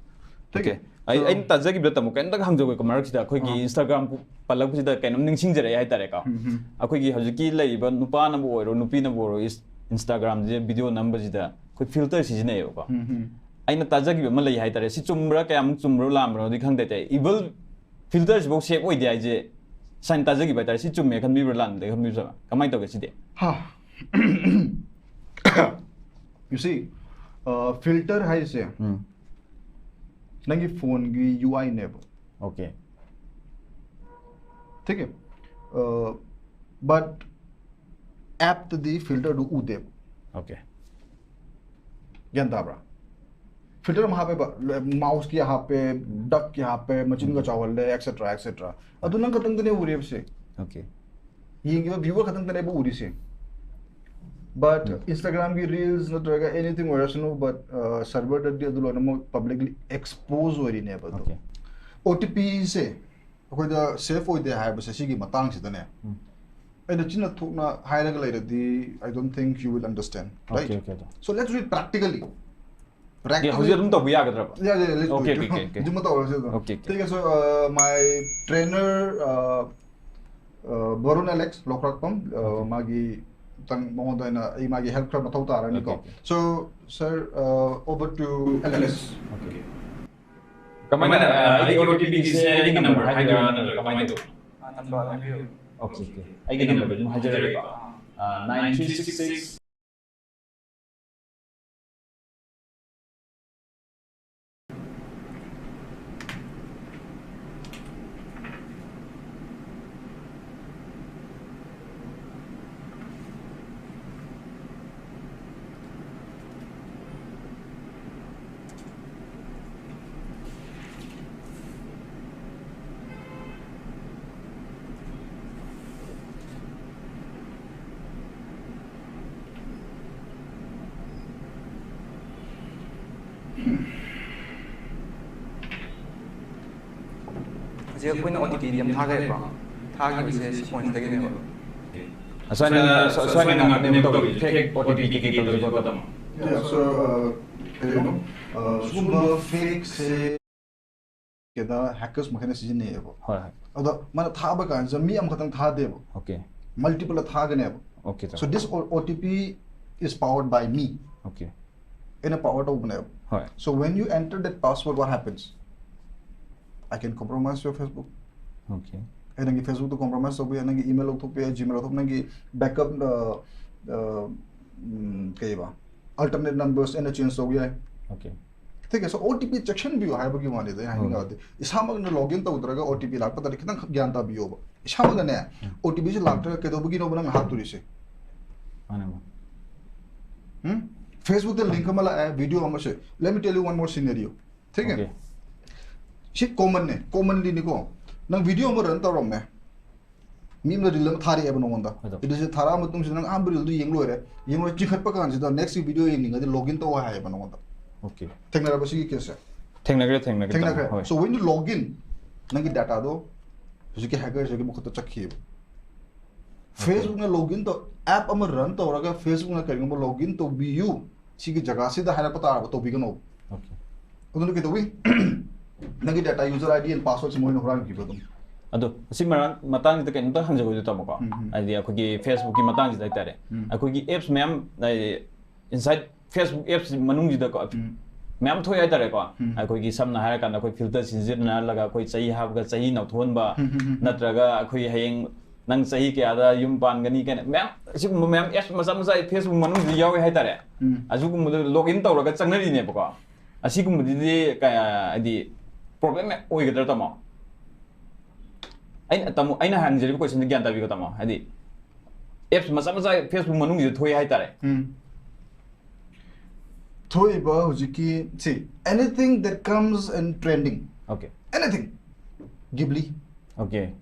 ꯊꯦꯡ Okay. ꯑꯩ, So- ꯑꯩꯅ ꯇꯥꯖꯈꯤꯕꯗ, ꯇꯥꯃꯣ, ꯀꯩꯝꯇ ꯍꯪꯖꯧꯒꯦꯀꯣ, ꯃꯔꯛꯁꯤꯗ ꯑꯩꯈꯣꯏꯒꯤ ꯑꯥ. Instagram ꯄꯜꯂꯛꯄꯁꯤꯗ ꯀꯩꯅꯣꯝ ꯅꯤꯡꯁꯤꯡꯖꯔꯛꯑꯦ ꯍꯥꯏꯇꯥꯔꯦꯀꯣ꯫ ꯎꯝ, ꯎꯝ. ꯑꯩꯈꯣꯏꯒꯤ ꯍꯧꯖꯤꯛꯀꯤ ꯂꯩꯔꯤꯕ ꯅꯨꯄꯥꯅꯕꯨ ꯑꯣꯏꯔꯣ, ꯅꯨꯄꯤꯅꯕꯨ ꯑꯣꯏꯔꯣ, ꯏꯟꯁ-, Instagram ꯁꯦ video ꯅꯝꯕꯁꯤꯗ ꯑꯩꯈꯣꯏ filter ꯁꯤꯖꯤꯟꯅꯩꯌꯦꯕꯀꯣ꯫ ꯎꯝ, ꯎꯝ. ꯑꯩꯅ ꯇꯥꯖꯈꯤꯕ ꯑꯃ ꯂꯩ ꯍꯥꯏꯇꯥꯔꯦ꯫ ꯁꯤ ꯆꯨꯝꯕ꯭ꯔꯥ, ꯀꯌꯥꯃꯨꯛ ꯆꯨꯝꯕ꯭ꯔꯣ ꯂꯥꯟꯕ꯭ꯔꯣꯗꯤ ꯈꯪꯗꯦ꯫ ꯇꯥꯏ, evil filter ꯁꯤꯐꯥꯎ safe ꯑꯣꯏꯗꯦ ꯍꯥꯏꯁꯦ ꯁꯥꯏꯅ ꯇꯥꯖꯈꯤꯕ ꯍꯥꯏꯇꯥꯔꯦ꯫ ꯁꯤ ꯆꯨꯝꯃꯦ ꯈꯟꯕꯤꯕ꯭ꯔꯥ, ꯂꯥꯟꯗꯦ ꯈꯟꯕꯤꯕ꯭ꯔꯥ? ꯀꯃꯥꯏꯅ ꯇꯧꯒꯦ ꯁꯤꯗꯤ? ꯍꯥ. You see, uh, filter ꯍꯥꯏꯁꯦ ꯎꯝ. ꯅꯪꯒꯤ ꯐꯣꯟꯒꯤ ꯌꯨ ꯑꯥꯏꯅꯦꯕ. Okay. ठीक है. Uh, but appꯇꯗꯤ filterꯗꯨ ꯎꯗꯦꯕ. Okay. ꯒ꯭ꯌꯥꯟ ꯇꯥꯕ꯭ꯔꯥ? Filter ꯑꯃ ꯍꯥꯞꯄꯦꯕ, ꯃꯥꯎꯁꯀꯤ ꯍꯥꯞꯄꯦ, ꯗꯛꯀꯤ ꯍꯥꯞꯄꯦ, ꯃꯆꯤꯟꯒ ꯆꯥꯎꯍꯜꯂꯦ, ꯑꯦꯛꯁꯦꯇ꯭ꯔꯥ ꯑꯦꯛꯁꯦꯇ꯭ꯔꯥ. ꯑꯗꯨ ꯅꯪ ꯈꯛꯇꯪꯗꯅꯦ ꯎꯔꯤꯕꯁꯦ. Okay. ꯌꯦꯡꯉꯤꯕ viewer ꯈꯛꯇꯪꯗꯅꯦꯕ ꯎꯔꯤꯁꯦ. But Instagramꯒꯤ reels ꯅꯠꯇ꯭ꯔꯒ anything ꯑꯣꯏꯔꯁꯅꯨ, but serverꯗꯗꯤ ꯑꯗꯨ ꯂꯣꯏꯅꯃꯛ publicly expose ꯑꯣꯏꯔꯤꯅꯦꯕ ꯑꯗꯣ. Okay. OTPꯁꯦ ꯑꯩꯈꯣꯏꯗ safe ꯑꯣꯏꯗꯦ ꯍꯥꯏꯕꯁꯦ ꯁꯤꯒꯤ ꯃꯇꯥꯡꯁꯤꯗꯅꯦ. ꯎꯝ. ꯑꯩꯅ ꯆꯤꯟꯅ ꯊꯣꯛꯅ ꯍꯥꯏꯔꯒ ꯂꯩꯔꯗꯤ, I don't think you will understand, right? Okay, okay, okay. So let's do it practically. Okay, ꯍꯧꯖꯤꯛ ꯑꯗꯨꯝ ꯇꯧꯕ ꯌꯥꯒꯗ꯭ꯔꯕ? Yeah, yeah, let's do Okay, it. okay, okay, okay. ꯍꯧꯖꯤꯛꯃꯛ ꯇꯧꯔꯁꯦ ꯑꯗꯣ. Okay, okay. ठीक है, so uh, my trainer uh, uh, Varun Alex ꯂꯧꯈ꯭ꯔꯥꯛꯄꯝ, uh, ꯃꯥꯒꯤ ꯇꯪ ꯃꯉꯣꯟꯗ ꯑꯩꯅ ꯑꯩ ꯃꯥꯒꯤ help ꯈꯔ ꯃꯊꯧ ꯇꯥꯔꯅꯤꯀꯣ. Okay, okay. So sir, uh, over to Alex. Okay. ꯀꯃꯥꯏꯅ, ꯑ, ꯑꯩꯒꯤ OTPꯒꯤꯁꯦ ꯑꯩꯒꯤ number ꯍꯥꯏꯗꯣꯏꯔꯥ ꯅꯠꯇ꯭ꯔꯒ ꯀꯃꯥꯏꯅ ꯇꯧꯕ? ꯑ, number ꯍꯥꯏꯕꯤꯌꯨ. Okay, okay. ꯑꯩꯒꯤ numberꯗꯨ ꯑꯗꯨꯝ ꯍꯥꯏꯖꯔꯒꯦꯀꯣ. ꯑ, nine three six six. ꯍꯧꯖꯤꯛ ꯑꯩꯈꯣꯏꯅ OTP ꯑꯃ ꯊꯥꯈ꯭ꯔꯦꯀꯣ. ꯊꯥꯈꯤꯕꯁꯦ ꯁꯤ pointꯁꯤꯗꯒꯤꯅꯦꯕ. ꯑꯁꯨꯃꯥꯏꯅ, ꯑꯁꯨꯃꯥꯏꯅ ꯉꯥꯛꯇꯅꯦꯕ ꯇꯧꯔꯤꯁꯦ, fake OTP ꯀꯩꯀꯩ ꯇꯧꯔꯤꯁꯦ ꯇꯧꯔꯤꯁꯦ꯫ Yeah, so, uh, ꯀꯩꯅꯣ, uh, ꯁꯤꯒꯨꯝꯕ fakeꯁꯦ ꯀꯩꯗ hackers ꯃꯈꯩꯅ ꯁꯤꯖꯤꯟꯅꯩꯌꯦꯕ. ꯍꯣꯏ, ꯍꯣꯏ. ꯑꯗꯣ ꯃꯥꯅ ꯊꯥꯕ ꯀꯥꯟꯁꯤꯗ ꯃꯤ ꯑꯃꯈꯛꯇꯪ ꯊꯥꯗꯦꯕ, Okay. multiple ꯊꯥꯒꯅꯦꯕ. Okay, sir. So this O- OTP is powered by me. Okay. ꯑꯩꯅ power ꯇꯧꯕꯅꯦꯕ꯫ ꯍꯣꯏ꯫ So when you enter that password, what happens? I can compromise your Facebook. Okay. ꯑꯩ ꯅꯪꯒꯤ Facebook ꯇ compromise ꯇꯧꯕ ꯌꯥꯏ, ꯅꯪꯒꯤ email ꯂꯧꯊꯣꯛꯄ ꯌꯥꯏ, Gmail ꯂꯧꯊꯣꯛ, ꯅꯪꯒꯤ backup, ꯑ, ꯑ, ꯎꯝ, ꯀꯩꯕ, alternate numbers ꯑꯩꯅ change ꯇꯧꯕ ꯌꯥꯏ꯫ Okay. ठीक है, so O T P ꯆꯦꯛꯁꯤꯟꯕꯤꯌꯨ ꯍꯥꯏꯕꯒꯤ ꯋꯥꯅꯤꯗ ꯑꯩꯅ ꯍꯥꯏꯅꯤꯡꯉꯕꯗꯤ꯫ ꯏꯁꯥꯃꯛꯅ login ꯇꯧꯗ꯭ꯔꯒ O T P ꯂꯥꯛꯄ ꯇꯥꯔꯗꯤ ꯈꯤꯇꯪ ꯒ꯭ꯌꯥꯟ ꯇꯥꯕꯤꯌꯣꯕ꯫ ꯏꯁꯥꯃꯛꯅꯅꯦ, O T P ꯁꯦ ꯂꯥꯛꯇ꯭ꯔꯒ ꯀꯩꯗꯧꯕꯒꯤꯅꯣꯕ ꯅꯪ ꯍꯥꯞꯇꯣꯔꯤꯁꯦ? ꯃꯥꯅꯦ, ꯃꯥꯅꯦ꯫ ꯎꯝ? Facebook ꯇ link ꯑꯃ ꯂꯥꯛꯑꯦ, video ꯑꯃꯁꯦ꯫ Let me tell you one more scenario. ठीक है? Okay. ꯁꯤ common ꯅꯦ, commonly ꯅꯤꯀꯣ꯫ ꯅꯪ video ꯑꯃ run ꯇꯧꯔꯝꯃꯦ꯫ ꯃꯤ ꯑꯃꯅ reel ꯑꯃ ꯊꯥꯔꯛꯑꯦꯕ ꯅꯉꯣꯟꯗ꯫ ꯑꯗꯣ꯫ ꯑꯗꯨꯁꯦ ꯊꯥꯔꯛꯑ ꯃꯇꯨꯡꯁꯤꯗ ꯅꯪ ꯑꯍꯥꯟꯕ reel ꯗꯨ ꯌꯦꯡ ꯂꯣꯏꯔꯦ꯫ ꯌꯦꯡ ꯂꯣꯏꯔ ꯆꯤꯡꯈꯠꯄ ꯀꯥꯟꯁꯤꯗ next video ꯌꯦꯡꯅꯤꯡꯉꯗꯤ login ꯇꯧ ꯍꯥꯏꯌꯦꯕ ꯅꯉꯣꯟꯗ꯫ Okay. ꯊꯦꯡꯅꯔꯕ ꯁꯤꯒꯤ case ꯁꯦ? ꯊꯦꯡꯅꯈ꯭ꯔꯦ, ꯊꯦꯡꯅꯈ꯭ꯔꯦ꯫ ꯊꯦꯡꯅꯈ꯭ꯔꯦ꯫ ꯍꯣꯏ꯫ So when you login, ꯅꯪꯒꯤ data ꯗꯣ ꯍꯧꯖꯤꯛꯀꯤ hacker ꯁꯤꯒꯤ ꯃꯈꯨꯠꯇ ꯆꯠꯈꯤꯕ꯫ Okay. Facebook ꯅ login ꯇꯧ, app ꯑꯃ run ꯇꯧꯔꯒ Facebook ꯅ ꯀꯔꯤꯒꯨꯝꯕ login ꯇꯧꯕꯤꯌꯨ ꯁꯤꯒꯤ ꯖꯒꯥꯁꯤꯗ ꯍꯥꯏꯔꯛꯄ ꯇꯥꯔꯕ, ꯇꯧꯕꯤꯒꯅꯣ꯫ Okay. ꯑꯗꯨꯅ ꯀꯩꯗꯧꯏ? ꯅꯪꯒꯤ data, user I D and password ꯁꯤ ꯃꯣꯏꯅ ꯍꯨꯔꯥꯟꯈꯤꯕ ꯑꯗꯨꯝ꯫ ꯑꯗꯣ ꯁꯤ ꯃꯔꯥꯡ-, ꯃꯇꯥꯡꯁꯤꯗ ꯀꯩꯅꯣꯝꯇ ꯍꯪꯖꯍꯧꯗꯣꯏ ꯇꯥꯃꯣꯀꯣ꯫ ꯎꯝ, ꯎꯝ꯫ ꯍꯥꯏꯗꯤ ꯑꯩꯈꯣꯏꯒꯤ Facebook ꯀꯤ ꯃꯇꯥꯡꯁꯤꯗ ꯍꯥꯏꯇꯥꯔꯦ꯫ ꯎꯝ꯫ ꯑꯩꯈꯣꯏꯒꯤ apps ꯃꯌꯥꯝ, ꯍꯥꯏꯗꯤ inside Facebook apps ꯃꯅꯨꯡꯁꯤꯗꯀꯣ, ꯎꯝ꯫ ꯃꯌꯥꯝ ꯊꯣꯛꯑꯦ ꯍꯥꯏꯇꯥꯔꯦꯀꯣ꯫ ꯎꯝ꯫ ꯑꯩꯈꯣꯏꯒꯤ ꯁꯝꯅ ꯍꯥꯏꯔꯀꯥꯟꯗ ꯑꯩꯈꯣꯏ filter ꯁꯤꯖꯤꯟꯅꯍꯜꯂꯒ ꯑꯩꯈꯣꯏ ꯆꯍꯤ ꯍꯥꯞꯄꯒ ꯆꯍꯤ ꯅꯧꯊꯣꯛꯍꯟꯕ, ꯎꯝ, ꯎꯝ, ꯎꯝ, ꯎꯝ꯫ ꯅꯠꯇ꯭ꯔꯒ ꯑꯩꯈꯣꯏ ꯍꯌꯦꯡ ꯅꯪ ꯆꯍꯤ ꯀꯌꯥꯗ ꯌꯨꯝ ꯄꯥꯟꯒꯅꯤ ꯀꯥꯏꯅ ꯃꯌꯥꯝ, ꯑꯁꯤꯒꯨꯝꯕ ꯃꯌꯥꯝ apps ꯃꯆꯥ ꯃꯆꯥ Facebook ꯃꯅꯨꯡꯁꯤꯗ ꯌꯥꯎꯋꯦ ꯍꯥꯏꯇꯥꯔꯦ꯫ ꯎꯝ꯫ ꯑꯗꯨꯒꯨꯝꯕꯗꯣ login ꯇꯧꯔꯒ ꯆꯪꯅꯔꯤꯅꯦꯕꯀꯣ꯫ ꯑꯁꯤꯒꯨꯝꯕꯗꯨꯗꯤ ꯀꯌꯥ, ꯍꯥꯏꯗꯤ, problem ꯑꯣꯏꯒꯗ꯭ꯔꯥ, ꯇꯥꯃꯣ? ꯑꯩꯅ, ꯇꯥꯃꯣ, ꯑꯩꯅ ꯍꯪꯖꯔꯤꯕ question ꯗꯣ ꯒ꯭ꯌꯥꯟ ꯇꯥꯕꯤꯀꯣ, ꯇꯥꯃꯣ꯫ ꯍꯥꯏꯗꯤ, apps ꯃꯆꯥ ꯃꯆꯥ Facebook ꯃꯅꯨꯡꯁꯤꯗ ꯊꯣꯛꯑꯦ ꯍꯥꯏꯇꯥꯔꯦ꯫ ꯎꯝ꯫ ꯊꯣꯛꯏꯕ ꯍꯧꯖꯤꯛꯀꯤ, see, anything that comes in trending, Okay. anything, Ghibli, Okay.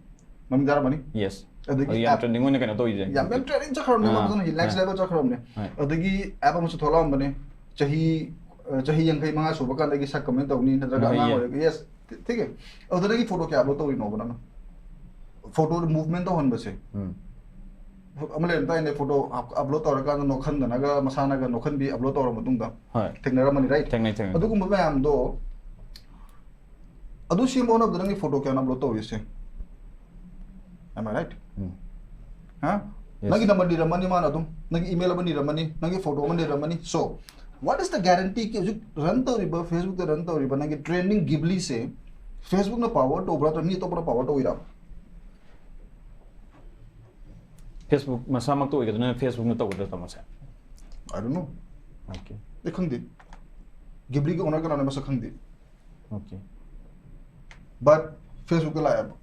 ꯃꯃꯤꯡ ꯇꯥꯔꯝꯃꯅꯤ? Yes꯫ ꯑꯗꯒꯤ ꯍꯧꯖꯤꯛ ꯌꯥꯝ app trending ꯑꯣꯏꯅ ꯀꯩꯅꯣ ꯇꯧꯔꯤꯁꯦ꯫ ꯌꯥꯝ, ꯌꯥꯝ trending ꯆꯠꯈ꯭ꯔꯕꯅꯦ, ꯑꯥ, ꯃꯥ ꯐꯖꯅ next ꯑꯥ꯫ level ꯆꯠꯈ꯭ꯔꯕꯅꯦ꯫ ꯍꯣꯏ꯫ ꯑꯗꯒꯤ app ꯑꯃꯁꯨ ꯊꯣꯛꯂꯛꯑꯝꯕꯅꯦ, ꯆꯍꯤ, ꯑ, ꯆꯍꯤ ꯌꯥꯡꯈꯩ ꯃꯉꯥ ꯁꯨꯕ ꯀꯥꯟꯗꯒꯤ ꯁꯛ comment ꯇꯧꯅꯤ, ꯅꯠꯇ꯭ꯔꯒ ꯍꯣꯏ, ꯑꯉꯥꯡ ꯌꯦ꯫ ꯑꯣꯏꯔꯒ, yes, ꯊꯤ-, ꯊꯤꯒꯦ꯫ ꯑꯗꯨꯗꯒꯤ photo ꯀꯌꯥ upload ꯇꯧꯔꯤꯅꯣꯕ ꯅꯪꯅ? Photo movement ꯇꯧꯍꯟꯕꯁꯦ꯫ ꯎꯝ꯫ ꯑꯃ ꯂꯩꯔꯝꯗꯥꯏꯅꯦ, photo up-, upload ꯇꯧꯔꯀꯥꯟꯗ ꯅꯣꯛꯍꯟꯗꯅꯒ ꯃꯁꯥꯅꯒ ꯅꯣꯛꯍꯟꯕꯤ upload ꯇꯧꯔ ꯃꯇꯨꯡꯗ꯫ ꯍꯣꯏ꯫ ꯊꯦꯡꯅꯔꯝꯃꯅꯤ, right? ꯊꯦꯡꯅꯩ, ꯊꯦꯡꯅꯩ꯫ ꯑꯗꯨꯒꯨꯝꯕ ꯃꯌꯥꯝꯗꯣ, ꯑꯗꯨ ꯁꯦꯝꯕ ꯍꯣꯠꯅꯕꯗ ꯅꯪꯒꯤ photo ꯀꯌꯥꯅꯣ upload ꯇꯧꯔꯤꯁꯦ? Am I right? ꯎꯝ꯫ ꯍꯥ? Yes. ꯅꯪꯒꯤ number ꯅꯤꯔꯝꯃꯅꯤ ꯃꯥꯅ ꯑꯗꯨꯝ, ꯅꯪꯒꯤ email ꯑꯃ ꯅꯤꯔꯝꯃꯅꯤ, ꯅꯪꯒꯤ photo ꯑꯃ ꯅꯤꯔꯝꯃꯅꯤ꯫ So, What is the guarantee ꯀꯤ ꯍꯧꯖꯤꯛ ꯔꯟ ꯇꯧꯔꯤꯕ, ꯐꯦꯁꯕꯨꯛꯇ ꯔꯟ ꯇꯧꯔꯤꯕ ꯅꯪꯒꯤ ꯇ꯭ꯔꯦꯟꯗꯤꯡ ꯒꯤꯕꯂꯤꯁꯦ ꯐꯦꯁꯕꯨꯛꯅ ꯄꯥꯋꯔ ꯇꯧꯕ꯭ꯔꯥ ꯅꯠꯇ꯭ꯔꯒ ꯃꯤ ꯑꯇꯣꯞꯄꯅ ꯄꯥꯋꯔ ꯇꯧꯔꯤꯔꯕ? ꯐꯦꯁꯕꯨꯛ ꯃꯁꯥꯃꯛꯇ ꯑꯣꯏꯒꯗ꯭ꯔꯥ, ꯐꯦꯁꯕꯨꯛꯅ ꯇꯧꯒꯗ꯭ꯔꯥ, ꯇꯥꯃꯣꯁꯦ? I don't know. Okay. ꯑꯩ ꯈꯪꯗꯦ, ꯒꯤꯕꯂꯤꯒꯤ ꯑꯣꯅꯔ ꯀꯅꯥꯅꯣ ꯃꯁꯛ ꯈꯪꯗꯦ. Okay. But ꯐꯦꯁꯕꯨꯛꯇ ꯂꯥꯛꯑꯦꯕ,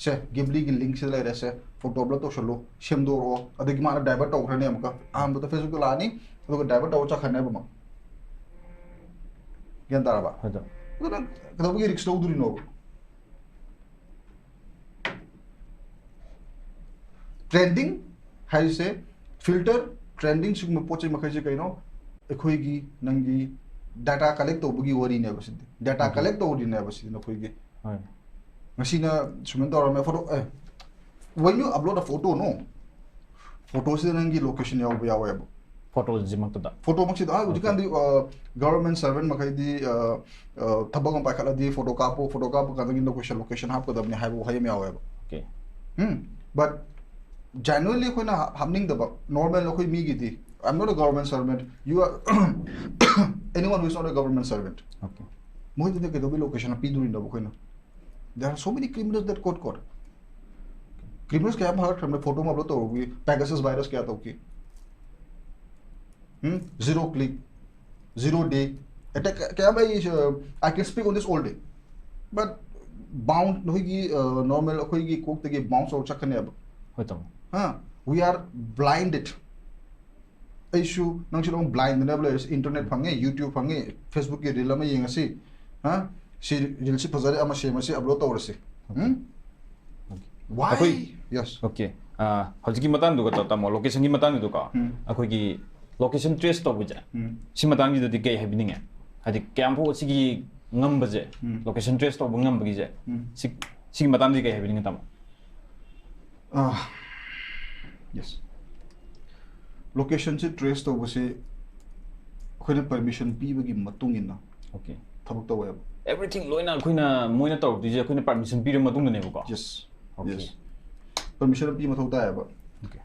ꯁꯦ ꯒꯤꯕꯂꯤꯒꯤ ꯂꯤꯡꯁꯤꯗ ꯂꯩꯔꯦ, ꯁꯦ ꯐꯣꯇꯣ ꯑꯞꯂꯣꯗ ꯇꯧꯁꯜꯂꯨ, ꯁꯦꯝꯗꯣꯔꯛꯑꯣ. ꯑꯗꯒꯤ ꯃꯥꯅ ꯗꯥꯏꯚꯔꯠ ꯇꯧꯈ꯭ꯔꯅꯤ ꯑꯃꯨꯛꯀ. ꯑꯍꯥꯟꯕꯗ ꯐꯦꯁꯕꯨꯛꯇ ꯂꯥꯛꯑꯅꯤ, ꯑꯗꯨꯒ ꯗꯥꯏꯚꯔꯠ ꯇꯧꯔ ꯆꯠꯈ꯭ꯔꯅꯦꯕ ꯑꯃ. ꯒ꯭ꯌꯥꯟ ꯇꯥꯔꯕ? ꯍꯣꯏꯗ. ꯑꯗꯨꯅ ꯀꯩꯗꯧꯕꯒꯤ ꯔꯤꯛꯁ ꯂꯧꯗꯣꯔꯤꯅꯣꯕ? ꯇ꯭ꯔꯦꯟꯗꯤꯡ ꯍꯥꯏꯔꯤꯁꯦ, ꯐꯤꯜꯇꯔ, ꯇ꯭ꯔꯦꯟꯗꯤꯡ, ꯁꯤꯒꯨꯝꯕ ꯄꯣꯠ ꯆꯩ ꯃꯈꯩꯁꯦ ꯀꯩꯅꯣ? ꯑꯩꯈꯣꯏꯒꯤ, ꯅꯪꯒꯤ ꯗꯥꯇꯥ ꯀꯂꯦꯛ ꯇꯧꯕꯒꯤ ꯋꯥꯔꯤꯅꯦꯕ ꯁꯤꯗꯤ. Data Okay. ꯀꯂꯦꯛ ꯇꯧꯔꯤꯅꯦꯕ ꯁꯤꯗꯤ ꯅꯈꯣꯏꯒꯤ. ꯍꯣꯏ. ꯉꯁꯤꯅ ꯁꯨꯃꯥꯏꯅ ꯇꯧꯔꯝꯃꯦ, photo, uh, when you upload a photo, no, ꯐꯣꯇꯣꯁꯤꯗ ꯅꯪꯒꯤ ꯂꯣꯀꯦꯁꯟ ꯌꯥꯎꯕ ꯌꯥꯎꯋꯦꯕ. ꯐꯣꯇꯣꯁꯤꯃꯛꯇꯗ. ꯐꯣꯇꯣꯃꯛꯁꯤꯗ, ꯑꯥ, ꯍꯧꯖꯤꯛꯀꯥꯟꯗꯤ ꯒꯚꯔꯟꯃꯦꯟ ꯁꯔꯚꯦꯟ ꯃꯈꯩꯗꯤ, ꯑ, ꯑ, ꯊꯕꯛ ꯑꯃ ꯄꯥꯏꯈꯠꯂꯗꯤ ꯐꯣꯇꯣ ꯀꯥꯞꯄꯣ, ꯐꯣꯇꯣ ꯀꯥꯞꯄ ꯀꯥꯟꯗꯒꯤ ꯂꯣꯀꯦꯁꯟ, ꯂꯣꯀꯦꯁꯟ ꯍꯥꯞꯀꯗꯕꯅꯤ ꯍꯥꯏꯕ ꯋꯥꯍꯩ ꯑꯃ ꯌꯥꯎꯋꯦꯕ. Okay. ꯎꯝ, but genuinely ꯑꯩꯈꯣꯏꯅ ꯍꯥꯞꯅꯤꯡꯗꯕ, ꯅꯣꯔꯃꯦꯜ ꯑꯩꯈꯣꯏ ꯃꯤꯒꯤꯗꯤ, I'm not a government servant, you are anyone who is not a government servant. Okay. ꯃꯣꯏꯗꯨꯗ ꯀꯩꯗꯧꯕꯩ ꯂꯣꯀꯦꯁꯟ ꯄꯤꯗꯣꯔꯤꯅꯣꯕ ꯑꯩꯈꯣꯏꯅ? There are so many criminals that got caught. ꯀ꯭ꯔꯤꯃꯤꯅꯜꯁ ꯀꯌꯥ ꯑꯃ ꯐꯥꯒꯠꯈ꯭ꯔꯕꯅꯦ, ꯐꯣꯇꯣ ꯑꯃ ꯑꯞꯂꯣꯗ ꯇꯧꯔꯨꯕꯒꯤ, ꯄꯦꯒꯥꯁꯁ ꯚꯥꯏꯔꯁ ꯀꯌꯥ ꯇꯧꯈꯤ. ꯎꯝ, ꯖꯤꯔꯣ ꯀ꯭ꯂꯤꯛ, ꯖꯤꯔꯣ ꯗꯦ, attack ꯀꯌꯥ ꯑꯃ ꯑꯩ, uh, I can speak on this all day. But bound, ꯅꯈꯣꯏꯒꯤ, uh, ꯅꯣꯔꯃꯦꯜ ꯑꯩꯈꯣꯏꯒꯤ ꯀꯣꯛꯇꯒꯤ ꯕꯥꯎꯟꯁ ꯇꯧꯔ ꯆꯠꯀꯅꯦꯕ. ꯍꯣꯏ ꯇꯥꯃꯣ. ꯍꯥ? We are blinded. ꯑꯩꯁꯨ, ꯅꯪꯁꯨ ꯑꯗꯨꯝ ꯕ꯭ꯂꯥꯏꯟꯗꯅꯦꯕ ꯂꯩꯔꯤꯁꯤ. ꯏꯟꯇꯔꯅꯦꯠ ꯐꯪꯉꯦ, ꯌꯨꯇ꯭ꯌꯨꯕ ꯐꯪꯉꯦ, ꯐꯦꯁꯕꯨꯛꯀꯤ ꯔꯤꯜ ꯑꯃ ꯌꯦꯡꯉꯁꯤ, ꯍꯥ, ꯁꯤ ꯔꯤꯜꯁꯤ ꯐꯖꯔꯦ, ꯑꯃ ꯁꯦꯝꯃꯁꯤ, ꯑꯞꯂꯣꯗ ꯇꯧꯔꯁꯤ. ꯎꯝ? Why? ꯑꯩꯈꯣꯏ- Yes. Okay. ꯑꯥ, ꯍꯧꯖꯤꯛꯀꯤ ꯃꯇꯥꯡꯗꯨꯒ ꯇꯥ-, ꯇꯥꯃꯣ, ꯂꯣꯀꯦꯁꯟꯒꯤ ꯃꯇꯥꯡꯗꯨꯗꯀꯣ, ꯎꯝ. ꯑꯩꯈꯣꯏꯒꯤ ꯂꯣꯀꯦꯁꯟ ꯇ꯭ꯔꯦꯁ ꯇꯧꯕꯁꯦ, ꯎꯝ. ꯁꯤ ꯃꯇꯥꯡꯁꯤꯗꯗꯤ ꯀꯩ ꯍꯥꯏꯕꯤꯅꯤꯡꯉꯦ? ꯍꯥꯏꯗꯤ ꯀꯌꯥꯝꯐꯥꯎ ꯁꯤꯒꯤ ꯉꯝꯕꯁꯦ, ꯎꯝ. ꯂꯣꯀꯦꯁꯟ ꯇ꯭ꯔꯦꯁ ꯇꯧꯕ ꯉꯝꯕꯒꯤꯁꯦ, ꯎꯝ. ꯁꯤ, ꯁꯤꯒꯤ ꯃꯇꯥꯡꯗꯗꯤ ꯀꯩ ꯍꯥꯏꯕꯤꯅꯤꯡꯉꯦ, ꯇꯥꯃꯣ? ꯑꯥ, yes. ꯂꯣꯀꯦꯁꯟꯁꯤ ꯇ꯭ꯔꯦꯁ ꯇꯧꯕꯁꯤ ꯑꯩꯈꯣꯏꯅ ꯄꯔꯃꯤꯁꯟ ꯄꯤꯕꯒꯤ ꯃꯇꯨꯡ ꯏꯟꯅ Okay. ꯊꯕꯛ ꯇꯧꯋꯦꯕ. Everything ꯂꯣꯏꯅ ꯑꯩꯈꯣꯏꯅ, ꯃꯣꯏꯅ ꯇꯧꯔꯛꯇꯣꯏꯁꯦ ꯑꯩꯈꯣꯏꯅ ꯄꯔꯃꯤꯁꯟ ꯄꯤꯔ ꯃꯇꯨꯡꯗꯅꯦꯕꯀꯣ? Yes. Okay. Yes. ꯄꯔꯃꯤꯁꯟ ꯄꯤ ꯃꯊꯧ ꯇꯥꯏꯌꯦꯕ. Okay.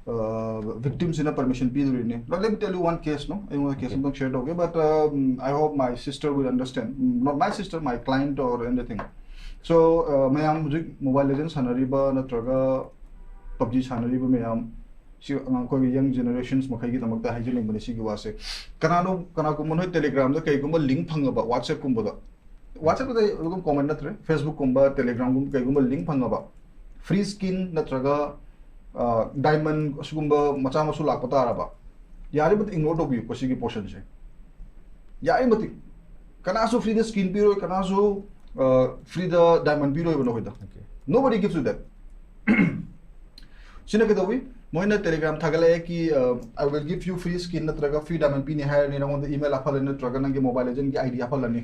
Victimꯁꯤꯅ permission ꯄꯤꯗꯣꯔꯤꯅꯤ. Let me tell you one case, no? ꯑꯩꯉꯣꯟꯗ case Okay. ꯑꯝꯇꯪ share ꯇꯧꯒꯦ, but um, I hope my sister will understand. Mm, not my sister, my client or anything. So, uh, ꯃꯌꯥꯝ ꯍꯧꯖꯤꯛ Mobile Legends ꯁꯥꯟꯅꯔꯤꯕ ꯅꯠꯇ꯭ꯔꯒ PUBG ꯁꯥꯟꯅꯔꯤꯕ ꯃꯌꯥꯝ, ꯁꯤ ꯑꯉꯥꯡ ꯑꯩꯈꯣꯏꯒꯤ young generations ꯃꯈꯩꯒꯤꯗꯃꯛꯇ ꯍꯥꯏꯖꯅꯤꯡꯕꯅꯤ ꯁꯤꯒꯤ ꯋꯥꯁꯦ꯫ ꯀꯅꯥꯅꯣ, ꯀꯅꯥꯒꯨꯝꯕ ꯅꯣꯏ Telegramꯗ ꯀꯩꯒꯨꯝꯕ link ꯐꯪꯉꯕ, WhatsAppꯀꯨꯝꯕꯗ, WhatsAppꯇ ꯑꯗꯨꯝ common ꯅꯠꯇ꯭ꯔꯦ, Facebookꯀꯨꯝꯕ, Telegramꯒꯨꯝꯕ ꯀꯩꯒꯨꯝꯕ link ꯐꯪꯉꯕ, free skin ꯅꯠꯇ꯭ꯔꯒ, ꯑ, diamond ꯑꯁꯤꯒꯨꯝꯕ ꯃꯆꯥ ꯃꯁꯨ ꯂꯥꯛꯄ ꯇꯥꯔꯕ, ꯌꯥꯔꯤꯕ ꯃꯇꯤꯛ ignore ꯇꯧꯕꯤꯌꯨꯀꯣ ꯁꯤꯒꯤ portionꯁꯦ꯫ ꯌꯥꯔꯤꯕ ꯃꯇꯤꯛ꯫ ꯀꯅꯥꯁꯨ freeꯗ skin ꯄꯤꯔꯣꯏ, ꯀꯅꯥꯁꯨ, ꯑ, freeꯗ diamond ꯄꯤꯔꯣꯏꯕ ꯅꯈꯣꯏꯗ꯫ Okay. Nobody gives you that. ꯁꯤꯅ ꯀꯩꯗꯧꯏ? ꯃꯣꯏꯅ Telegram ꯊꯥꯒꯠꯂꯛꯑꯦ ꯀꯤ, ꯑ, "I will give you free skin" ꯅꯠꯇ꯭ꯔꯒ "Free diamond ꯄꯤꯅꯤ" ꯍꯥꯏꯔꯅꯤ, ꯅꯉꯣꯟꯗ email ꯍꯥꯞꯍꯜꯂꯅꯤ ꯅꯠꯇ꯭ꯔꯒ ꯅꯪꯒꯤ Mobile Legendsꯀꯤ ID ꯍꯥꯞꯍꯜꯂꯅꯤ꯫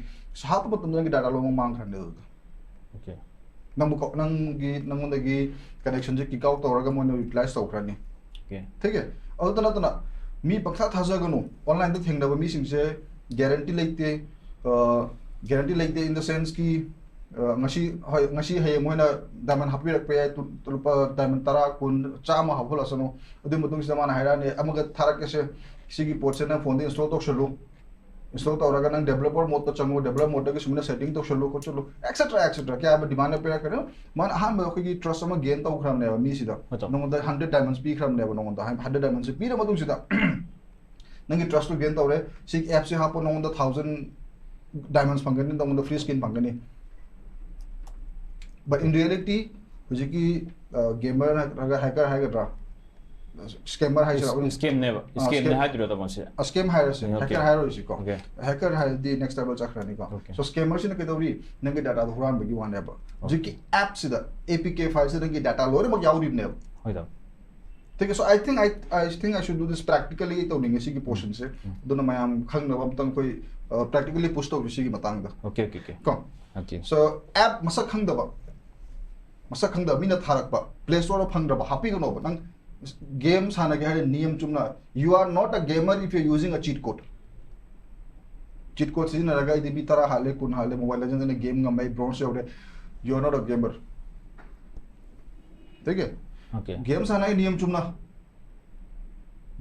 ꯍꯥꯞꯄ ꯃꯇꯝꯗ ꯅꯪꯒꯤ data ꯂꯣꯏꯅꯃꯛ ꯃꯥꯡꯈ꯭ꯔꯅꯤ ꯑꯗꯨꯗ꯫ Okay. ꯅꯪꯕꯨ ꯀ-, ꯅꯪꯒꯤ, ꯅꯉꯣꯟꯗꯒꯤ connectionꯁꯦ kick out ꯇꯧꯔꯒ ꯃꯣꯏꯅ utilize ꯇꯧꯈ꯭ꯔꯅꯤ꯫ Okay. ठीक है? ꯑꯗꯨꯇ ꯅꯠꯇꯅ ꯃꯤ ꯄꯪꯊꯥ ꯊꯥꯖꯒꯅꯨ꯫ Onlineꯗ ꯊꯦꯡꯅꯕ ꯃꯤꯁꯤꯡꯁꯦ guarantee ꯂꯩꯇꯦ꯫ ꯑ, guarantee ꯂꯩꯇꯦ in the senseꯀꯤ, ꯑ, ꯉꯁꯤ, ꯍꯣꯏ, ꯉꯁꯤ ꯍꯌꯦꯡ ꯃꯣꯏꯅ diamond ꯍꯥꯞꯄꯤꯔꯛꯄ ꯌꯥꯏ, ꯇꯨ-, ꯂꯨꯄꯥ diamond ꯇꯔꯥ, ꯀꯨꯟ, ꯆꯥꯝꯃ ꯍꯥꯞꯍꯜꯂꯁꯅꯨ꯫ ꯑꯗꯨꯒꯤ ꯃꯇꯨꯡꯁꯤꯗ ꯃꯥꯅ ꯍꯥꯏꯔꯛꯑꯅꯤ, "ꯑꯃꯒ ꯊꯥꯔꯛꯀꯦꯁꯦ, ꯁꯤꯒꯤ ꯄꯣꯠꯁꯦ ꯅꯪ phoneꯗ install ꯇꯧꯁꯜꯂꯨ꯫ Install ꯇꯧꯔꯒ ꯅꯪ developer modeꯇ ꯆꯪꯉꯨ, developer modeꯇꯒꯤ ꯁꯨꯃꯥꯏꯅ setting ꯇꯧꯁꯜꯂꯨ, ꯈꯣꯠꯆꯜꯂꯨ, et cetera, et cetera" ꯀꯌꯥ ꯑꯃ demand ꯄꯤꯔꯛꯀꯅꯤ꯫ ꯃꯥꯅ ꯑꯍꯥꯟꯕ ꯑꯩꯈꯣꯏꯒꯤ trust ꯑꯃ gain ꯇꯧꯈ꯭ꯔꯕꯅꯦꯕ ꯃꯤꯁꯤꯗ꯫ ꯍꯣꯏ, ꯇꯧ꯫ ꯅꯉꯣꯟꯗ hundred diamonds ꯄꯤꯈ꯭ꯔꯕꯅꯦꯕ ꯅꯉꯣꯟꯗ꯫ Hundred diamondsꯁꯦ ꯄꯤꯔ ꯃꯇꯨꯡꯁꯤꯗ ꯅꯪꯒꯤ trustꯇꯨ gain ꯇꯧꯔꯦ꯫ ꯁꯤꯒꯤ appꯁꯦ ꯍꯥꯞꯄꯣ, ꯅꯉꯣꯟꯗ thousand diamonds ꯐꯪꯒꯅꯤ, ꯅꯉꯣꯟꯗ free skin ꯐꯪꯒꯅꯤ꯫ But in reality, ꯍꯧꯖꯤꯛꯀꯤ, ꯑ, gamer ꯅꯠꯇ꯭ꯔꯒ hacker ꯍꯥꯏꯒꯗ꯭ꯔꯥ? Scammer ꯍꯥꯏꯁꯤꯔꯥ? Scamꯅꯦꯕ꯫ ꯑ, Scamꯅꯦ scam꯫ ꯍꯥꯏꯗꯣꯏꯔꯣ ꯇꯥꯃꯣꯁꯦ? ꯑ, scam ꯍꯥꯏꯔꯁꯦ꯫ Okay. Hacker ꯍꯥꯏꯔꯣꯏꯁꯤꯀꯣ꯫ Okay. Hacker ꯍꯥꯏꯔꯗꯤ next level ꯆꯠꯈ꯭ꯔꯅꯤꯀꯣ꯫ Okay. So, scammerꯁꯤꯅ ꯀꯩꯗꯧꯔꯤ? ꯅꯪꯒꯤ dataꯗꯣ ꯍꯨꯔꯥꯟꯕꯒꯤ ꯋꯥꯅꯦꯕ꯫ Okay. ꯍꯧꯖꯤꯛꯀꯤ appꯁꯤꯗ, A P K fileꯁꯤꯗ ꯅꯪꯒꯤ data ꯂꯣꯏꯅꯃꯛ ꯌꯥꯎꯔꯤꯕꯅꯦꯕ꯫ ꯍꯣꯏ, ꯇꯥꯃꯣ꯫ ठीक है, so I think I, I think I should do this practically ꯇꯧꯅꯤꯡꯉꯦ ꯁꯤꯒꯤ portionꯁꯦ꯫ ꯎꯝ꯫ ꯑꯗꯨꯅ ꯃꯌꯥꯝ ꯈꯪꯅꯕ ꯑꯝꯇꯪ ꯑꯩꯈꯣꯏ, ꯑ, practically push ꯇꯧꯁꯤ ꯁꯤꯒꯤ ꯃꯇꯥꯡꯗ꯫ Okay, okay, okay. ꯀꯣ? Okay. So, app ꯃꯁꯛ ꯈꯪꯗꯕ, ꯃꯁꯛ ꯈꯪꯗꯕ ꯃꯤꯅ ꯊꯥꯔꯛꯄ, Play Storeꯗ ꯐꯪꯗ꯭ꯔꯕ ꯍꯥꯞꯄꯤꯒꯅꯣꯕ꯫ ꯅꯪ game ꯁꯥꯟꯅꯒꯦ ꯍꯥꯏꯔꯦ ꯅꯤꯌꯝ ꯆꯨꯝꯅ, you are not a gamer if you are using a cheat code. Cheat code ꯁꯤꯖꯤꯟꯅꯔꯒ ꯑꯩꯗꯤ ꯃꯤ ꯇꯔꯥ ꯍꯥꯠꯂꯦ, ꯀꯨꯟ ꯍꯥꯠꯂꯦ, Mobile Legendsꯗꯅ game ꯉꯝꯃꯦ, bronze ꯌꯧꯔꯦ, you are not a gamer. ठीक है? Okay. Game ꯁꯥꯟꯅꯩ ꯅꯤꯌꯝ ꯆꯨꯝꯅ꯫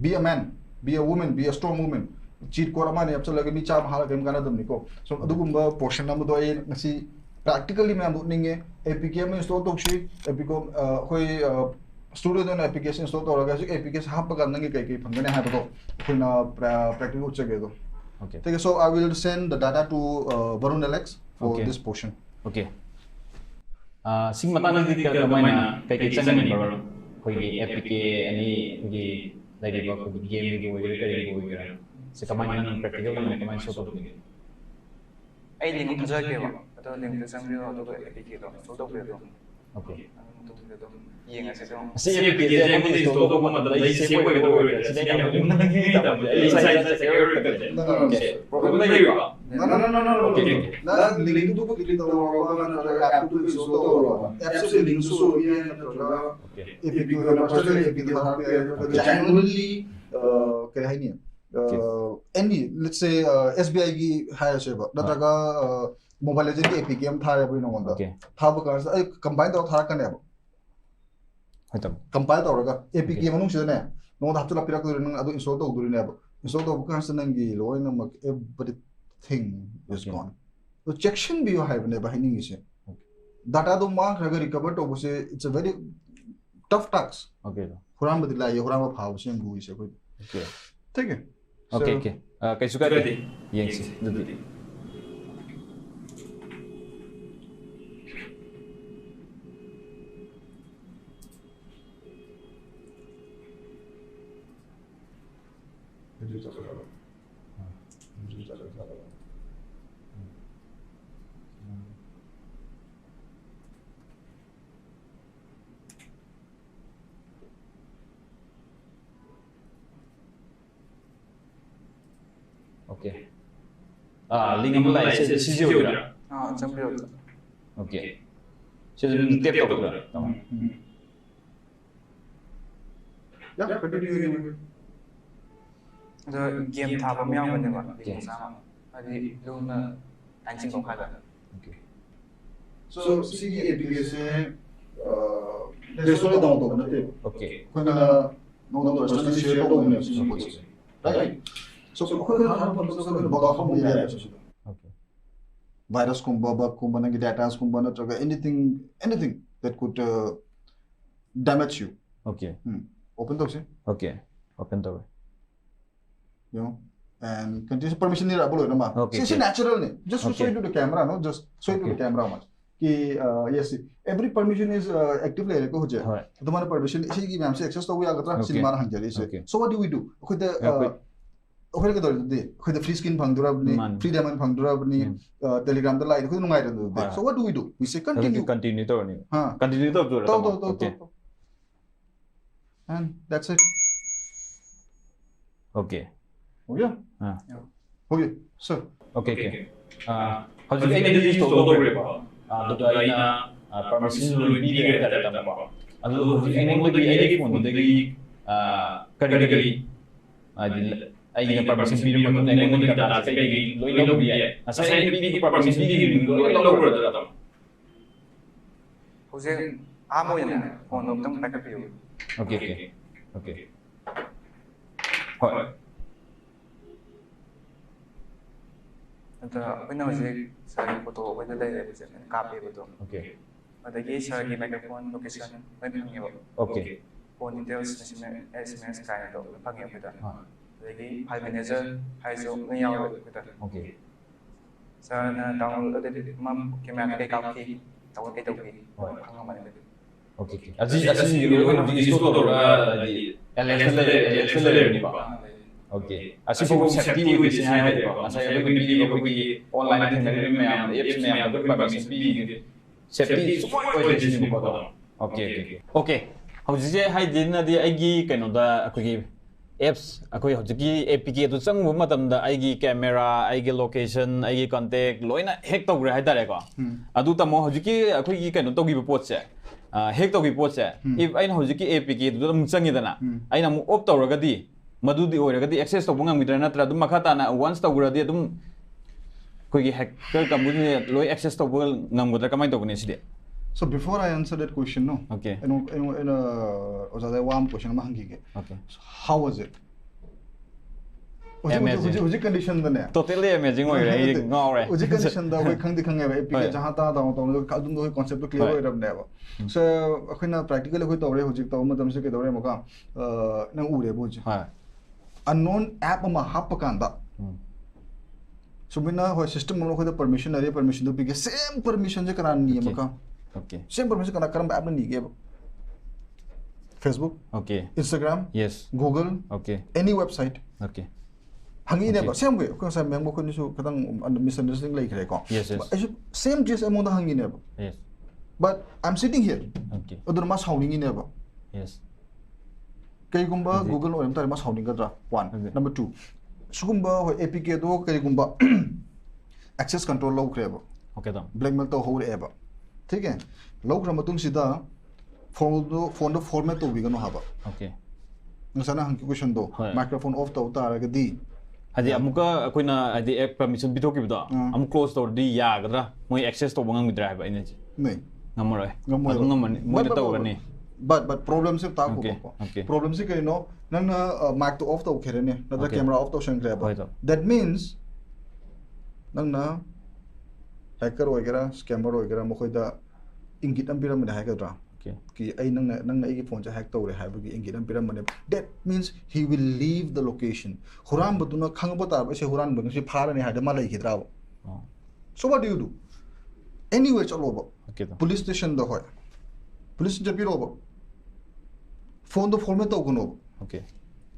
Be a man, be a woman, be a strong woman. Cheat code ꯑꯃ ꯑꯅꯤ ꯍꯥꯞꯆꯤꯜꯂꯒ ꯃꯤ ꯆꯥꯝꯃ ꯍꯥꯠꯂꯒ ꯀꯔꯤꯝ ꯀꯥꯟꯅꯗꯕꯅꯤꯀꯣ꯫ So ꯑꯗꯨꯒꯨꯝꯕ portion ꯑꯃꯗꯣ ꯑꯩ ꯉꯁꯤ practically ꯃꯌꯥꯝꯗ ꯎꯠꯅꯤꯡꯉꯦ꯫ A P K ꯑꯃ install ꯇꯧꯁꯤ꯫ A P K ꯑꯩꯈꯣꯏ studioꯗ ꯑꯣꯏꯅ A P K install ꯇꯧꯔꯒ ꯍꯧꯖꯤꯛ A P K ꯍꯥꯞꯄꯒ ꯅꯪꯒꯤ ꯀꯩ ꯀꯩ ꯐꯪꯒꯅꯤ ꯍꯥꯏꯕꯗꯣ ꯑꯩꯈꯣꯏꯅ practical ꯎꯠꯆꯒꯦ ꯑꯗꯣ꯫ Okay. Okay, so I will send the data to uh, Varun L X for Okay. this portion. Okay. ꯑꯥ, ꯁꯤꯒꯤ ꯃꯇꯥꯡꯗꯗꯤ ꯀ- ꯀꯃꯥꯏꯅ ꯀꯩꯀꯩ ꯆꯪꯒꯅꯤ ꯕ꯭ꯔꯣ? ꯑꯩꯈꯣꯏꯒꯤ A P K ꯑꯅꯤꯒꯤ ꯂꯩꯔꯤꯕ ꯑꯩꯈꯣꯏꯒꯤ gameꯒꯤ ꯑꯣꯏꯒꯦꯔꯥ ꯀꯔꯤꯒꯤ ꯑꯣꯏꯒꯦꯔꯥ ꯁꯤ ꯀꯃꯥꯏꯅ ꯅꯪ practical ꯑꯣꯏꯅ ꯀꯃꯥꯏꯅ show ꯇꯧꯒꯅꯤ? ꯑꯩ link ꯊꯥꯖꯔꯛꯀꯦꯕ꯫ ꯑꯗꯣ linkꯇ ꯆꯪꯕꯤꯔꯣ, ꯑꯗꯨꯒ A P Kꯗꯣ install ꯇꯧꯕꯤꯔꯣ ꯑꯗꯨꯝ꯫ Okay. ꯑꯗꯨꯝ ꯇꯧꯕꯤꯔꯣ, ꯑꯗꯨꯝ ꯌꯦꯡꯉꯁꯦ ꯑꯗꯨꯝ꯫ ꯑꯁꯤ A P Kꯁꯦ ꯑꯩꯉꯣꯟꯗ install ꯇꯧꯕ ꯃꯇꯝꯗ ꯑꯩ safe ꯑꯣꯏꯒꯗꯧ ꯑꯣꯏꯔꯣꯏꯗ꯭ꯔꯥ? ꯁꯤꯅ ꯑꯩꯅ ꯍꯧꯖꯤꯛ ꯅꯪꯒꯤ ꯇꯝꯕꯁꯦ ꯑꯩ ꯏꯁꯥ ꯏꯁꯥ safe ꯑꯣꯏꯔꯣꯏꯗ꯭ꯔꯥ? No, no, no. Problem ꯂꯩꯕ꯭ꯔꯣ? No, no, no, no, no, no. Okay, okay. ꯅꯪ linkꯇꯨꯕꯨ click ꯇꯧꯔꯒ ꯅꯠꯇ꯭ꯔꯒ appꯇꯨ install ꯇꯧꯔꯒ appꯁꯦ linkꯁꯨ ꯑꯣꯏꯕ ꯌꯥꯏ ꯅꯠꯇ꯭ꯔꯒ Okay. A P K ꯑꯣꯏꯅ personal A P K ꯍꯥꯞꯄ ꯌꯥꯏ ꯅꯠꯇ꯭ꯔꯒ genuinely ꯑ, ꯀꯔꯤ ꯍꯥꯏꯅꯤ? ꯑ, Okay. Any, let's say, ꯑ, S B I ꯒꯤ ꯍꯥꯏꯔꯁꯦꯕ ꯅꯠꯇ꯭ꯔꯒ ꯑ, Mobile Legends ꯒꯤ A P K ꯑꯃ ꯊꯥꯔꯦꯕ ꯑꯩ ꯅꯉꯣꯟꯗ꯫ Okay. ꯊꯥꯕ ꯀꯥꯟꯁꯤꯗ ꯑꯩ compile ꯇꯧꯔ ꯊꯥꯔꯛꯀꯅꯦꯕ꯫ ꯍꯣꯏ ꯇꯥꯃꯣ꯫ Compile ꯇꯧꯔꯒ A P K Okay. ꯃꯅꯨꯡꯁꯤꯗꯅꯦ ꯅꯉꯣꯟꯗ ꯍꯥꯞꯆꯤꯜꯂꯛ ꯄꯤꯔꯛꯇꯣꯏꯅꯦ, ꯅꯪ ꯑꯗꯨ install ꯇꯧꯗꯣꯔꯤꯅꯦꯕ꯫ Install ꯇꯧꯕ ꯀꯥꯟꯁꯤꯗ ꯅꯪꯒꯤ ꯂꯣꯏꯅꯃꯛ everything is Okay. gone. ꯑꯗꯨ ꯆꯦꯛꯁꯤꯟꯕꯤꯌꯨ ꯍꯥꯏꯕꯅꯦꯕ ꯍꯥꯏꯅꯤꯡꯉꯤꯁꯦ꯫ Dataꯗꯣ ꯃꯥꯡꯈ꯭ꯔꯒ recover ꯇꯧꯕꯁꯦ it's a very tough task. Okay bro. ꯍꯨꯔꯥꯟꯕꯗꯤ ꯂꯥꯏꯌꯦ, ꯍꯨꯔꯥꯟꯕ ꯐꯥꯕꯁꯦ ꯌꯥꯝ ꯂꯨꯏꯁꯦ ꯑꯩꯈꯣꯏ꯫ Okay. ꯊꯦꯡꯀ꯭ꯌꯨ꯫ Okay, okay. ꯑ, ꯀꯩꯁꯨ ꯀꯥꯏꯗꯦ꯫ ꯌꯦꯡꯁꯤ ꯑꯗꯨꯗꯤ꯫ Okay. ꯑꯥ, link ꯑꯃ ꯂꯥꯛꯑꯦ꯫ ꯁꯤ, ꯁꯤꯁꯦ ꯑꯣꯏꯗꯣꯏꯔꯥ? ꯑꯥ, ꯆꯪꯕꯤꯔꯣ꯫ Okay. ꯁꯤ ꯑꯗꯨꯝ tap ꯇꯧꯗꯣꯏꯔꯥ? ꯌꯥ, continue, continue. ꯑꯗꯣ game ꯊꯥꯕ ꯑꯃ ꯌꯥꯎꯒꯅꯦꯕ, link Okay. ꯃꯆꯥ ꯑꯃ꯫ ꯍꯥꯏꯗꯤ ꯂꯨꯅ ꯇꯥꯏꯟꯁꯤꯡ ꯀꯧꯈꯥꯏꯕ꯫ Okay. So ꯁꯤꯒꯤ A P Kꯁꯦ Play Storeꯗ download ꯇꯧꯕ ꯅꯠꯇꯦꯕ꯫ Okay. ꯑꯩꯈꯣꯏꯅ ꯅꯉꯣꯟꯗ personally share ꯇꯧꯕꯅꯦꯕ ꯁꯤꯒꯤ ꯄꯣꯠꯁꯦ, right? So ꯑꯩꯈꯣꯏꯅ ꯍꯥꯟꯅ ꯐꯪꯕꯗ ꯑꯩꯈꯣꯏꯅ bug ꯍꯥꯞꯄ ꯌꯥꯏꯕ ꯁꯤꯗ꯫ Okay. Virus ꯀꯨꯝꯕ, bug ꯀꯨꯝꯕ, ꯅꯪꯒꯤ datas ꯀꯨꯝꯕ, ꯅꯠꯇ꯭ꯔꯒ anything, anything that could uh, damage you. Okay. Open ꯇꯧꯁꯤ. Okay. Open ꯇꯧꯔꯦ. You know, and continue permission ꯅꯤꯔꯛꯑꯕ ꯂꯣꯏꯅꯃꯛ. Okay, ꯁꯤ ꯁꯤ okay. natural ꯅꯤ, just to show Okay. you to the camera, no? Just show you to the Okay. camera much. ꯀꯤ uh, yes, every permission is uh, active ꯂꯩꯔꯦꯀꯣ ꯍꯧꯖꯤꯛ꯫ ꯍꯣꯏ. ꯑꯗꯨꯃꯥꯏꯅ permission ꯁꯤꯒꯤ ꯃꯌꯥꯝꯁꯦ access ꯇꯧꯕ ꯌꯥꯒꯗ꯭ꯔꯥ ꯁꯤꯅꯤ Okay. ꯃꯥꯅ ꯍꯪꯖꯔꯤꯁꯦ꯫ Okay. So what do we do? ꯑꯩꯈꯣꯏꯗ uh, ꯑꯩꯈꯣꯏ- ꯑꯩꯈꯣꯏꯅ ꯀꯩꯗꯧꯔꯤꯗꯨꯗꯤ ꯑꯩꯈꯣꯏꯗ free skin ꯐꯪꯗꯣꯔꯕꯅꯤ, ꯃꯥꯅꯤ. free diamond ꯐꯪꯗꯣꯔꯕꯅꯤ, ꯎꯝ. uh, Telegram ꯗ ꯂꯥꯛꯏꯗꯤ ꯑꯩꯈꯣꯏ ꯅꯨꯡꯉꯥꯏꯔꯗꯨꯗꯤ꯫ ꯍꯣꯏ. So what do we do? We say ꯑꯗꯨꯗꯤ continue. Continue ꯇꯧꯔꯅꯤ. ꯍꯥ. Continue ꯇꯧꯗꯣꯏꯔꯣ? ꯇꯧ ꯇꯥꯃꯣ? ꯇꯧ ꯇꯧ Okay. ꯇꯧ. And that's it. Okay. ꯍꯧꯒꯦ? ꯑꯥ. ꯍꯧꯒꯦ, sir. Okay, okay. ꯑꯥ, ꯍꯧꯖꯤꯛ ꯑꯩꯅ install ꯇꯧꯈ꯭ꯔꯦꯕꯀꯣ꯫ ꯑꯥ, ꯑꯗꯨꯗ ꯑꯩꯅ permission ꯂꯣꯏ ꯄꯤꯈ꯭ꯔꯦ ꯍꯥꯏꯇꯥꯔꯦ, ꯇꯥꯃꯣꯀꯣ꯫ ꯑꯗꯨ ꯍꯧꯖꯤꯛ ꯑꯩꯉꯣꯟꯗꯒꯤ ꯑꯩꯒꯤ phone ꯗꯒꯤ ꯑꯥ, ꯀꯔꯤ ꯀꯔꯤ ꯍꯥꯏꯗꯤ ꯑꯩꯒꯤꯅ permission ꯄꯤꯔꯕ ꯃꯇꯨꯡꯗ ꯑꯩꯉꯣꯟꯗꯒꯤ data ꯁꯦ ꯀꯩꯀꯩ ꯂꯣꯏ ꯂꯧꯕ ꯌꯥꯏ꯫ ꯉꯁꯥꯏ ꯑꯩꯅ ꯄꯤꯈꯤꯕ permission ꯄꯤꯈꯤꯕꯗꯨ ꯂꯣꯏ ꯂꯧꯈ꯭ꯔꯗ꯭ꯔꯥ, ꯇꯥꯃꯣ? ꯍꯧꯖꯤꯛ ꯑꯍꯥꯟꯕ ꯑꯣꯏꯅ phone ꯗꯣ ꯑꯝꯇꯪ ꯄꯥꯏꯈꯠꯄꯤꯌꯨ꯫ Okay, okay. Okay. ꯍꯣꯏ꯫ ꯑꯗ ꯑꯩꯈꯣꯏꯅ ꯍꯧꯖꯤꯛ sir ꯒꯤ photo ꯑꯩꯈꯣꯏꯗ ꯂꯩꯔꯦ, ꯍꯧꯖꯤꯛ ꯑꯩꯅ ꯀꯥꯞꯄꯤꯕꯗꯣ꯫ Okay. ꯑꯗꯒꯤ sir ꯒꯤ microphone location ꯂꯣꯏ ꯐꯪꯉꯦꯕ꯫ Okay. Phone details, S M S ꯀꯥꯏꯅꯗꯣ ꯂꯣꯏ ꯐꯪꯉꯦ ꯑꯩꯈꯣꯏꯗ꯫ ꯑꯥ. ꯑꯗꯒꯤ file manager ꯍꯥꯏꯁꯨ ꯂꯣꯏ ꯌꯥꯎꯔꯦ ꯑꯩꯈꯣꯏꯗ꯫ Okay. Sir ꯅ download ꯑꯗꯨꯗꯤ ꯑꯃ camera ꯀꯩ ꯀꯥꯞꯈꯤ, download ꯀꯩ ꯇꯧꯈꯤ, ꯍꯣꯏ. ꯈꯪꯉꯝꯃꯅꯤ ꯑꯗꯨꯗꯤ꯫ Okay, okay. ꯑꯁꯤ, ꯑꯁꯤ ꯂꯣꯏꯅ ꯍꯧꯖꯤꯛ install ꯇꯧꯔꯒ ꯍꯥꯏꯗꯤ alliance ꯇ ꯂꯩꯔꯦ, alliance ꯇ ꯂꯩꯔꯅꯤꯀꯣ꯫ Okay. ꯑꯁꯤꯐꯥꯎ safety ꯑꯣꯏꯗꯣꯏꯁꯦ ꯍꯥꯏꯔꯦꯀꯣ꯫ ꯉꯁꯥꯏ ꯑꯩꯈꯣꯏ ꯄꯤꯔꯤꯕ ꯑꯩꯈꯣꯏꯒꯤ online ꯊꯦꯡꯅꯔꯤꯕ ꯃꯌꯥꯝ, apps ꯃꯌꯥꯝꯗꯣ ꯑꯩꯈꯣꯏ permission ꯄꯤꯔꯤꯁꯦ safety ꯁꯨꯡꯑꯣꯏ ꯑꯣꯏꯗꯣꯏꯁꯤꯅꯦꯕꯀꯣ꯫ Okay, okay. Okay. ꯍꯧꯖꯤꯛꯁꯦ ꯍꯥꯏꯗꯤꯅꯗꯤ ꯑꯩꯒꯤ ꯀꯩꯅꯣꯗ ꯑꯩꯈꯣꯏꯒꯤ apps, ꯑꯩꯈꯣꯏ ꯍꯧꯖꯤꯛꯀꯤ A P K ꯑꯗꯨ ꯆꯪꯉꯨꯕ ꯃꯇꯝꯗ ꯑꯩꯒꯤ camera, ꯑꯩꯒꯤ location, ꯑꯩꯒꯤ contact ꯂꯣꯏꯅ hack ꯇꯧꯈ꯭ꯔꯦ ꯍꯥꯏꯇꯥꯔꯦꯀꯣ꯫ ꯎꯝ. ꯑꯗꯨ ꯇꯥꯃꯣ ꯍꯧꯖꯤꯛꯀꯤ ꯑꯩꯈꯣꯏꯒꯤ ꯀꯩꯅꯣ ꯇꯧꯈꯤꯕ ꯄꯣꯠꯁꯦ, ꯑ, hack ꯇꯧꯈꯤꯕ ꯄꯣꯠꯁꯦ, ꯎꯝ. If ꯑꯩꯅ ꯍꯧꯖꯤꯛꯀꯤ A P K ꯑꯗꯨꯗ ꯑꯃꯨꯛ ꯆꯪꯉꯤꯗꯅ, ꯎꯝ. ꯑꯩꯅ ꯑꯃꯨꯛ off ꯇꯧꯔꯒꯗꯤ ꯃꯗꯨꯗꯤ ꯑꯣꯏꯔꯒꯗꯤ access ꯇꯧꯕ ꯉꯝꯈꯤꯗ꯭ꯔꯥ, ꯅꯠꯇ꯭ꯔꯥ ꯑꯗꯨꯝ ꯃꯈꯥ ꯇꯥꯅ once ꯇꯧꯈ꯭ꯔꯗꯤ ꯑꯗꯨꯝ ꯑꯩꯈꯣꯏꯒꯤ hacker ꯀꯥꯡꯕꯨꯁꯤꯅ ꯂꯣꯏ access ꯇꯧꯕ ꯉꯝꯒꯗ꯭ꯔꯥ, ꯀꯃꯥꯏꯅ ꯇꯧꯒꯅꯤ ꯁꯤꯗꯤ? So before I answer that question, no? Okay. ꯑꯩꯅ ꯑꯩꯅ ꯑꯩꯅ ꯑꯣꯖꯥꯗ ꯋꯥ ꯑꯃ question ꯑꯃ ꯍꯪꯈꯤꯒꯦ. Okay. How was it? ꯍꯧꯖꯤꯛ ꯍꯧꯖꯤꯛ Amazing. ꯍꯧꯖꯤꯛ ꯍꯧꯖꯤꯛ conditionꯗꯅꯦ. Totally amazing ꯑꯣꯏꯔꯦ, ꯑꯩ ꯉꯥꯎꯔꯦ. ꯍꯧꯖꯤꯛ conditionꯗ ꯑꯩꯈꯣꯏ ꯈꯪꯗꯤ ꯈꯪꯉꯦꯕ, A P K ꯍꯣꯏ. ꯖꯍꯥ ꯇꯥ ꯇꯧ ꯇꯧꯅ ꯑꯗꯨꯝ ꯑꯩꯈꯣꯏ conceptꯇꯣ clear ꯍꯣꯏ. ꯑꯣꯏꯔꯕꯅꯦꯕ. So ꯑꯩꯈꯣꯏꯅ practically ꯑꯩꯈꯣꯏ ꯇꯧꯔꯦ, ꯍꯧꯖꯤꯛ ꯇꯧꯕ ꯃꯇꯝꯁꯤ ꯀꯩꯗꯧꯔꯦ ꯑꯃꯨꯛꯀ, ꯑ, ꯅꯪ ꯎꯔꯦꯕ ꯍꯧꯖꯤꯛ. ꯍꯣꯏ. Unknown app ꯑꯃ ꯍꯥꯞꯄ ꯀꯥꯟꯗ, ꯎꯝ. ꯁꯨꯃꯥꯏꯅ ꯍꯣꯏ system ꯑꯃ ꯑꯩꯈꯣꯏꯗ permission ꯂꯩꯔꯦ, permissionꯗꯣ ꯄꯤꯒꯦ, same permissionꯁꯦ ꯀꯅꯥꯅ ꯅꯤ Okay. ꯑꯃꯨꯛꯀ? Okay. Same permission ꯀꯅꯥ, ꯀꯔꯝꯕ appꯅ ꯅꯤꯒꯦꯕ? Facebook, Okay. Instagram, Yes. Google, Okay. any website. Okay. ꯍꯪꯉꯤꯅꯦꯕ, Okay. same way. ꯑꯩꯈꯣꯏ ꯉꯁꯥꯏ ꯃꯦꯝ ꯑꯩꯈꯣꯏꯅꯁꯨ ꯈꯤꯇꯪ misunderstanding ꯂꯩꯈ꯭ꯔꯦꯀꯣ. Yes, yes. ꯑꯩꯁꯨ same case ꯑꯩꯉꯣꯟꯗ ꯍꯪꯉꯤꯅꯦꯕ. Yes. But I'm sitting here. Okay. ꯑꯗꯨꯅ ꯃꯥ ꯁꯥꯎꯅꯤꯡꯉꯤꯅꯦꯕ. Yes. ꯀꯩꯒꯨꯝꯕ Okay. Google ꯑꯣꯏꯔꯝ ꯇꯥꯔꯦ, ꯃꯥ ꯁꯥꯎꯅꯤꯡꯒꯗ꯭ꯔꯥ? One. Okay. Number two, ꯁꯤꯒꯨꯝꯕ ꯍꯣꯏ A P Kꯗꯣ ꯀꯔꯤꯒꯨꯝꯕ access control ꯂꯧꯈ꯭ꯔꯦꯕ, Okay, ꯇꯥꯃꯣ. blackmail ꯇꯧꯍꯧꯔꯛꯑꯦꯕ, ꯊꯤꯀꯦ? ꯂꯧꯈ꯭ꯔ ꯃꯇꯨꯡꯁꯤꯗ phoneꯗꯣ phoneꯗꯣ format ꯇꯧꯕꯤꯒꯅꯨ ꯍꯥꯏꯕ. Okay. ꯉꯁꯥꯏꯅ ꯍꯪꯈꯤꯕ questionꯗꯣ, ꯍꯣꯏ. microphone off ꯇꯧ ꯇꯥꯔꯒꯗꯤ, ꯍꯥꯏꯗꯤ ꯑꯃꯨꯛꯀ ꯑꯩꯈꯣꯏꯅ ꯍꯥꯏꯗꯤ app permission ꯄꯤꯊꯣꯛꯈꯤꯕꯗꯣ ꯑꯥ. ꯑꯃꯨꯛ close ꯇꯧꯔꯗꯤ ꯌꯥꯒꯗ꯭ꯔꯥ? ꯃꯣꯏ access ꯇꯧꯕ ꯉꯝꯈꯤꯗ꯭ꯔꯥ ꯍꯥꯏꯕ ꯑꯩꯅ ꯍꯥꯏꯁꯦ. ꯅꯦ. ꯉꯝꯃꯔꯣꯏ. ꯉꯝꯃꯣꯏꯕ. ꯑꯗꯨꯝ ꯉꯝꯃꯅꯤ, ꯃꯣꯏꯅ But, but, ꯇꯧꯔꯅꯤ. But, but problemꯁꯦ Okay, ꯇꯥꯛꯈꯣꯕꯀꯣ. okay. Problemꯁꯦ ꯀꯔꯤꯅꯣ? ꯅꯪꯅ, uh, micꯇꯣ off ꯇꯧꯈ꯭ꯔꯦꯅꯦ, ꯅꯠꯇ꯭ꯔꯒ Okay. camera off ꯇꯧꯁꯟꯈ꯭ꯔꯦꯕ. ꯍꯣꯏ, ꯇꯥꯃꯣ. That means ꯅꯪꯅ hacker ꯑꯣꯏꯒꯦꯔꯥ, scammer ꯑꯣꯏꯒꯦꯔꯥ, ꯃꯈꯣꯏꯗ ꯏꯪꯒꯤꯠ ꯑꯃ ꯄꯤꯔꯝꯕꯅꯦ ꯍꯥꯏꯒꯗ꯭ꯔꯥ? Okay. ꯀꯤ ꯑꯩ, ꯅꯪꯅ, ꯅꯪꯅ ꯑꯩꯒꯤ phoneꯁꯦ hack ꯇꯧꯔꯦ ꯍꯥꯏꯕꯒꯤ ꯏꯪꯒꯤꯠ ꯑꯃ ꯄꯤꯔꯝꯕꯅꯦ. That means he will leave the location. ꯍꯨꯔꯥꯟꯕꯗꯨꯅ ꯈꯪꯕ ꯇꯥꯔꯕ ꯑꯩꯁꯦ ꯍꯨꯔꯥꯟꯕꯅꯤ, ꯁꯤ ꯐꯥꯔꯅꯤ ꯍꯥꯏꯗ ꯃꯥ ꯂꯩꯈꯤꯗ꯭ꯔꯥꯕ? ꯑꯣ. So what do you do? Anywhere ꯆꯠꯂꯣꯕ. Okay, ꯇꯥꯃꯣ. Police stationꯗ, ꯍꯣꯏ, police station ꯆꯠꯄꯤꯔꯣꯕ. Phoneꯗꯣ format ꯇꯧꯒꯅꯣꯕ. Okay.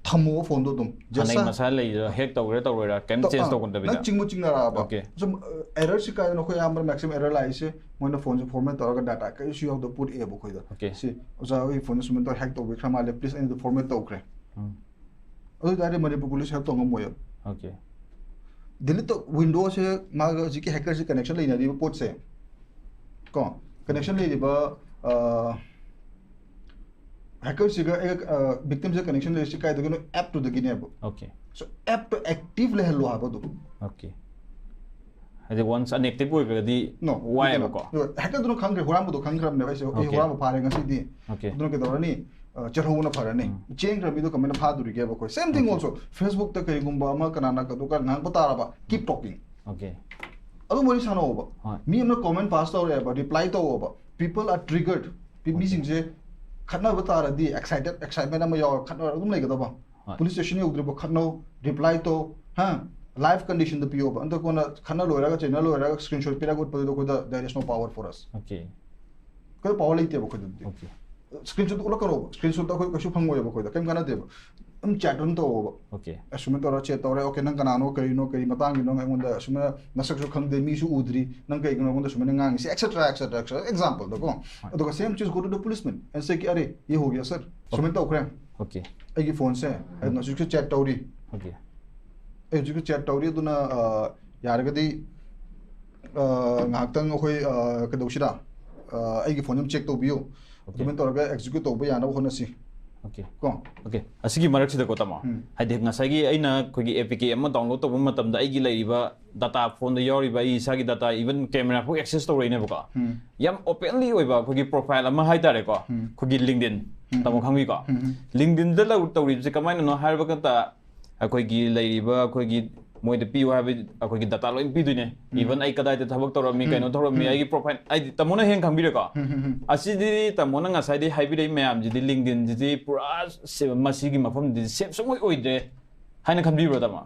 ꯊꯝꯃꯣꯕ phoneꯗꯣ ꯑꯗꯨꯝ. Just ꯍꯥꯟꯅꯩ a- ꯃꯁꯥ ꯂꯩꯔꯤꯗꯣ hack ꯇꯧꯒꯦꯔꯥ ꯇꯧꯔꯣꯏꯔꯥ ꯀꯩꯝ change ꯑꯥ, ꯇꯧꯒꯗꯕꯤꯗ. ꯅꯪ ꯆꯤꯡꯕ ꯆꯤꯡꯅꯔꯛꯑꯕ. Okay. ꯁꯨꯝ, uh, errorꯁꯤ ꯀꯥꯏꯗꯅꯣ ꯑꯩꯈꯣꯏ ꯑꯌꯥꯝꯕꯅ maximum error ꯂꯥꯛꯏꯁꯦ, ꯃꯣꯏꯅ phoneꯁꯦ format ꯇꯧꯔꯒ data ꯀꯔꯤꯁꯨ ꯌꯥꯎꯗꯕ ꯄꯨꯔꯛꯑꯦꯕ ꯑꯩꯈꯣꯏꯗ. Okay. ꯁꯤ, "ꯑꯣꯖꯥ, ꯑꯩꯒꯤ phoneꯁꯦ ꯁꯨꯃꯥꯏꯅ ꯇꯧꯔ hack ꯇꯧꯕꯤꯈ꯭ꯔ ꯃꯥꯜꯂꯦ, please ꯑꯩꯅ format ꯇꯧꯈ꯭ꯔꯦ"꯫ ꯎꯝ. ꯑꯗꯨ ꯑꯣꯏꯇꯥꯔꯗꯤ ꯃꯅꯤꯄꯨꯔ police help ꯇꯧ ꯉꯝꯃꯣꯏꯕ꯫ Okay. Delete ꯇꯧ, windowꯁꯦ ꯃꯥꯒ ꯍꯧꯖꯤꯛꯀꯤ hackerꯁꯤ connection ꯂꯩꯅꯔꯤꯕ ꯄꯣꯠꯁꯦ, ꯀꯣ, connection ꯂꯩꯔꯤꯕ, ꯑ, hackerꯁꯤꯒ ꯑꯩꯒ, ꯑ, victimꯁꯤꯒ connection ꯂꯩꯔꯤꯁꯤ ꯀꯥꯏꯗꯒꯤꯅꯣ? Appꯇꯨꯗꯒꯤꯅꯦꯕ꯫ Okay. So appꯇꯣ active ꯂꯩꯍꯜꯂꯣ ꯍꯥꯏꯕ ꯑꯗꯨꯝ꯫ Okay. ꯍꯥꯏꯗꯤ once inactive ꯑꯣꯏꯈ꯭ꯔꯒꯗꯤ No, ꯋꯥꯏꯑꯦꯕꯀꯣ꯫ ꯍꯦꯛꯇ ꯑꯗꯨꯅ ꯈꯪꯈ꯭ꯔꯦ, ꯍꯨꯔꯥꯟꯕꯗꯣ ꯈꯪꯈ꯭ꯔꯕꯅꯦꯕ ꯑꯩꯁꯦ ꯑꯩ Okay. ꯍꯨꯔꯥꯟꯕ ꯐꯥꯔꯦ ꯉꯁꯤꯗꯤ꯫ Okay. ꯑꯗꯨꯅ ꯀꯩꯗꯧꯔꯅꯤ? ꯑ, ꯆꯦꯜꯍꯧꯕꯅ ꯐꯔꯅꯤ꯫ ꯆꯦꯟꯈ꯭ꯔ ꯃꯤꯗꯣ ꯀꯃꯥꯏꯅ ꯐꯥꯗꯣꯔꯤꯒꯦꯕ ꯑꯩꯈꯣꯏ? Same thing Okay. Also, Facebook ꯇ ꯀꯩꯒꯨꯝꯕ ꯑꯃ ꯀꯅꯥꯅ ꯀꯩꯗꯧ ꯀꯥꯟ ꯉꯥꯡꯕ ꯇꯥꯔꯕ, keep talking. Okay. ꯑꯗꯨꯝ ꯋꯥꯔꯤ ꯁꯥꯟꯅꯧꯕ꯫ ꯍꯣꯏ. ꯃꯤ ꯑꯃꯅ comment pass ꯇꯧꯔꯛꯑꯦꯕ, reply ꯇꯧꯑꯣꯕ, people are triggered. Me- Okay. ꯃꯤꯁꯤꯡꯁꯦ ꯈꯠꯅꯕ ꯇꯥꯔꯗꯤ excited, excitement ꯑꯃ ꯌꯥꯎꯔ ꯈꯠꯅꯔ ꯑꯗꯨꯝ ꯂꯩꯒꯗꯕ꯫ ꯍꯣꯏ. Police station ꯌꯧꯗ꯭ꯔꯤꯕ ꯈꯠꯅꯧ, reply ꯇꯧ, ꯍꯥ, live condition ꯗ ꯄꯤꯌꯣꯕ꯫ ꯑꯟꯇ ꯀꯣꯟꯅ ꯈꯠꯅ ꯂꯣꯏꯔꯒ ꯆꯩꯅ ꯂꯣꯏꯔꯒ screenshot ꯄꯤꯔꯒ ꯎꯠꯄꯗꯨꯗ ꯑꯩꯈꯣꯏꯗ there is no power for us. Okay. ꯑꯩꯈꯣꯏꯗ power ꯂꯩꯇꯦꯕ ꯑꯩꯈꯣꯏꯗꯗꯤ꯫ Okay. Screenshot ꯎꯠꯂꯛꯀꯅꯣꯕ, screenshot ꯇ ꯑꯩꯈꯣꯏ ꯀꯩꯁꯨ ꯐꯪꯉꯣꯏꯕ ꯑꯩꯈꯣꯏꯗ, ꯀꯩꯝ ꯀꯥꯟꯅꯗꯦꯕ꯫ ꯑꯗꯨꯝ chat ꯑꯗꯨꯝ ꯇꯧꯑꯣꯕ꯫ Okay. ꯑꯁꯨꯃꯥꯏꯅ ꯇꯧꯔ chat ꯇꯧꯔꯦ, okay, ꯅꯪ ꯀꯅꯥꯅꯣ, ꯀꯔꯤꯅꯣ, ꯀꯔꯤ ꯃꯇꯥꯡꯒꯤꯅꯣ, ꯅꯪ ꯑꯩꯉꯣꯟꯗ ꯑꯁꯨꯃꯥꯏꯅ ꯅꯁꯛꯁꯨ ꯈꯪꯗꯦ, ꯃꯤꯁꯨ ꯎꯗ꯭ꯔꯤ, ꯅꯪ ꯀꯩꯒꯤꯅꯣ ꯑꯩꯉꯣꯟꯗ ꯁꯨꯃꯥꯏꯅ ꯉꯥꯡꯉꯤꯁꯦ, et cetera, et cetera, et cetera, example ꯗꯀꯣ꯫ ꯑꯗꯨꯒ same thing, go to the policeman and say, "ꯑꯔꯦ, ꯌꯦ ꯍꯣ ꯒꯌꯥ ꯁꯔ, ꯁꯨꯃꯥꯏꯅ ꯇꯧꯈ꯭ꯔꯦ Okay. ꯑꯩꯒꯤ ꯐꯣꯟꯁꯦ, ꯑꯩ ꯍꯧꯖꯤꯛꯁꯨ chat ꯇꯧꯔꯤ, Okay. ꯑꯩ ꯍꯧꯖꯤꯛꯁꯨ chat ꯇꯧꯔꯤ, ꯑꯗꯨꯅ ꯑ, ꯌꯥꯔꯒꯗꯤ ꯑ, ꯉꯥꯏꯍꯥꯛꯇꯪ ꯑꯩꯈꯣꯏ ꯑ, ꯀꯩꯗꯧꯁꯤꯔꯥ, ꯑ, ꯑꯩꯒꯤ ꯐꯣꯟ ꯑꯃ check ꯇꯧꯕꯤꯌꯨ, ꯑꯗꯨꯃꯥꯏꯅ ꯇꯧꯔꯒ execute ꯇꯧꯕ ꯌꯥꯅꯕ ꯍꯣꯠꯅꯁꯤ" Okay. ꯀꯣ꯫ Okay. ꯑꯁꯤꯒꯤ ꯃꯔꯛꯁꯤꯗꯀꯣ ꯇꯥꯃꯣ, ꯎꯝ. ꯍꯥꯏꯗꯤ ꯉꯁꯥꯏꯒꯤ ꯑꯩꯅ ꯑꯩꯈꯣꯏꯒꯤ APK ꯑꯃ download ꯇꯧꯕ ꯃꯇꯝꯗ ꯑꯩꯒꯤ ꯂꯩꯔꯤꯕ data, ꯐꯣꯟꯗ ꯌꯥꯎꯔꯤꯕ ꯑꯩ ꯏꯁꯥꯒꯤ data, even camera ꯐꯥꯎ access ꯇꯧꯔꯛꯏꯅꯦꯕꯀꯣ꯫ ꯎꯝ. ꯌꯥꯝ openly ꯑꯣꯏꯕ ꯑꯩꯈꯣꯏꯒꯤ profile ꯑꯃ ꯍꯥꯏꯇꯥꯔꯦꯀꯣ, ꯎꯝ. ꯑꯩꯈꯣꯏꯒꯤ LinkedIn, ꯎꯝ. ꯇꯥꯃꯣ ꯈꯪꯕꯤꯀꯣ? ꯎꯝ. LinkedIn ꯗ ꯂꯧ- ꯇꯧꯔꯤꯕꯁꯦ ꯀꯃꯥꯏꯅꯅꯣ ꯍꯥꯏꯔꯕ ꯀꯥꯟꯗ ꯑꯩꯈꯣꯏꯒꯤ ꯂꯩꯔꯤꯕ ꯑꯩꯈꯣꯏꯒꯤ ꯃꯣꯏꯗ ꯄꯤꯌꯨ ꯍꯥꯏꯕ ꯑꯩꯈꯣꯏꯒꯤ data ꯂꯣꯏ ꯄꯤꯗꯣꯏꯅꯦ꯫ Even ꯑꯩ ꯀꯗꯥꯏꯗ ꯊꯕꯛ ꯇꯧꯔꯝꯃꯤ, ꯀꯩꯅꯣ ꯇꯧꯔꯝꯃꯤ, ꯑꯩꯒꯤ profile, ꯍꯥꯏꯗꯤ ꯇꯥꯃꯣꯅ ꯍꯦꯟꯅ ꯈꯪꯕꯤꯔꯦꯀꯣ꯫ ꯎꯝ, ꯎꯝ, ꯎꯝ. ꯑꯁꯤꯗꯤ ꯇꯥꯃꯣꯅ ꯉꯁꯥꯏꯗꯩ ꯍꯥꯏꯕꯤꯔꯛꯏ ꯃꯌꯥꯝꯁꯤꯗꯤ, LinkedIn ꯁꯤꯗꯤ ꯄꯨꯔꯥ ꯁꯦ-, ꯃꯁꯤꯒꯤ ꯃꯐꯝꯗꯤ safe ꯁꯨꯡꯑꯣꯏ ꯑꯣꯏꯗ꯭ꯔꯦ ꯍꯥꯏꯅ ꯈꯟꯕꯤꯕ꯭ꯔꯣ, ꯇꯥꯃꯣ?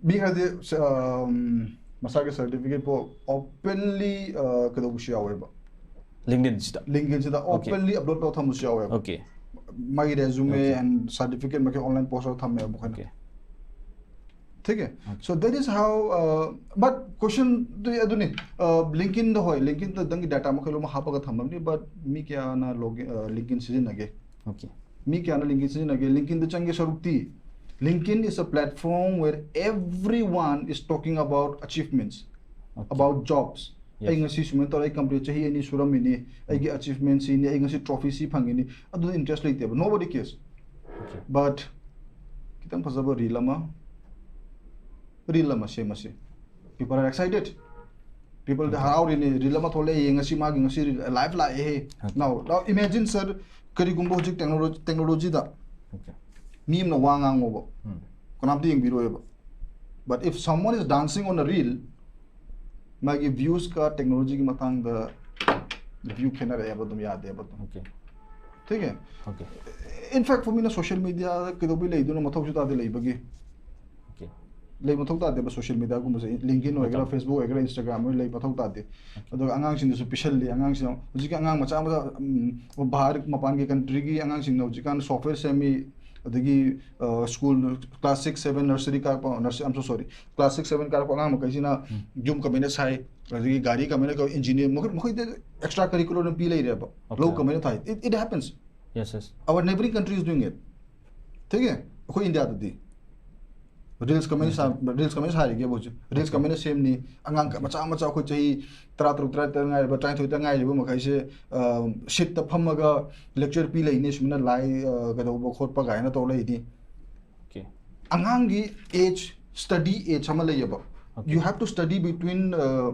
ꯃꯤ ꯈꯔꯗꯤ ꯁ- ꯑꯝ, ꯃꯁꯥꯒꯤ certificate ꯄꯣ openly ꯑ, ꯀꯩꯗꯧꯕꯁꯨ ꯌꯥꯎꯋꯦꯕ꯫ LinkedIn ꯁꯤꯗ? LinkedIn ꯁꯤꯗ Okay. Openly upload ꯇꯧꯔ ꯊꯝꯕꯁꯨ ꯌꯥꯎꯋꯦꯕ꯫ Okay. ꯃꯥꯒꯤ resume Okay. And certificate ꯃꯈꯩ online post ꯇꯧꯔ ꯊꯝꯃꯦꯕ ꯑꯩꯈꯣꯏꯅ꯫ Okay. ठीक है? So that is how, uh, but question ꯗꯨ ꯑꯗꯨꯅꯤ, uh, LinkedIn ꯗ ꯍꯣꯏ, LinkedIn ꯗ ꯅꯪꯒꯤ data ꯃꯈꯩ ꯂꯣꯏꯅꯃꯛ ꯍꯥꯞꯄꯒ ꯊꯝꯃꯝꯅꯤ, but ꯃꯤ ꯀꯌꯥꯅ login, uh, LinkedIn ꯁꯤꯖꯤꯟꯅꯒꯦ? Okay. ꯃꯤ ꯀꯌꯥꯅ LinkedIn ꯁꯤꯖꯤꯟꯅꯒꯦ? LinkedIn ꯗ ꯆꯪꯒꯦ ꯁꯔꯨꯛꯇꯤ, LinkedIn is a platform where everyone is talking about achievements, Okay. About jobs. Yes. ꯑꯩ ꯉꯁꯤ ꯁꯨꯃꯥꯏꯅ ꯇꯧꯔꯦ, ꯑꯩ company ꯆꯍꯤ ꯑꯅꯤ ꯁꯨꯔꯝꯃꯤꯅꯤ, ꯑꯩꯒꯤ achievement ꯁꯤꯅꯤ, ꯑꯩ ꯉꯁꯤ trophy ꯁꯤ ꯐꯪꯉꯤꯅꯤ, ꯑꯗꯨꯗ interest ꯂꯩꯇꯦꯕ, nobody cares. Okay. But ꯈꯤꯇꯪ ꯐꯖꯕ reel ꯑꯃ, reel ꯑꯃ ꯁꯦꯝꯃꯁꯤ, people are excited. People the ꯍꯔꯥꯎꯔꯤꯅꯤ, reel ꯑꯃ ꯊꯣꯛꯂꯛꯑꯦ, ꯉꯁꯤ ꯃꯥꯒꯤ ꯉꯁꯤ life ꯂꯥꯛꯑꯦꯍꯦ꯫ Now, now imagine sir, ꯀꯔꯤꯒꯨꯝꯕ ꯍꯧꯖꯤꯛ technology, technology ꯗ Okay. ꯃꯤ ꯑꯃꯅ ꯋꯥ ꯉꯥꯡꯉꯣꯕ, ꯎꯝ. ꯀꯅꯥꯝꯇ ꯌꯦꯡꯕꯤꯔꯣꯏꯕ꯫ But if someone is dancing on a reel, ꯃꯥꯒꯤ views ꯀ technology ꯒꯤ ꯃꯇꯥꯡꯗ view ꯈꯦꯠꯅꯔꯛꯑꯦꯕ, ꯑꯗꯨꯝ ꯌꯥꯗꯦꯕ ꯑꯗꯨꯝ꯫ Okay. ठीक है? Okay. In fact, for me ꯅ social media ꯗ ꯀꯩꯗꯧꯕꯩ ꯂꯩꯗꯣꯏꯅꯣ, ꯃꯊꯧꯁꯨ ꯇꯥꯗꯦ ꯂꯩꯕꯒꯤ꯫ Okay. ꯂꯩ ꯃꯊꯧ ꯇꯥꯗꯦꯕ social media ꯒꯨꯝꯕꯁꯦ, LinkedIn ꯑꯣꯏꯒꯦꯔꯥ, ꯃꯇꯝ. Facebook ꯑꯣꯏꯒꯦꯔꯥ, Instagram ꯑꯣꯏꯒꯦꯔꯥ, ꯂꯩ ꯃꯊꯧ ꯇꯥꯗꯦ꯫ ꯑꯗꯨꯒ ꯑꯉꯥꯡꯁꯤꯡꯗꯁꯨ ꯄꯤꯁꯜꯂꯤ, ꯑꯉꯥꯡꯁꯤꯡ ꯍꯧꯖꯤꯛꯀꯤ ꯑꯉꯥꯡ ꯃꯆꯥ ꯃꯆꯥ, ꯎꯝ, ꯚꯥꯔꯠ ꯃꯄꯥꯟꯒꯤ country ꯒꯤ ꯑꯉꯥꯡꯁꯤꯡꯅ ꯍꯧꯖꯤꯛꯀꯥꯟ software ꯁꯦꯝꯃꯤ, ꯑꯗꯒꯤ school class six seven nursery ꯀꯥꯔꯛꯄ, nursery, I'm so sorry, class six seven ꯀꯥꯔꯛꯄ ꯑꯉꯥꯡ ꯃꯈꯩꯁꯤꯅ ꯌꯨꯝ ꯀꯃꯥꯏꯅ ꯁꯥꯏ, ꯑꯗꯒꯤ ꯒꯥꯔꯤ ꯀꯃꯥꯏꯅ ꯀꯧ, engineer, ꯃꯈꯣꯏ ꯃꯈꯣꯏꯗ extra curricular ꯅ ꯄꯤ ꯂꯩꯔꯦꯕ, Okay. ꯂꯧ ꯀꯃꯥꯏꯅ ꯊꯥꯏ, it, it happens. Yes, yes. Our neighbouring country is doing it. ठीक है? ꯑꯩꯈꯣꯏ ꯏꯟꯗꯤꯌꯥꯗꯗꯤ reels ꯀꯃꯥꯏꯅ ꯁꯥ reels ꯀꯃꯥꯏꯅ ꯁꯥꯔꯤꯒꯦꯕ ꯍꯧꯖꯤꯛ? Reels ꯀꯃꯥꯏꯅ ꯁꯦꯝꯅꯤ? ꯑꯉꯥꯡ ꯃꯆꯥ ꯃꯆꯥ ꯑꯩꯈꯣꯏ ꯆꯍꯤ ꯇꯔꯥ ꯇꯔꯨꯛ ꯇꯔꯥ ꯇꯔꯦꯠ ꯉꯥꯏꯔꯤꯕ, ꯇꯔꯥꯅꯤꯊꯣꯏ ꯇ ꯉꯥꯏꯔꯤꯕ ꯃꯈꯩꯁꯦ seat ꯇ ꯐꯝꯃꯒ lecture ꯄꯤ ꯂꯩꯅꯤ, ꯁꯨꯃꯥꯏꯅ ꯂꯥꯏ, ꯑ, ꯀꯩꯗꯧꯕ ꯈꯣꯠꯄ ꯀꯥꯏꯅ ꯇꯧ ꯂꯩꯅꯤ꯫ Okay. ꯑꯉꯥꯡꯒꯤ age, study age ꯑꯃ ꯂꯩꯌꯦꯕ꯫ Okay. You have to study between, uh,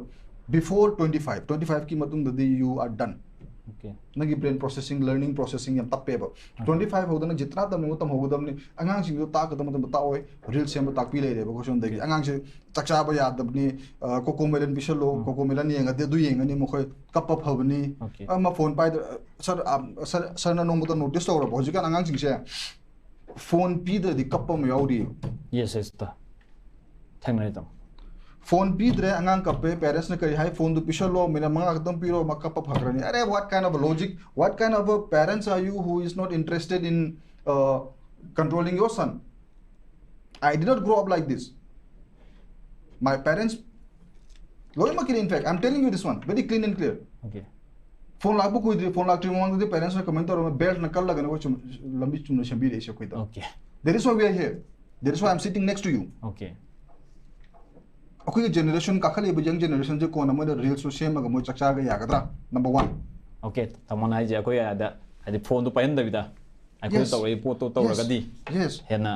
before twenty five, twenty five ꯀꯤ ꯃꯇꯨꯡꯗꯗꯤ you are done. Okay. ꯅꯪꯒꯤ brain processing, learning processing ꯌꯥꯝ ꯇꯞꯄꯦꯕ꯫ Twenty five ꯍꯧꯗꯅ ꯖꯤꯇꯅ ꯇꯝꯅꯤꯡꯕ ꯇꯝꯍꯧꯒꯗꯕꯅꯤ꯫ ꯑꯉꯥꯡꯁꯤꯡꯗꯣ ꯇꯥꯛꯀꯗꯕ ꯃꯇꯝꯗ ꯇꯥꯛꯑꯣꯏ, reels ꯁꯦꯝꯕ ꯇꯥꯛꯄꯤ ꯂꯩꯔꯦꯕ ꯑꯩꯈꯣꯏ ꯁꯣꯝꯗꯒꯤ꯫ ꯑꯉꯥꯡꯁꯦ ꯆꯥꯛ ꯆꯥꯕ ꯌꯥꯗꯕꯅꯤ, ꯑ, cocomelon ꯄꯤꯁꯜꯂꯣ, cocomelon ꯌꯦꯡꯉꯗꯤ ꯑꯗꯨ ꯌꯦꯡꯉꯅꯤ, ꯃꯈꯣꯏ ꯀꯞꯄ ꯐꯕꯅꯤ꯫ Okay. ꯑꯃ phone ꯄꯥꯏꯗ, sir, ꯑ, sir, sir ꯅ ꯅꯣꯡꯃꯇ notice ꯇꯧꯔꯕ ꯍꯧꯖꯤꯛꯀꯥꯟ ꯑꯉꯥꯡꯁꯤꯡꯁꯦ phone ꯄꯤꯗ꯭ꯔꯗꯤ ꯀꯞꯄ ꯑꯃ ꯌꯥꯎꯔꯤꯕ? Yes, yes, ꯇꯥ꯫ ꯊꯦꯡꯅꯔꯦ, ꯇꯥꯃꯣ꯫ Phone ꯄꯤꯗ꯭ꯔꯦ, ꯑꯉꯥꯡ ꯀꯞꯄꯦ, parents ꯅ ꯀꯔꯤ ꯍꯥꯏ? Phone ꯗꯨ ꯄꯤꯁꯜꯂꯣ, minute ꯃꯉꯥ ꯈꯛꯇꯪ ꯄꯤꯔꯣ, ꯃꯥ ꯀꯞꯄ ꯐꯈ꯭ꯔꯅꯤ꯫ ꯑꯔꯦ, what kind of a logic, what kind of a parents are you who is not interested in, uh, controlling your son? I did not grow up like this. My parents, ꯂꯣꯏꯅꯃꯛꯀꯤꯅꯤ, in fact, I'm telling you this one very clean and clear. Okay. Phone ꯂꯥꯛꯄ ꯀꯨꯏꯗ꯭ꯔꯤ, phone ꯂꯥꯛꯇ꯭ꯔꯤ ꯃꯃꯥꯡꯗꯗꯤ parents ꯅ ꯀꯃꯥꯏꯅ ꯇꯧꯔꯒ belt ꯅ ꯀꯜꯂꯒꯅ ꯑꯩꯈꯣꯏ ꯆꯨꯝ-, ꯂꯝꯕꯤ ꯆꯨꯝꯅ ꯁꯦꯝꯕꯤꯔꯛꯏꯁꯦ ꯑꯩꯈꯣꯏꯗ꯫ Okay. That is why we are here. That is why I'm sitting next to you. Okay. ꯑꯩꯈꯣꯏꯒꯤ generation, ꯀꯥꯈꯠꯂꯤꯕ young generation ꯁꯦ ꯀꯣꯟꯅ ꯃꯣꯏꯅ reels ꯁꯨ ꯁꯦꯝꯃꯒ ꯃꯣꯏ ꯆꯥꯛ ꯆꯥꯒ ꯌꯥꯒꯗ꯭ꯔꯥ? Number one. Okay, ꯇꯥꯃꯣꯅ ꯍꯥꯏꯁꯦ ꯑꯩꯈꯣꯏ ꯑꯥꯗ ꯍꯥꯏꯗꯤ phone ꯗꯨ ꯄꯥꯏꯍꯟꯗꯕꯤꯗ ꯑꯩꯈꯣꯏ Yes. ꯇꯧꯔꯛꯏ ꯄꯣꯠꯇꯣ ꯇꯧꯔꯒꯗꯤ Yes. ꯍꯦꯟꯅ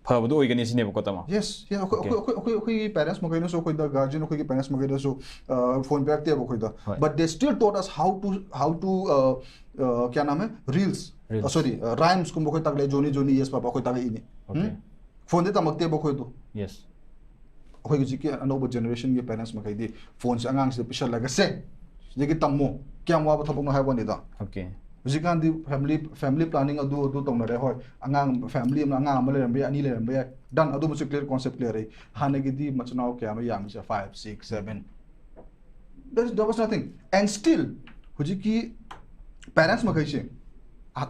ꯐꯕꯗꯣ ꯑꯣꯏꯒꯅꯤ ꯁꯤꯅꯦꯕꯀꯣ, ꯇꯥꯃꯣ? Yes, yes, ꯑꯩꯈꯣꯏ Okay. ꯑꯩꯈꯣꯏ ꯑꯩꯈꯣꯏ ꯑꯩꯈꯣꯏꯒꯤ parents ꯃꯈꯩꯅꯁꯨ ꯑꯩꯈꯣꯏꯗ, guardian ꯑꯩꯈꯣꯏꯒꯤ parents ꯃꯈꯩꯗꯁꯨ ꯐꯣꯟ ꯄꯤꯔꯛꯇꯦꯕ ꯑꯩꯈꯣꯏꯗ. ꯍꯣꯏ. But they still taught us how to, how to, uh, uh, क्या नाम है, reels, Reels. Sorry, rhymes ꯀꯨꯝꯕ ꯑꯩꯈꯣꯏ ꯇꯥꯛꯂꯛꯑꯦ, "Johnny Johnny yes papa" ꯑꯩꯈꯣꯏ ꯇꯥꯛꯂꯛꯏꯅꯤ. Okay. ꯐꯣꯟꯗꯤ ꯇꯝꯃꯛꯇꯦꯕ ꯑꯩꯈꯣꯏꯗꯣ. Yes. ꯑꯩꯈꯣꯏ ꯍꯧꯖꯤꯛꯀꯤ ꯑꯅꯧꯕ generation ꯒꯤ parents ꯃꯈꯩꯗꯤ ꯐꯣꯟꯁꯦ ꯑꯉꯥꯡꯁꯤꯗ ꯄꯤꯁꯜꯂꯒ, "ꯁꯦ, ꯁꯤꯗꯒꯤ ꯇꯝꯃꯣ", ꯀꯌꯥꯝ ꯋꯥꯕ ꯊꯕꯛꯅꯣ ꯍꯥꯏꯕ ꯋꯥꯅꯤꯗ. Okay. ꯍꯧꯖꯤꯛꯀꯥꯟꯗꯤ family family planning ꯑꯗꯨ ꯑꯗꯨ ꯇꯧꯅꯔꯦ. ꯍꯣꯏ, ꯑꯉꯥꯡ family ꯑꯃꯅ ꯑꯉꯥꯡ ꯑꯃ ꯂꯩꯔꯝꯕ ꯌꯥꯏ, ꯑꯅꯤ ꯂꯩꯔꯝꯕ ꯌꯥꯏ, done, ꯑꯗꯨꯃꯁꯨ clear concept ꯂꯩꯔꯦ. ꯍꯥꯟꯅꯒꯤꯗꯤ ꯃꯆꯤꯟ ꯃꯅꯥꯎ ꯀꯌꯥꯅꯣ ꯌꯥꯝꯃꯤꯁꯦ? Five, six, seven. There was nothing. And still ꯍꯧꯖꯤꯛꯀꯤ parents ꯃꯈꯩꯁꯦ,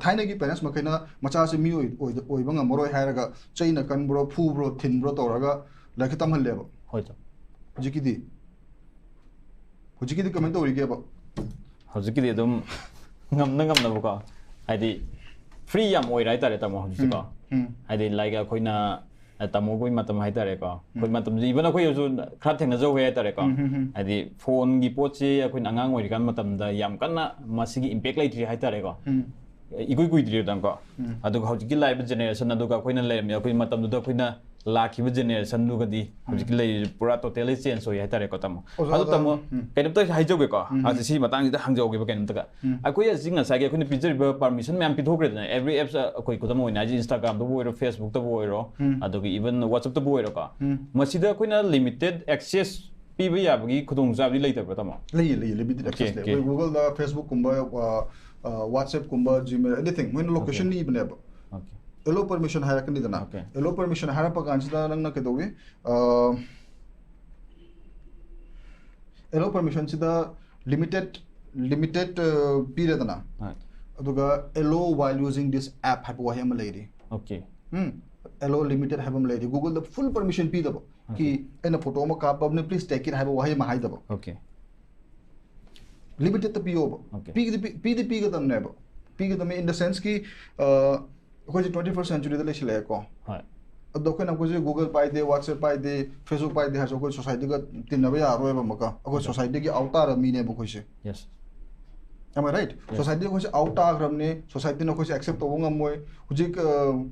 ꯊꯥꯏꯅꯒꯤ parents ꯃꯈꯩꯅ ꯃꯆꯥꯁꯦ ꯃꯤ ꯑꯣꯏ- ꯑꯣꯏꯕ ꯉꯝꯃꯔꯣꯏ ꯍꯥꯏꯔꯒ ꯆꯩꯅ ꯀꯟꯕ꯭ꯔꯣ, ꯐꯨꯕ꯭ꯔꯣ, ꯊꯤꯟꯕ꯭ꯔꯣ ꯇꯧꯔꯒ ꯂꯥꯏꯔꯤꯛ ꯇꯝꯍꯜꯂꯦꯕ. ꯍꯣꯏ, ꯇꯥꯃꯣ. ꯍꯧꯖꯤꯛꯀꯤꯗꯤ ꯍꯧꯖꯤꯛꯀꯤꯗꯤ ꯀꯃꯥꯏꯅ ꯇꯧꯔꯤꯒꯦꯕ? ꯍꯧꯖꯤꯛꯀꯤꯗꯤ ꯑꯗꯨꯝ ꯉꯝꯅ ꯉꯝꯅꯕꯀꯣ, ꯍꯥꯏꯗꯤ free ꯌꯥꯝ ꯑꯣꯏꯔꯦ ꯍꯥꯏꯇꯥꯔꯦ, ꯇꯥꯃꯣ, ꯍꯧꯖꯤꯛꯀꯣ. ꯎꯝ. ꯍꯥꯏꯗꯤ, like, ꯑꯩꯈꯣꯏꯅ, ꯑ, ꯇꯥꯃꯣꯈꯣꯏ ꯃꯇꯝ ꯍꯥꯏꯇꯥꯔꯦꯀꯣ, ꯑꯩꯈꯣꯏ ꯃꯇꯝꯁꯦ even ꯑꯩꯈꯣꯏꯁꯨ ꯈꯔ ꯊꯦꯡꯅꯖꯍꯧꯋꯦ ꯍꯥꯏꯇꯥꯔꯦꯀꯣ. ꯎꯝ, ꯎꯝ, ꯎꯝ. ꯍꯥꯏꯗꯤ ꯐꯣꯟꯒꯤ ꯄꯣꯠꯁꯤ ꯑꯩꯈꯣꯏꯅ ꯑꯉꯥꯡ ꯑꯣꯏꯔꯤꯀꯥꯟ ꯃꯇꯝꯗ ꯌꯥꯝ ꯀꯟꯅ ꯃꯁꯤꯒꯤ impact ꯂꯩꯇ꯭ꯔꯤ ꯍꯥꯏꯇꯥꯔꯦꯀꯣ. ꯎꯝ. ꯏꯀꯨꯏ ꯀꯨꯏꯗ꯭ꯔꯤꯗꯅꯀꯣ. ꯎꯝ. ꯑꯗꯨꯒ ꯍꯧꯖꯤꯛꯀꯤ ꯂꯥꯛꯏꯕ generation, ꯑꯗꯨꯒ ꯑꯩꯈꯣꯏꯅ ꯂꯩꯔꯝꯃꯤ ꯑꯩꯈꯣꯏ ꯃꯇꯝꯗꯨꯗ ꯑꯩꯈꯣꯏꯅ ꯂꯥꯛꯈꯤꯕ generation ꯗꯨꯒꯗꯤ ꯍꯧꯖꯤꯛꯀꯤ ꯂꯩꯔꯤꯕ ꯄꯨꯔꯥ totally change ꯑꯣꯏ ꯍꯥꯏꯇꯥꯔꯦꯀꯣ, ꯇꯥꯃꯣ. ꯑꯣꯖꯥ, ꯑꯗꯣ, ꯇꯥꯃꯣ, ꯎꯝ. ꯀꯩꯅꯣꯝꯇ ꯍꯥꯏꯖꯧꯒꯦꯀꯣ. ꯎꯝ. ꯑꯁꯤ ꯁꯤ ꯃꯇꯥꯡꯁꯤꯗ ꯍꯪꯖꯍꯧꯒꯦꯕ ꯀꯩꯅꯣꯝꯇꯒ. ꯎꯝ. ꯑꯩꯈꯣꯏ ꯍꯧꯖꯤꯛ ꯉꯁꯥꯏꯒꯤ ꯑꯩꯈꯣꯏꯅ ꯄꯤꯖꯔꯤꯕ permission ꯃꯌꯥꯝ ꯄꯤꯊꯣꯛꯈ꯭ꯔꯦꯗꯅ, every apps, ꯑꯩꯈꯣꯏ ꯈꯨꯗꯝ ꯑꯣꯏꯅ ꯍꯥꯏꯁꯦ Instagram ꯗꯕꯨ ꯑꯣꯏꯔꯣ, Facebook ꯇꯕꯨ ꯑꯣꯏꯔꯣ, ꯎꯝ. ꯑꯗꯨꯒ even WhatsApp ꯇꯕꯨ ꯑꯣꯏꯔꯣꯀꯣ. ꯎꯝ. ꯃꯁꯤꯗ ꯑꯩꯈꯣꯏꯅ limited access ꯄꯤꯕ ꯌꯥꯕꯒꯤ ꯈꯨꯗꯣꯡꯆꯥꯕꯗꯤ ꯂꯩꯇꯕ꯭ꯔꯥ, ꯇꯥꯃꯣ? ꯂꯩꯌꯦ, ꯂꯩꯌꯦ, limited Okay, access ꯂꯩ. okay. ꯑꯩꯈꯣꯏ Google ꯗ, Facebook ꯀꯨꯝꯕ, ꯑ, ꯑ, WhatsApp ꯀꯨꯝꯕ, Gmail, anything, ꯃꯣꯏꯅ location Okay. ꯏꯕꯅꯦꯕ. Okay. Allow permission ꯍꯥꯏꯔꯛꯀꯅꯤꯗꯅ. Okay. Allow permission ꯍꯥꯏꯔꯛꯄ ꯀꯥꯟꯁꯤꯗ ꯅꯪꯅ ꯀꯩꯗꯧꯏ? ꯑ, allow permission ꯁꯤꯗ limited, limited, ꯑ, ꯄꯤꯔꯦꯗꯅ. ꯍꯣꯏ. ꯑꯗꯨꯒ "allow while using this app" ꯍꯥꯏꯕ ꯋꯥꯍꯩ ꯑꯃ ꯂꯩꯔꯤ. Okay. ꯎꯝ, "allow limited" ꯍꯥꯏꯕ ꯑꯃ ꯂꯩꯔꯤ. Google ꯗ full permission ꯄꯤꯗꯕ. Okay. ꯀꯤ ꯑꯩꯅ photo ꯑꯃ ꯀꯥꯞꯄꯕꯅꯤ, "please take it" ꯍꯥꯏꯕ ꯋꯥꯍꯩ ꯑꯃ ꯍꯥꯏꯗꯕ. Okay. Limited ꯇ ꯄꯤꯌꯣꯕ. Okay. ꯄꯤꯒꯗꯤ ꯄꯤ- ꯄꯤꯗꯤ ꯄꯤꯒꯗꯕꯅꯦꯕ. ꯄꯤꯒꯗꯕꯅꯤ in the sense ꯀꯤ, ꯑ, ꯑꯩꯈꯣꯏꯁꯦ twenty first century ꯗ ꯂꯩꯁꯤꯜꯂꯛꯑꯦꯀꯣ. ꯍꯣꯏ. ꯑꯗꯣ ꯑꯩꯈꯣꯏꯅ, ꯑꯩꯈꯣꯏꯁꯦ Google ꯄꯥꯏꯗꯦ, WhatsApp ꯄꯥꯏꯗꯦ, Facebook ꯄꯥꯏꯗꯦ ꯍꯥꯏꯔꯁꯨ ꯑꯩꯈꯣꯏ society ꯒ ꯇꯤꯟꯅꯕ ꯌꯥꯔꯔꯣꯏꯕ ꯑꯃꯨꯛꯀ. ꯑꯩꯈꯣꯏ Okay. society ꯒꯤ outer ꯃꯤꯅꯦꯕ ꯑꯩꯈꯣꯏꯁꯦ. Yes. Am I right? Society ꯑꯩꯈꯣꯏꯁꯦ out ꯇꯥꯈ꯭ꯔꯕꯅꯤ, society ꯅ ꯑꯩꯈꯣꯏꯁꯦ accept ꯇꯧꯕ ꯉꯝꯃꯣꯏ꯫ ꯍꯧꯖꯤꯛ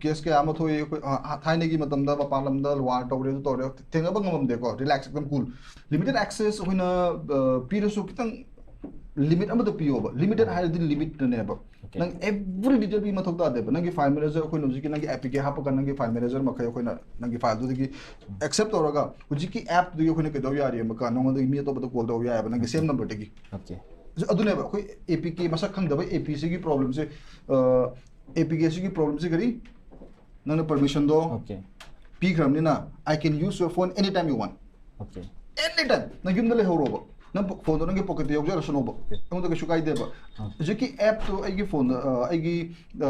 ꯀꯦꯁ ꯀꯌꯥ ꯑꯃ ꯊꯣꯛꯏ ꯑꯩꯈꯣꯏ, ꯑ, ꯑ, ꯊꯥꯏꯅꯒꯤ ꯃꯇꯝꯗ ꯃꯄꯥꯟ ꯂꯝꯗ ꯋꯥꯔ ꯇꯧꯔꯦ, ꯑꯗꯨ ꯇꯧꯔꯦ, ꯊꯦꯡꯅꯕ ꯉꯝꯃꯝꯗꯦꯀꯣ, relax, ꯑꯦꯛꯗꯝ cool꯫ Limited access ꯑꯩꯈꯣꯏꯅ, ꯑ, ꯄꯤꯔꯁꯨ ꯈꯤꯇꯪ ꯂꯤꯃꯤꯠ ꯑꯃꯗ ꯄꯤꯌꯣꯕ꯫ Limited ꯍꯥꯏꯔꯗꯤ ꯂꯤꯃꯤꯠꯇꯅꯦꯕ꯫ Okay. ꯅꯪ every detail ꯄꯤ ꯃꯊꯧ ꯇꯥꯗꯦꯕ꯫ ꯅꯪꯒꯤ ꯐꯥꯏꯜ ꯃꯦꯅꯦꯖꯔ ꯑꯩꯈꯣꯏꯅ ꯍꯧꯖꯤꯛꯀꯤ ꯅꯪꯒꯤ ꯑꯦ ꯄꯤ ꯀꯦ ꯍꯥꯞꯄꯒ ꯅꯪꯒꯤ ꯐꯥꯏꯜ ꯃꯦꯅꯦꯖꯔ ꯃꯈꯩ ꯑꯩꯈꯣꯏꯅ ꯅꯪꯒꯤ ꯐꯥꯏꯜꯗꯨꯗꯒꯤ ꯑꯦꯛꯁꯦꯞ ꯇꯧꯔꯒ ꯍꯧꯖꯤꯛꯀꯤ ꯑꯦꯞꯇꯨꯗꯒꯤ ꯑꯩꯈꯣꯏꯅ ꯀꯩꯗꯧ ꯌꯥꯔꯦꯕꯀ ꯅꯉꯣꯟꯗꯒꯤ ꯃꯤ ꯑꯇꯣꯞꯄꯗ ꯀꯣꯜ ꯇꯧ ꯌꯥꯏꯑꯕ ꯅꯪꯒꯤ ꯁꯦꯝ ꯅꯝꯕꯔꯗꯒꯤ꯫ Okay. ꯑꯗꯨꯅꯦꯕ ꯑꯩꯈꯣꯏ ꯑꯦ ꯄꯤ ꯀꯦ ꯃꯁꯛ ꯈꯪꯗꯕ ꯑꯦ ꯄꯤ ꯁꯤꯒꯤ ꯄ꯭ꯔꯣꯕ꯭ꯂꯦꯝꯁꯦ꯫ ꯑꯦ ꯄꯤ ꯀꯦ ꯁꯤꯒꯤ ꯄ꯭ꯔꯣꯕ꯭ꯂꯦꯝꯁꯦ ꯀꯔꯤ? ꯅꯪꯅ ꯄꯔꯃꯤꯁꯟꯗꯣ Okay. ꯄꯤꯈ꯭ꯔꯕꯅꯤꯅ, "I can use your phone anytime you want." Okay. Anytime ꯅꯪ ꯌꯨꯝꯗ ꯂꯩꯍꯧꯔꯣꯕ, ꯅꯪ ꯐꯣꯟꯗꯣ ꯅꯪꯒꯤ ꯄꯣꯀꯦꯠꯇ ꯌꯥꯎꯖꯔꯁꯅꯣꯕ, ꯑꯩꯉꯣꯟꯗ ꯀꯩꯁꯨ ꯀꯥꯏꯗꯦꯕ꯫ ꯑꯥ. ꯍꯧꯖꯤꯛꯀꯤ ꯑꯦꯞꯇꯣ ꯑꯩꯒꯤ ꯐꯣꯟꯗ, ꯑ, ꯑꯩꯒꯤ, ꯑ,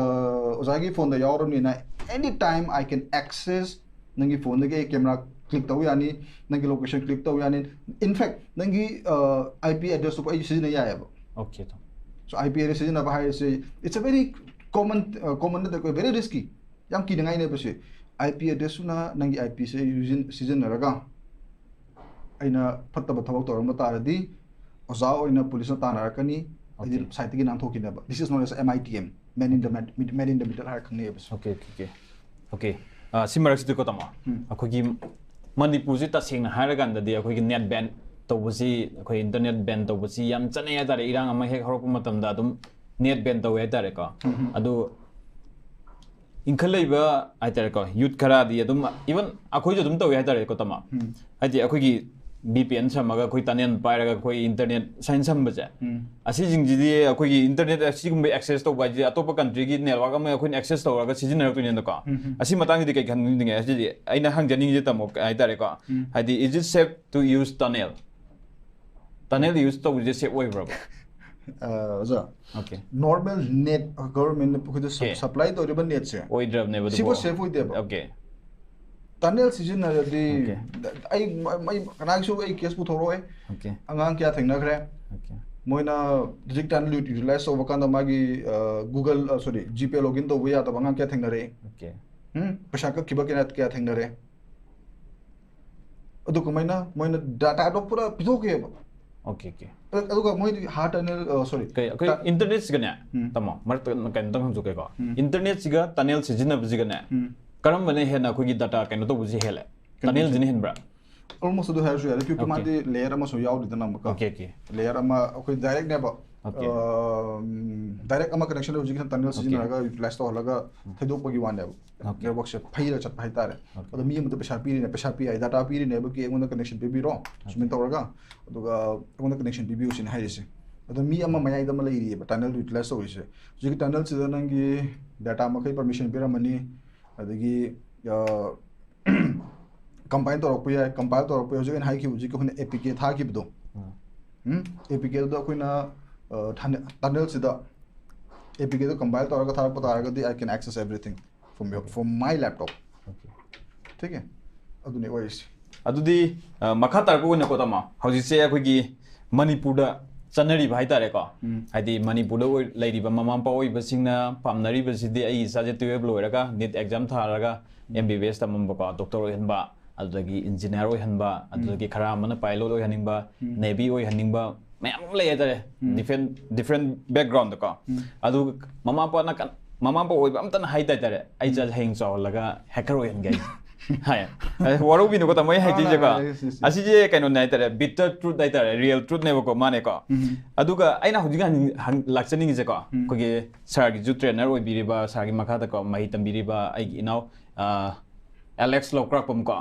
ꯑꯣꯖꯥꯒꯤ ꯐꯣꯟꯗ ꯌꯥꯎꯔꯕꯅꯤꯅ, any time I can access. ꯅꯪꯒꯤ ꯐꯣꯟꯗꯒꯤ ꯑꯩ ꯀꯦꯃꯦꯔꯥ ꯀ꯭ꯂꯤꯛ ꯇꯧ ꯌꯥꯅꯤ, ꯅꯪꯒꯤ ꯂꯣꯀꯦꯁꯟ ꯀ꯭ꯂꯤꯛ ꯇꯧ ꯌꯥꯅꯤ, in fact ꯅꯪꯒꯤ, ꯑ, ꯑꯥꯏ ꯄꯤ ꯑꯦꯗ꯭ꯔꯦꯁꯇꯨ ꯑꯩ ꯁꯤꯖꯤꯟꯅ ꯌꯥꯏꯑꯕ꯫ Okay, ꯇꯥꯃꯣ꯫ So ꯑꯥꯏ ꯄꯤ ꯑꯦꯗ꯭ꯔꯦꯁ ꯁꯤꯖꯤꯟꯅꯕ ꯍꯥꯏꯔꯤꯁꯦ, it's a very common, ꯑ, common ꯅꯠꯇꯦ, ꯑꯩꯈꯣꯏ very risky, ꯌꯥꯝ ꯀꯤꯅꯤꯡꯉꯥꯏꯅꯦꯕ ꯁꯤ꯫ ꯑꯥꯏ ꯄꯤ ꯑꯦꯗ꯭ꯔꯦꯁꯇꯨꯅ ꯅꯪꯒꯤ ꯑꯥꯏ ꯄꯤꯁꯦ ꯁꯤꯖꯤꯟꯅꯔꯒ ꯑꯩꯅ ꯐꯠꯇꯕ ꯊꯕꯛ ꯇꯧꯔꯝꯕ ꯇꯥꯔꯗꯤ ꯑꯣꯖꯥ ꯑꯣꯏꯅ ꯄꯨꯂꯤꯁꯅ ꯇꯥꯟꯅꯔꯛꯀꯅꯤ, ꯍꯥꯏꯗꯤ Okay. ꯁꯥꯏꯠꯇꯒꯤ ꯅꯥꯟꯊꯣꯛꯈꯤꯅꯦꯕ꯫ This is known as M I T M, man in the man, man in the middle ꯍꯥꯏꯔ ꯈꯪꯅꯩꯕ꯫ Okay, okay, okay. Okay. ꯑ, ꯁꯤ ꯃꯔꯛꯁꯤꯗꯀꯣ ꯇꯥꯃꯣ, ꯎꯝ. ꯑꯩꯈꯣꯏꯒꯤ ꯃꯅꯤꯄꯨꯔꯁꯤ ꯇꯁꯦꯡꯅ ꯍꯥꯏꯔꯀꯥꯟꯗꯗꯤ ꯑꯩꯈꯣꯏꯒꯤ ꯅꯦꯠ ꯕꯦꯟ ꯇꯧꯕꯁꯤ, ꯑꯩꯈꯣꯏ ꯏꯟꯇꯔꯅꯦꯠ ꯕꯦꯟ ꯇꯧꯕꯁꯤ ꯌꯥꯝ ꯆꯠꯅꯩ ꯍꯥꯏꯇꯥꯔꯦ, ꯏꯔꯥꯡ ꯑꯃ ꯍꯦꯛ ꯍꯧꯔꯛꯄ ꯃꯇꯝꯗ ꯑꯗꯨꯝ ꯅꯦꯠ ꯕꯦꯟ ꯇꯧꯋꯦ ꯍꯥꯏꯇꯥꯔꯦꯀꯣ꯫ ꯎꯝ. ꯑꯗꯨ ꯏꯟꯈꯠꯂꯛꯏꯕ ꯍꯥꯏꯇꯥꯔꯦꯀꯣ, ꯌꯨꯠ ꯈꯔꯗꯤ ꯑꯗꯨꯝ, even ꯑꯩꯈꯣꯏꯁꯨ ꯑꯗꯨꯝ ꯇꯧꯋꯦ ꯍꯥꯏꯇꯥꯔꯦꯀꯣ ꯇꯥꯃꯣ꯫ ꯎꯝ. ꯍꯥꯏꯗꯤ ꯑꯩꯈꯣꯏꯒꯤ ꯚꯤ ꯄꯤ ꯑꯦꯟ ꯁꯝꯃꯒ ꯑꯩꯈꯣꯏ ꯇꯅꯦꯜ ꯄꯥꯏꯔꯒ ꯑꯩꯈꯣꯏ ꯏꯟꯇꯔꯅꯦꯠ ꯁꯥꯏꯟ ꯁꯝꯕꯁꯦ, ꯎꯝ. ꯑꯁꯤꯁꯤꯡꯁꯤꯗꯤ ꯑꯩꯈꯣꯏꯒꯤ ꯏꯟꯇꯔꯅꯦꯠ ꯑꯁꯤꯒꯨꯝꯕ ꯑꯦꯛꯁꯦꯁ ꯇꯧꯕ ꯍꯥꯏꯁꯤꯗꯤ ꯑꯇꯣꯞꯄ ꯀꯟꯇ꯭ꯔꯤꯒꯤ ꯅꯦꯠꯋꯥꯛ ꯑꯃ ꯑꯩꯈꯣꯏꯅ ꯑꯦꯛꯁꯦꯁ ꯇꯧꯔꯒ ꯁꯤꯖꯤꯟꯅꯔꯛꯇꯣꯏꯅꯦꯅꯀꯣ꯫ ꯎꯝ. ꯑꯁꯤ ꯃꯇꯥꯡꯁꯤꯗꯤ ꯀꯩ ꯈꯟꯅꯤꯡꯉꯦ? ꯑꯁꯤꯗꯤ ꯑꯩꯅ ꯍꯪꯖꯅꯤꯡꯉꯤꯁꯦ ꯇꯥꯃꯣ ꯍꯥꯏꯇꯥꯔꯦꯀꯣ, ꯎꯝ. ꯍꯥꯏꯗꯤ, is it safe to use tunnel? Tunnel use ꯇꯧꯕꯁꯦ ꯁꯦꯐ ꯑꯣꯏꯕ꯭ꯔꯕ? ꯑ, ꯑꯣꯖꯥ, Okay. ꯅꯣꯔꯃꯦꯜ ꯅꯦꯠ ꯒꯚꯔꯟꯃꯦꯟꯠꯅ ꯑꯩꯈꯣꯏꯗ Okay. ꯁꯄ꯭ꯂꯥꯏ ꯇꯧꯔꯤꯕ ꯅꯦꯠꯁꯦ ꯑꯣꯏꯗ꯭ꯔꯕꯅꯦꯕ ꯑꯗꯨꯕꯨ? ꯁꯤꯕꯨ ꯁꯦꯐ ꯑꯣꯏꯗꯦꯕ꯫ Okay. ꯇꯅꯦꯜ ꯁꯤꯖꯤꯟꯅꯔꯗꯤ Okay. ꯑꯩ ꯃ- ꯃꯩ ꯀꯅꯥꯒꯤꯁꯨ ꯑꯩ ꯀꯦꯁ ꯄꯨꯊꯣꯔꯛꯑꯣꯏ꯫ Okay. ꯑꯉꯥꯡ ꯀꯌꯥ ꯊꯦꯡꯅꯈ꯭ꯔꯦ꯫ Okay. ꯃꯣꯏꯅ ꯍꯧꯖꯤꯛ ꯇꯅꯦꯜ ꯌꯨꯇꯤꯂꯥꯏꯁ ꯇꯧꯕ ꯀꯥꯟꯗ ꯃꯥꯒꯤ ꯒꯨꯒꯜ, ꯁꯣꯔꯤ, ꯖꯤꯄꯦ ꯂꯣꯒꯏꯟ ꯇꯧꯕ ꯌꯥꯗꯕ ꯑꯉꯥꯡ ꯀꯌꯥ ꯊꯦꯡꯅꯔꯛꯏ꯫ Okay. ꯎꯝ? ꯄꯩꯁꯥ ꯀꯛꯈꯤꯕ ꯀꯌꯥ ꯀꯌꯥ ꯊꯦꯡꯅꯔꯦ꯫ ꯑꯗꯨ ꯀꯃꯥꯏꯅ ꯃꯣꯏꯅ ꯗꯥꯇꯥꯗꯣ ꯄꯨꯔꯥ ꯄꯤꯊꯣꯛꯈꯤꯑꯕ꯫ ꯑꯣꯀꯦ ꯑꯣꯀꯦ ꯑꯗꯨꯒ ꯃꯣꯏꯗꯤ ꯍꯥꯔꯠ ꯇꯅꯦꯜ ꯁꯣꯔꯤ ꯀꯩ ꯑꯩꯈꯣꯏ ꯏꯟꯇꯔꯅꯦꯠꯁꯤꯒꯅꯦ ꯇꯥꯃꯣ ꯃꯔꯛꯇ ꯀꯩꯅꯣꯝꯇꯪ ꯍꯪꯖꯒꯦꯀꯣ ꯏꯟꯇꯔꯅꯦꯠꯁꯤꯒ ꯇꯅꯦꯜ ꯁꯤꯖꯤꯟꯅꯕꯁꯤꯒꯅꯦ ꯀꯔꯝꯕꯅ ꯍꯦꯟꯅ ꯑꯩꯈꯣꯏꯒꯤ ꯗꯥꯇꯥ ꯀꯩꯅꯣ ꯇꯧꯕꯁꯤ ꯍꯦꯜꯂꯦ? ꯇꯅꯦꯜꯁꯤꯅ ꯍꯦꯟꯕ꯭ꯔꯥ? ꯑꯣꯜꯃꯣꯁ ꯑꯗꯨ ꯍꯥꯏꯔꯁꯨ ꯌꯥꯔꯦ, ꯀ꯭ꯌꯨꯀꯤ Okay. ꯃꯥꯗꯤ ꯂꯦꯌꯔ ꯑꯃꯁꯨ ꯌꯥꯎꯔꯤꯗꯅ ꯑꯃꯨꯛꯀ ꯑꯣꯀꯦ ꯑꯣꯀꯦ ꯂꯦꯌꯔ ꯑꯃ ꯑꯩꯈꯣꯏ ꯗꯥꯏꯔꯦꯛꯅꯦꯕ Okay. ꯗꯥꯏꯔꯦꯛ ꯑꯃ ꯀꯅꯦꯛꯁꯟ ꯍꯧꯖꯤꯛꯀꯤ ꯇꯅꯦꯜ ꯁꯤꯖꯤꯟꯅꯔꯒ ꯌꯨꯇꯤꯂꯥꯏꯁ ꯇꯧꯍꯜꯂꯒ ꯊꯩꯗꯣꯛꯄꯒꯤ ꯋꯥꯅꯦꯕ. Okay. ꯅꯦꯠꯋꯥꯛꯁꯦ ꯐꯩꯔ ꯆꯠꯄ ꯍꯥꯏꯇꯥꯔꯦ. Okay. ꯑꯗꯣ ꯃꯤ ꯑꯃꯗ ꯄꯩꯁꯥ ꯄꯤꯔꯤꯅꯦ, ꯄꯩꯁꯥ ꯄꯤ ꯍꯥꯏ, ꯗꯥꯇꯥ ꯄꯤꯔꯤꯅꯦꯕ ꯀꯤ ꯑꯩꯉꯣꯟꯗ ꯀꯅꯦꯛꯁꯟ ꯄꯤꯕꯤꯔꯣ ꯁꯨꯃꯥꯏꯅ ꯇꯧꯔꯒ, ꯑꯗꯨꯒ ꯑꯩꯉꯣꯟꯗ ꯀꯅꯦꯛꯁꯟ ꯄꯤꯕꯤꯌꯨ ꯁꯤꯅ ꯍꯥꯏꯔꯤꯁꯦ. ꯑꯗꯣ ꯃꯤ ꯑꯃ ꯃꯌꯥꯏꯗ ꯑꯃ ꯂꯩꯔꯤꯑꯕ ꯇꯅꯦꯜ ꯌꯨꯇꯤꯂꯥꯏꯁ ꯇꯧꯔꯤꯁꯦ. ꯍꯧꯖꯤꯛꯀꯤ ꯇꯅꯦꯜꯁꯤꯗ ꯅꯪꯒꯤ ꯗꯥꯇꯥ ꯃꯈꯩ ꯄꯔꯃꯤꯁꯟ ꯄꯤꯔꯝꯃꯅꯤ, ꯑꯗꯒꯤ ꯀꯝꯄꯥꯏꯜ ꯇꯧꯔꯛꯄ ꯌꯥꯏ. ꯀꯝꯄꯥꯏꯜ ꯇꯧꯔꯛꯄ ꯌꯥꯏ, ꯍꯧꯖꯤꯛ ꯑꯩꯅ ꯍꯥꯏꯈꯤꯕ ꯍꯧꯖꯤꯛꯀꯤ ꯑꯩꯈꯣꯏꯅ ꯑꯦ ꯄꯤ ꯀꯦ ꯊꯥꯈꯤꯕꯗꯣ, ꯎꯝ, ꯑꯦ ꯄꯤ ꯀꯦꯗꯨꯗ ꯑꯩꯈꯣꯏꯅ ꯇꯅꯦꯜꯁꯤꯗ ꯑꯦ ꯄꯤ ꯀꯦꯗꯣ ꯀꯝꯄꯥꯏꯜ ꯇꯧꯔꯒ ꯊꯥꯔꯛꯄ ꯇꯥꯔꯒꯗꯤ I can access everything from your from my laptop. Okay. ठीक है? ꯑꯗꯨꯅꯤ ꯑꯣꯏꯔꯤꯁꯦ. ꯑꯗꯨꯗꯤ ꯑ, ꯃꯈꯥ ꯇꯥꯔꯛꯄ ꯑꯣꯏꯅꯀꯣ ꯇꯥꯃꯣ, ꯍꯧꯖꯤꯛꯁꯦ ꯑꯩꯈꯣꯏꯒꯤ ꯃꯅꯤꯄꯨꯔꯗ ꯆꯠꯅꯔꯤꯕ ꯍꯥꯏꯇꯥꯔꯦꯀꯣ. ꯎꯝ. ꯍꯥꯏꯗꯤ ꯃꯅꯤꯄꯨꯔꯗ ꯑꯣꯏ- ꯂꯩꯔꯤꯕ ꯃꯃꯥ ꯃꯄꯥ ꯑꯣꯏꯕꯁꯤꯡꯅ ꯄꯥꯝꯅꯔꯤꯕꯁꯤꯗꯤ ꯑꯩꯒꯤ ꯏꯆꯥꯁꯦ ꯇꯨꯌꯦꯜꯞ ꯂꯣꯏꯔꯒ ꯅꯤꯠ ꯑꯦꯛꯖꯥꯝ ꯊꯥꯔꯒ ꯑꯦꯝ ꯕꯤ ꯕꯤ ꯑꯦꯁ ꯇꯝꯃꯝꯕꯀꯣ, ꯗꯣꯛꯇꯔ ꯑꯣꯏꯍꯟꯕ, ꯑꯗꯨꯗꯒꯤ ꯏꯟꯖꯤꯅꯤꯌꯥꯔ ꯑꯣꯏꯍꯟꯕ, ꯑꯗꯨꯗꯒꯤ ꯈꯔ ꯑꯃꯅ ꯄꯥꯏꯂꯣꯠ ꯑꯣꯏꯍꯟꯅꯤꯡꯕ, ꯎꯝ. ꯅꯦꯚꯤ ꯑꯣꯏꯍꯟꯅꯤꯡꯕ, ꯃꯌꯥꯝ ꯑꯃ ꯂꯩ ꯍꯥꯏꯇꯥꯔꯦ. ꯎꯝ. ꯗꯤꯐ꯭ꯔꯦꯟ ꯗꯤꯐ꯭ꯔꯦꯟ ꯕꯦꯛꯒ꯭ꯔꯥꯎꯟꯗꯀꯣ. ꯎꯝ. ꯑꯗꯨ ꯃꯃꯥ ꯃꯄꯥꯅ ꯀꯟ- ꯃꯃꯥ ꯃꯄꯥ ꯑꯣꯏꯕ ꯑꯝꯇꯅ ꯍꯥꯏ ꯍꯥꯏꯇꯥꯔꯦ, "ꯑꯩ ꯏꯆꯥꯁꯦ ꯍꯌꯦꯡ ꯆꯥꯎꯍꯜꯂꯒ ꯍꯦꯀꯔ ꯑꯣꯏꯍꯟꯒꯦ ꯑꯩꯁꯦ" ꯍꯥꯏ. ꯑꯦ, ꯋꯥꯔꯧꯕꯤꯅꯨꯀꯣ ꯇꯥꯃꯣ ꯑꯩ ꯍꯥꯏꯗꯣꯏꯁꯦꯀꯣ. ꯑꯥ, yes, yes, yes. ꯑꯁꯤꯁꯦ ꯀꯩꯅꯣꯅꯦ ꯍꯥꯏꯇꯥꯔꯦ, ꯕꯤꯇꯔ ꯇ꯭ꯔꯨꯠ ꯍꯥꯏꯇꯥꯔꯦ, ꯔꯤꯌꯦꯜ ꯇ꯭ꯔꯨꯠꯅꯦꯕꯀꯣ ꯃꯥꯅꯦꯀꯣ. ꯎꯝ. ꯑꯗꯨꯒ ꯑꯩꯅ ꯍꯧꯖꯤꯛ ꯍꯪ- ꯍꯪ- ꯂꯥꯛꯆꯅꯤꯡꯉꯤꯁꯦꯀꯣ, ꯎꯝ. ꯑꯩꯈꯣꯏꯒꯤ ꯁꯥꯔꯒꯤꯁꯨ ꯇ꯭ꯔꯦꯅꯔ ꯑꯣꯏꯕꯤꯔꯤꯕ, ꯁꯥꯔꯒꯤ ꯃꯈꯥꯗꯀꯣ ꯃꯍꯩ ꯇꯝꯕꯤꯔꯤꯕ ꯑꯩꯒꯤ ꯏꯅꯥꯎ ꯑ, ꯑꯦꯂꯦꯛꯁ ꯂꯧꯀ꯭ꯔꯥꯛꯄꯝ ꯀꯣ.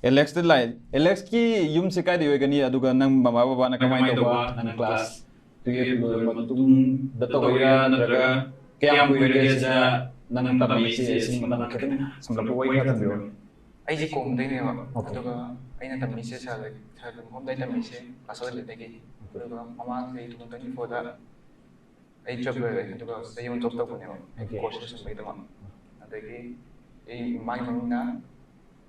ꯑꯦꯂꯦꯛꯁꯇ ꯂꯥꯛꯑꯦ꯫ ꯑꯦꯂꯦꯛꯁꯀꯤ ꯌꯨꯝꯁꯦ ꯀꯥꯏꯗ ꯑꯣꯏꯒꯅꯤ? ꯑꯗꯨꯒ ꯅꯪ ꯃꯃꯥ ꯕꯕꯥꯅ ꯀꯃꯥꯏꯅ ꯇꯧꯕ? ꯅꯪ ꯀ꯭ꯂꯥꯁ ꯇꯨꯌꯦꯜꯞ ꯂꯣꯏꯔꯕ ꯃꯇꯨꯡꯗ ꯇꯧꯔꯤꯔꯥ, ꯅꯠꯇ꯭ꯔꯒ ꯀꯌꯥꯝ ꯀꯨꯏꯔꯒꯦ ꯁꯤꯗ ꯅꯪ ꯇꯝꯃꯛꯏꯁꯦ? ꯁꯤꯒꯤ ꯃꯇꯥꯡꯗ ꯈꯤꯇꯪ ꯁꯝꯂꯞꯄ ꯋꯥꯔꯤ ꯈꯔ ꯊꯝꯕꯤꯔꯣ꯫ ꯑꯩꯁꯦ ꯀꯣꯡꯗꯩꯅꯦꯕ꯫ Okay. ꯑꯗꯨꯒ ꯑꯩꯅ ꯇꯝꯃꯤꯁꯦ ꯁꯥꯔ ꯁꯥꯔ ꯃꯐꯝꯗ ꯑꯩ ꯇꯝꯃꯤꯁꯦ ꯀ꯭ꯂꯥꯁ ꯑꯦꯂꯚꯦꯟꯗꯒꯤ꯫ ꯑꯗꯨꯒ ꯃꯃꯥꯡ ꯆꯍꯤ ꯇꯨ ꯊꯥꯎꯖꯟ ꯇ꯭ꯋꯦꯟꯇꯤ ꯐꯣꯔꯗ ꯑꯩ ꯖꯣꯕ ꯂꯣꯏꯔꯦ, ꯑꯗꯨꯒ ꯆꯍꯤ ꯑꯃ ꯖꯣꯕ ꯇꯧꯕꯅꯦꯕ ꯑꯩꯒꯤ Okay. ꯀꯣꯔꯁ ꯂꯣꯏꯁꯤꯟꯕꯒꯤꯗꯃꯛ꯫ ꯑꯗꯒꯤ ꯑꯩ ꯏꯃꯥꯒꯤ ꯃꯃꯤꯡꯅ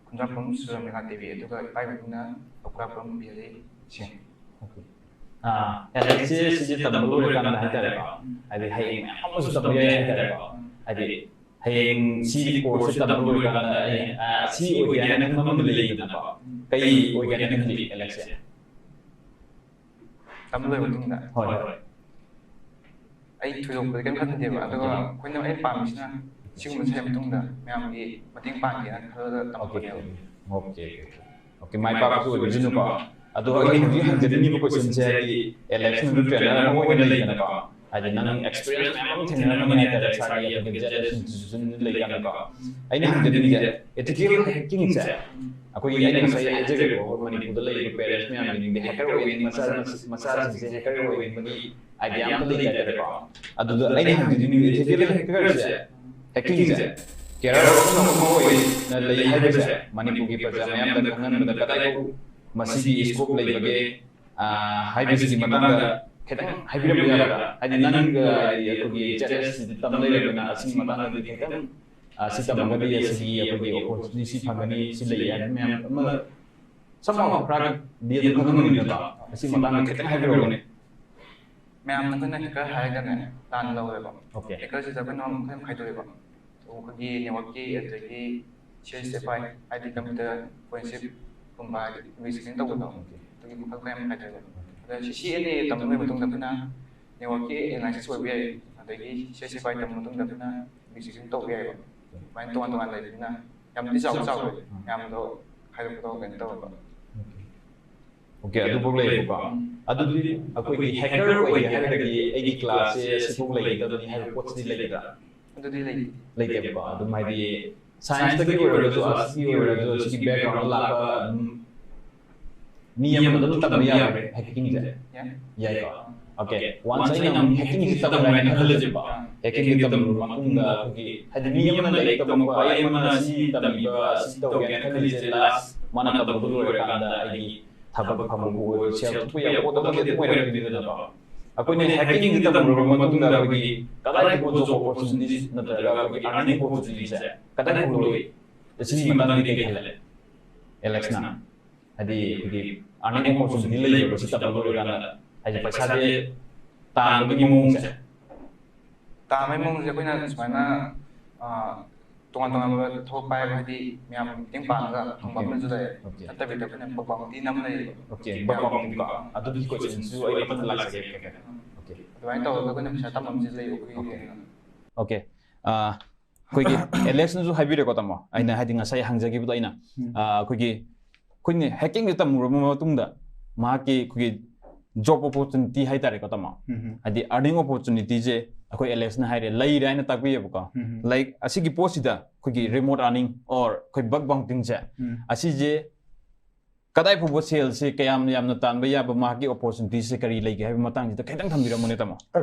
ꯈꯨꯟꯗ꯭ꯔꯥꯛꯄꯝ ꯁꯨꯔꯃꯤꯂꯥ ꯗꯦꯕꯤ, ꯑꯗꯨꯒ ꯏꯄꯥꯒꯤ ꯃꯃꯤꯡꯅ ꯂꯧꯀ꯭ꯔꯥꯛꯄꯝ ꯕꯤꯔꯤ ꯁꯤꯡ꯫ ꯑꯦꯂꯦꯛꯁꯁꯦ ꯁꯤꯁꯦ ꯇꯝꯕ ꯂꯣꯏꯔꯀꯥꯟꯗ ꯍꯥꯏꯇꯥꯔꯦꯀꯣ, ꯍꯥꯏꯗꯤ ꯍꯌꯦꯡ ꯃꯌꯥꯝ ꯑꯃꯁꯨ ꯇꯝꯕ ꯌꯥꯏ ꯍꯥꯏꯇꯥꯔꯦꯀꯣ, ꯍꯥꯏꯗꯤ ꯍꯌꯦꯡ ꯁꯤꯒꯤ ꯀꯣꯔꯁꯁꯦ ꯇꯝꯕ ꯂꯣꯏꯔꯀꯥꯟꯗ ꯑꯩ ꯑ, ꯁꯤ ꯑꯣꯏꯒꯦ ꯍꯥꯏꯅ ꯈꯟꯕ ꯑꯃ ꯂꯩꯗꯅꯀꯣ, ꯀꯩ ꯑꯣꯏꯒꯦ ꯍꯥꯏꯅ ꯈꯜꯂꯤ ꯑꯦꯂꯦꯛꯁꯁꯦ? ꯇꯝ ꯂꯣꯏꯕ ꯃꯇꯨꯡꯗ ꯍꯣꯏ ꯍꯣꯏ ꯑꯩ ꯊꯣꯏꯗꯣꯛꯄꯗꯤ ꯀꯩꯝ ꯈꯟꯗꯦꯕ, ꯑꯗꯨꯒ ꯑꯩꯈꯣꯏꯅ ꯑꯩꯅ ꯄꯥꯝꯃꯤꯁꯤꯅ ꯁꯤꯒꯨꯝꯕꯁꯦ ꯍꯥꯏꯕ ꯃꯇꯨꯡꯗ ꯃꯌꯥꯝꯒꯤ ꯃꯇꯦꯡ ꯄꯥꯡꯒꯦꯅ ꯈꯜꯂꯒ ꯑꯣꯀꯦ ꯇꯝꯕꯅꯦꯕ꯫ ꯑꯣꯀꯦ ꯑꯣꯀꯦ ꯃꯥꯏ ꯄꯥꯛꯄꯁꯨ ꯑꯣꯏꯕꯤꯁꯅꯨꯀꯣ꯫ ꯑꯗꯣ ꯑꯩꯅ ꯍꯧꯖꯤꯛ ꯍꯪꯖꯅꯤꯡꯉꯤꯕ ꯀꯣꯏꯁꯟꯁꯦ ꯍꯥꯏꯗꯤ ꯑꯦꯂꯦꯛꯁꯅ ꯇ꯭ꯔꯦꯅꯔ ꯑꯃ ꯑꯣꯏꯅ ꯂꯩꯗꯅꯀꯣ, ꯍꯥꯏꯗꯤ ꯅꯪ ꯑꯦꯛꯁꯄꯤꯔꯤꯌꯦꯟꯁ ꯃꯌꯥꯝ ꯑꯃ ꯊꯦꯡꯅꯔꯝꯃꯅꯤ ꯍꯥꯏꯇꯥꯔꯦ, ꯏꯁꯥꯒꯤ ꯑꯩꯈꯣꯏꯒꯤ ꯖꯦꯠ ꯏꯟꯁꯇꯤꯇ꯭ꯌꯨꯁꯟ ꯂꯩꯀꯥꯟꯗꯀꯣ꯫ ꯑꯩꯅ ꯍꯪꯖꯅꯤꯡꯉꯤꯁꯦ, ꯑꯦꯊꯤꯀꯦꯜ ꯍꯦꯀꯤꯡꯁꯦ ꯑꯩꯈꯣꯏꯒꯤ ꯑꯩꯅ ꯉꯁꯥꯏ ꯍꯥꯏꯖꯈ꯭ꯔꯦꯕꯀꯣ, ꯑꯩꯈꯣꯏ ꯃꯅꯤꯄꯨꯔꯗ ꯂꯩꯔꯤꯕ ꯄꯦꯔꯦꯟꯁ ꯃꯌꯥꯝꯁꯤꯡꯗꯤ ꯍꯦꯀꯔ ꯑꯣꯏꯅꯤꯡꯕ ꯃꯆꯥ ꯃꯆꯥꯁꯤꯡꯁꯦ ꯍꯦꯀꯔ ꯑꯣꯏꯅꯤꯡꯕꯒꯤ ꯑꯥꯏꯗꯤꯌꯥ ꯑꯃ ꯂꯩ ꯍꯥꯏꯇꯥꯔꯦꯀꯣ꯫ ꯑꯗꯨꯗ ꯑꯩꯅ ꯍꯪꯖꯅꯤꯡꯉꯤꯁꯦ, ꯑꯦꯊꯤꯀꯦꯜ ꯍꯦꯀꯔꯁꯦ ꯍꯦꯀꯤꯡꯁꯦ ꯀꯦꯔꯤꯌꯔ ꯑꯃ ꯑꯣꯏꯅ ꯂꯩ ꯍꯥꯏꯕꯁꯦ ꯃꯅꯤꯄꯨꯔꯒꯤ ꯄ꯭ꯔꯖꯥ ꯃꯌꯥꯝꯗ ꯈꯪꯍꯟꯕꯗ ꯀꯗꯥꯏꯐꯥꯎ ꯃꯁꯤꯒꯤ ꯁ꯭ꯀꯣꯞ ꯂꯩꯕꯒꯦ, ꯑꯥ, ꯍꯥꯏꯕꯁꯤꯒꯤ ꯃꯇꯥꯡꯗ ꯈꯤꯇꯪ ꯍꯥꯏꯕꯤꯔꯝꯕ ꯌꯥꯒꯗ꯭ꯔꯥ? ꯍꯥꯏꯗꯤ ꯅꯪꯒ ꯍꯥꯏꯗꯤ ꯑꯩꯈꯣꯏꯒꯤ ꯖꯦꯠ ꯑꯦꯁ ꯇꯝ ꯂꯩꯔꯕꯅꯤꯅ ꯑꯁꯤꯒꯤ ꯃꯇꯥꯡꯗꯗꯤ ꯈꯤꯇꯪ, ꯑꯥ, ꯁꯤ ꯇꯝꯃꯒꯗꯤ ꯑꯁꯤꯒꯤ ꯑꯩꯈꯣꯏꯒꯤ ꯑꯣꯄꯣꯔꯆꯨꯅꯤꯇꯤ ꯐꯪꯒꯅꯤ, ꯁꯤ ꯂꯩ ꯍꯥꯏꯕ ꯃꯌꯥꯝ ꯑꯃ ꯁꯝ ꯈꯔꯗꯤ ꯑꯗꯨꯝ ꯈꯪꯉꯝꯒꯅꯤꯗꯅ, ꯑꯁꯤ ꯃꯇꯥꯡꯗ ꯈꯤꯇꯪ ꯍꯥꯏꯕꯤꯔꯛꯎꯅꯦ꯫ ꯃꯌꯥꯝꯅ ꯑꯩꯈꯣꯏꯅ ꯍꯦꯀꯔ ꯍꯥꯏꯔꯒꯅꯦ ꯂꯥꯟꯅ ꯂꯧꯋꯦꯕ꯫ ꯑꯣꯀꯦ꯫ ꯍꯦꯀꯔꯁꯤꯗ ꯑꯩꯈꯣꯏꯅ ꯃꯈꯜ ꯃꯈꯜ ꯈꯥꯏꯗꯣꯛꯑꯦꯕ꯫ ꯑꯩꯈꯣꯏꯒꯤ ꯅꯦꯠꯋꯥꯛꯀꯤ, ꯑꯗꯒꯤ ꯁꯤ ꯑꯦꯁ ꯑꯦꯐ ꯑꯥꯏ, ꯍꯥꯏꯗꯤ ꯀꯝꯄ꯭ꯌꯨꯇꯔ ꯐꯣꯔꯦꯟꯁꯤꯛꯀꯨꯝꯕ, ꯍꯥꯏꯗꯤ ꯔꯤꯁꯔꯆꯤꯡ ꯇꯧꯕꯗꯣ, ꯑꯗꯨꯒꯤ ꯃꯈꯜ ꯃꯌꯥꯝ ꯈꯥꯏꯗꯣꯛꯑꯦꯕ꯫ ꯑꯗ ꯁꯤ ꯁꯤ ꯑꯦꯟ ꯑꯦ ꯇꯝꯕ ꯂꯣꯏꯕ ꯃꯇꯨꯡꯗ ꯑꯩꯈꯣꯏꯅ ꯅꯦꯠꯋꯥꯛꯀꯤ ꯑꯦꯅꯥꯂꯥꯏꯁꯤꯁ ꯑꯣꯏꯕ ꯌꯥꯏ, ꯑꯗꯒꯤ ꯁꯤ ꯑꯦꯁ ꯑꯦꯐ ꯑꯥꯏ ꯇꯝꯕ ꯃꯇꯨꯡꯗ ꯑꯩꯈꯣꯏꯅ ꯔꯤꯁꯔꯆꯤꯡ ꯇꯧꯕ ꯌꯥꯏꯕ꯫ ꯑꯗꯨꯃꯥꯏꯅ ꯇꯣꯉꯥꯟ ꯇꯣꯉꯥꯟ ꯂꯩꯕꯅꯤꯅ ꯌꯥꯝꯗꯤ ꯆꯥꯎ ꯆꯥꯎꯔꯦ, ꯃꯌꯥꯝꯗꯣ ꯈꯥꯏꯗꯣꯛꯄꯗꯣ ꯀꯩꯅꯣ ꯇꯧꯔꯒ꯫ ꯑꯣꯀꯦ, ꯑꯗꯨꯐꯥꯎ ꯂꯩꯌꯦꯕꯀꯣ꯫ ꯑꯗꯨꯗꯤ ꯑꯩꯈꯣꯏꯒꯤ ꯍꯦꯀꯔ ꯑꯣꯏꯒꯦ ꯍꯥꯏꯔꯒꯗꯤ ꯑꯩꯒꯤ ꯀ꯭ꯂꯥꯁꯁꯦ ꯁꯤꯐꯥꯎ ꯂꯩꯒꯗꯕꯅꯤ ꯍꯥꯏꯕ ꯄꯣꯠꯁꯤꯗꯤ ꯂꯩꯒꯗ꯭ꯔꯥ? ꯑꯗꯨꯗꯤ ꯂꯩꯇꯦ꯫ ꯂꯩꯇꯦꯕꯀꯣ꯫ ꯑꯗꯨꯝ ꯍꯥꯏꯗꯤ ꯁꯥꯏꯟꯁꯇꯒꯤ ꯑꯣꯏꯔꯒꯁꯨ, ꯑꯥꯔꯠꯁꯀꯤ ꯑꯣꯏꯔꯒꯁꯨ, ꯁꯤꯒꯤ ꯕꯦꯛꯒ꯭ꯔꯥꯎꯟꯗ ꯂꯥꯛꯄ ꯑꯗꯨꯝ ꯃꯤ ꯑꯃꯅ ꯑꯗꯨꯝ ꯇꯝꯕ ꯌꯥꯕ꯭ꯔꯥ ꯍꯦꯀꯤꯡꯁꯦ? ꯌꯥꯏ꯫ ꯌꯥꯏꯀꯣ꯫ ꯑꯣꯀꯦ, ꯋꯥꯟꯁ ꯑꯩꯅ ꯑꯃꯨꯛ ꯍꯦꯀꯤꯡꯁꯦ ꯇꯝꯃꯨꯔꯦꯅ ꯈꯜꯂꯁꯦꯕꯀꯣ꯫ ꯍꯦꯀꯤꯡꯁꯦ ꯇꯝꯂꯨꯔꯕ ꯃꯇꯨꯡꯗ ꯑꯩꯈꯣꯏꯒꯤ ꯍꯥꯏꯗꯤ ꯃꯤ ꯑꯃꯅ ꯂꯥꯏꯔꯤꯛ ꯇꯝꯃꯛꯄ, ꯑꯩ ꯑꯃꯅ ꯁꯤ ꯇꯝꯃꯤꯕ, ꯁꯤ ꯇꯧꯒꯦꯅ ꯈꯜꯂꯤꯁꯦ, ꯂꯥꯁ ꯃꯥꯅ ꯇꯝꯕꯗꯨ ꯂꯣꯏꯔꯀꯥꯟꯗ ꯑꯩꯒꯤ ꯊꯕꯛ ꯐꯪꯕꯕꯨ ꯑꯣꯏꯔꯣ, ꯁꯦꯜ ꯊꯣꯛꯄ ꯌꯥꯕ ꯄꯣꯠ ꯑꯃꯗꯤ ꯑꯗꯨꯝ ꯑꯣꯏꯔꯛꯀꯅꯤꯗꯅꯀꯣ꯫ ꯑꯩꯈꯣꯏꯅ ꯍꯦꯀꯤꯡꯁꯦ ꯇꯝꯂꯨꯔꯕ ꯃꯇꯨꯡꯗ ꯑꯩꯈꯣꯏꯒꯤ ꯀꯗꯥꯏꯗ ꯖꯣꯕ ꯑꯣꯄꯣꯔꯆꯨꯅꯤꯇꯤꯁ ꯅꯠꯇ꯭ꯔꯒ ꯑꯩꯈꯣꯏꯒꯤ ꯑꯥꯔꯅꯤꯡ ꯑꯣꯄꯣꯔꯆꯨꯅꯤꯇꯤꯁꯦ ꯀꯗꯥꯏ ꯐꯪꯂꯣꯏ? ꯁꯤꯒꯤ ꯃꯇꯥꯡꯗꯗꯤ ꯀꯩ ꯈꯜꯂꯦ ꯑꯦꯂꯦꯛꯁꯅ? ꯍꯥꯏꯗꯤ ꯑꯩꯈꯣꯏꯒꯤ ꯑꯥꯔꯅꯤꯡ ꯑꯣꯄꯣꯔꯆꯨꯅꯤꯇꯤ ꯂꯩꯕ꯭ꯔꯣ ꯁꯤ ꯇꯝꯕ ꯂꯣꯏꯔꯀꯥꯟꯗ? ꯍꯥꯏꯗꯤ ꯄꯩꯁꯥꯁꯦ ꯇꯥꯟꯕꯒꯤ ꯃꯑꯣꯡꯁꯦ꯫ ꯇꯥꯟꯕꯒꯤ ꯃꯑꯣꯡꯁꯦ ꯑꯩꯈꯣꯏꯅ ꯁꯨꯃꯥꯏꯅ, ꯑꯥ, ꯇꯣꯉꯥꯟ ꯇꯣꯉꯥꯟꯕ ꯊꯕꯛ ꯄꯥꯏꯕ ꯍꯥꯏꯗꯤ ꯃꯌꯥꯝ ꯃꯇꯦꯡ ꯄꯥꯡꯉꯒ ꯐꯪꯕ ꯑꯃꯁꯨ ꯂꯩ꯫ Okay. ꯅꯠꯇꯕꯤꯗ ꯑꯩꯈꯣꯏꯅ ꯕꯛ ꯕꯥꯎꯟꯇꯤꯅ ꯑꯃ ꯂꯩꯌꯦꯕ꯫ Okay, ꯕꯛ ꯕꯥꯎꯟꯇꯤꯀꯣ, ꯑꯗꯨꯒꯤ ꯀꯣꯏꯁꯟꯁꯨ ꯑꯩ ꯃꯊꯪꯗ ꯂꯥꯛꯆꯒꯦ꯫ Okay. ꯑꯗꯨꯃꯥꯏꯅ ꯇꯧꯔꯒ ꯑꯩꯈꯣꯏꯅ ꯄꯩꯁꯥ ꯇꯝꯐꯝꯁꯦ ꯂꯩꯕ ꯑꯩꯈꯣꯏꯒꯤ ꯑꯣꯏꯅ꯫ Okay. ꯑꯩꯈꯣꯏꯒꯤ ꯑꯦꯂꯦꯛꯁꯟꯁꯨ ꯍꯥꯏꯕꯤꯔꯦꯀꯣ ꯇꯥꯃꯣ, ꯑꯩꯅ ꯍꯥꯏꯗꯤ ꯉꯁꯥꯏ ꯍꯪꯖꯈꯤꯕꯗꯣ ꯑꯩꯅ ꯑꯩꯈꯣꯏꯒꯤ ꯑꯩꯈꯣꯏꯅ ꯍꯦꯛꯀꯤꯡꯁꯦ ꯇꯝꯃꯨꯔꯕ ꯃꯇꯨꯡꯗ ꯃꯍꯥꯛꯀꯤ ꯑꯩꯈꯣꯏꯒꯤ ꯖꯣꯕ ꯑꯣꯄꯣꯔꯆꯨꯅꯤꯇꯤ ꯍꯥꯏꯇꯥꯔꯦꯀꯣ ꯇꯥꯃꯣ, ꯍꯥꯏꯗꯤ ꯑꯥꯔꯅꯤꯡ ꯑꯣꯄꯣꯔꯆꯨꯅꯤꯇꯤꯁꯦ ꯑꯩꯈꯣꯏ ꯑꯦꯂꯦꯛꯁꯅ ꯍꯥꯏꯔꯦ ꯂꯩꯔꯦ ꯍꯥꯏꯅ ꯇꯥꯛꯄꯤꯌꯦꯕꯀꯣ꯫ Like ꯑꯁꯤꯒꯤ ꯄꯣꯠꯁꯤꯗ ꯑꯩꯈꯣꯏꯒꯤ ꯔꯤꯃꯣꯠ ꯑꯥꯔꯅꯤꯡ ꯑꯣꯔ ꯑꯩꯈꯣꯏ ꯕꯛ ꯕꯥꯎꯟꯇꯤꯡꯁꯦ ꯑꯁꯤꯁꯦ ꯀꯗꯥꯏ ꯐꯥꯎꯕ ꯁꯦꯜꯁꯦ ꯀꯌꯥꯝ ꯌꯥꯝꯅ ꯇꯥꯟꯕ ꯌꯥꯕ ꯃꯍꯥꯛꯀꯤ ꯑꯣꯄꯣꯔꯆꯨꯅꯤꯇꯤꯁꯦ ꯀꯔꯤ ꯂꯩꯒꯦ ꯍꯥꯏꯕ ꯃꯇꯥꯡꯁꯤꯗ ꯈꯤꯇꯪ ꯊꯝꯕꯤꯔꯝꯃꯨꯅꯦ ꯇꯥꯃꯣ꯫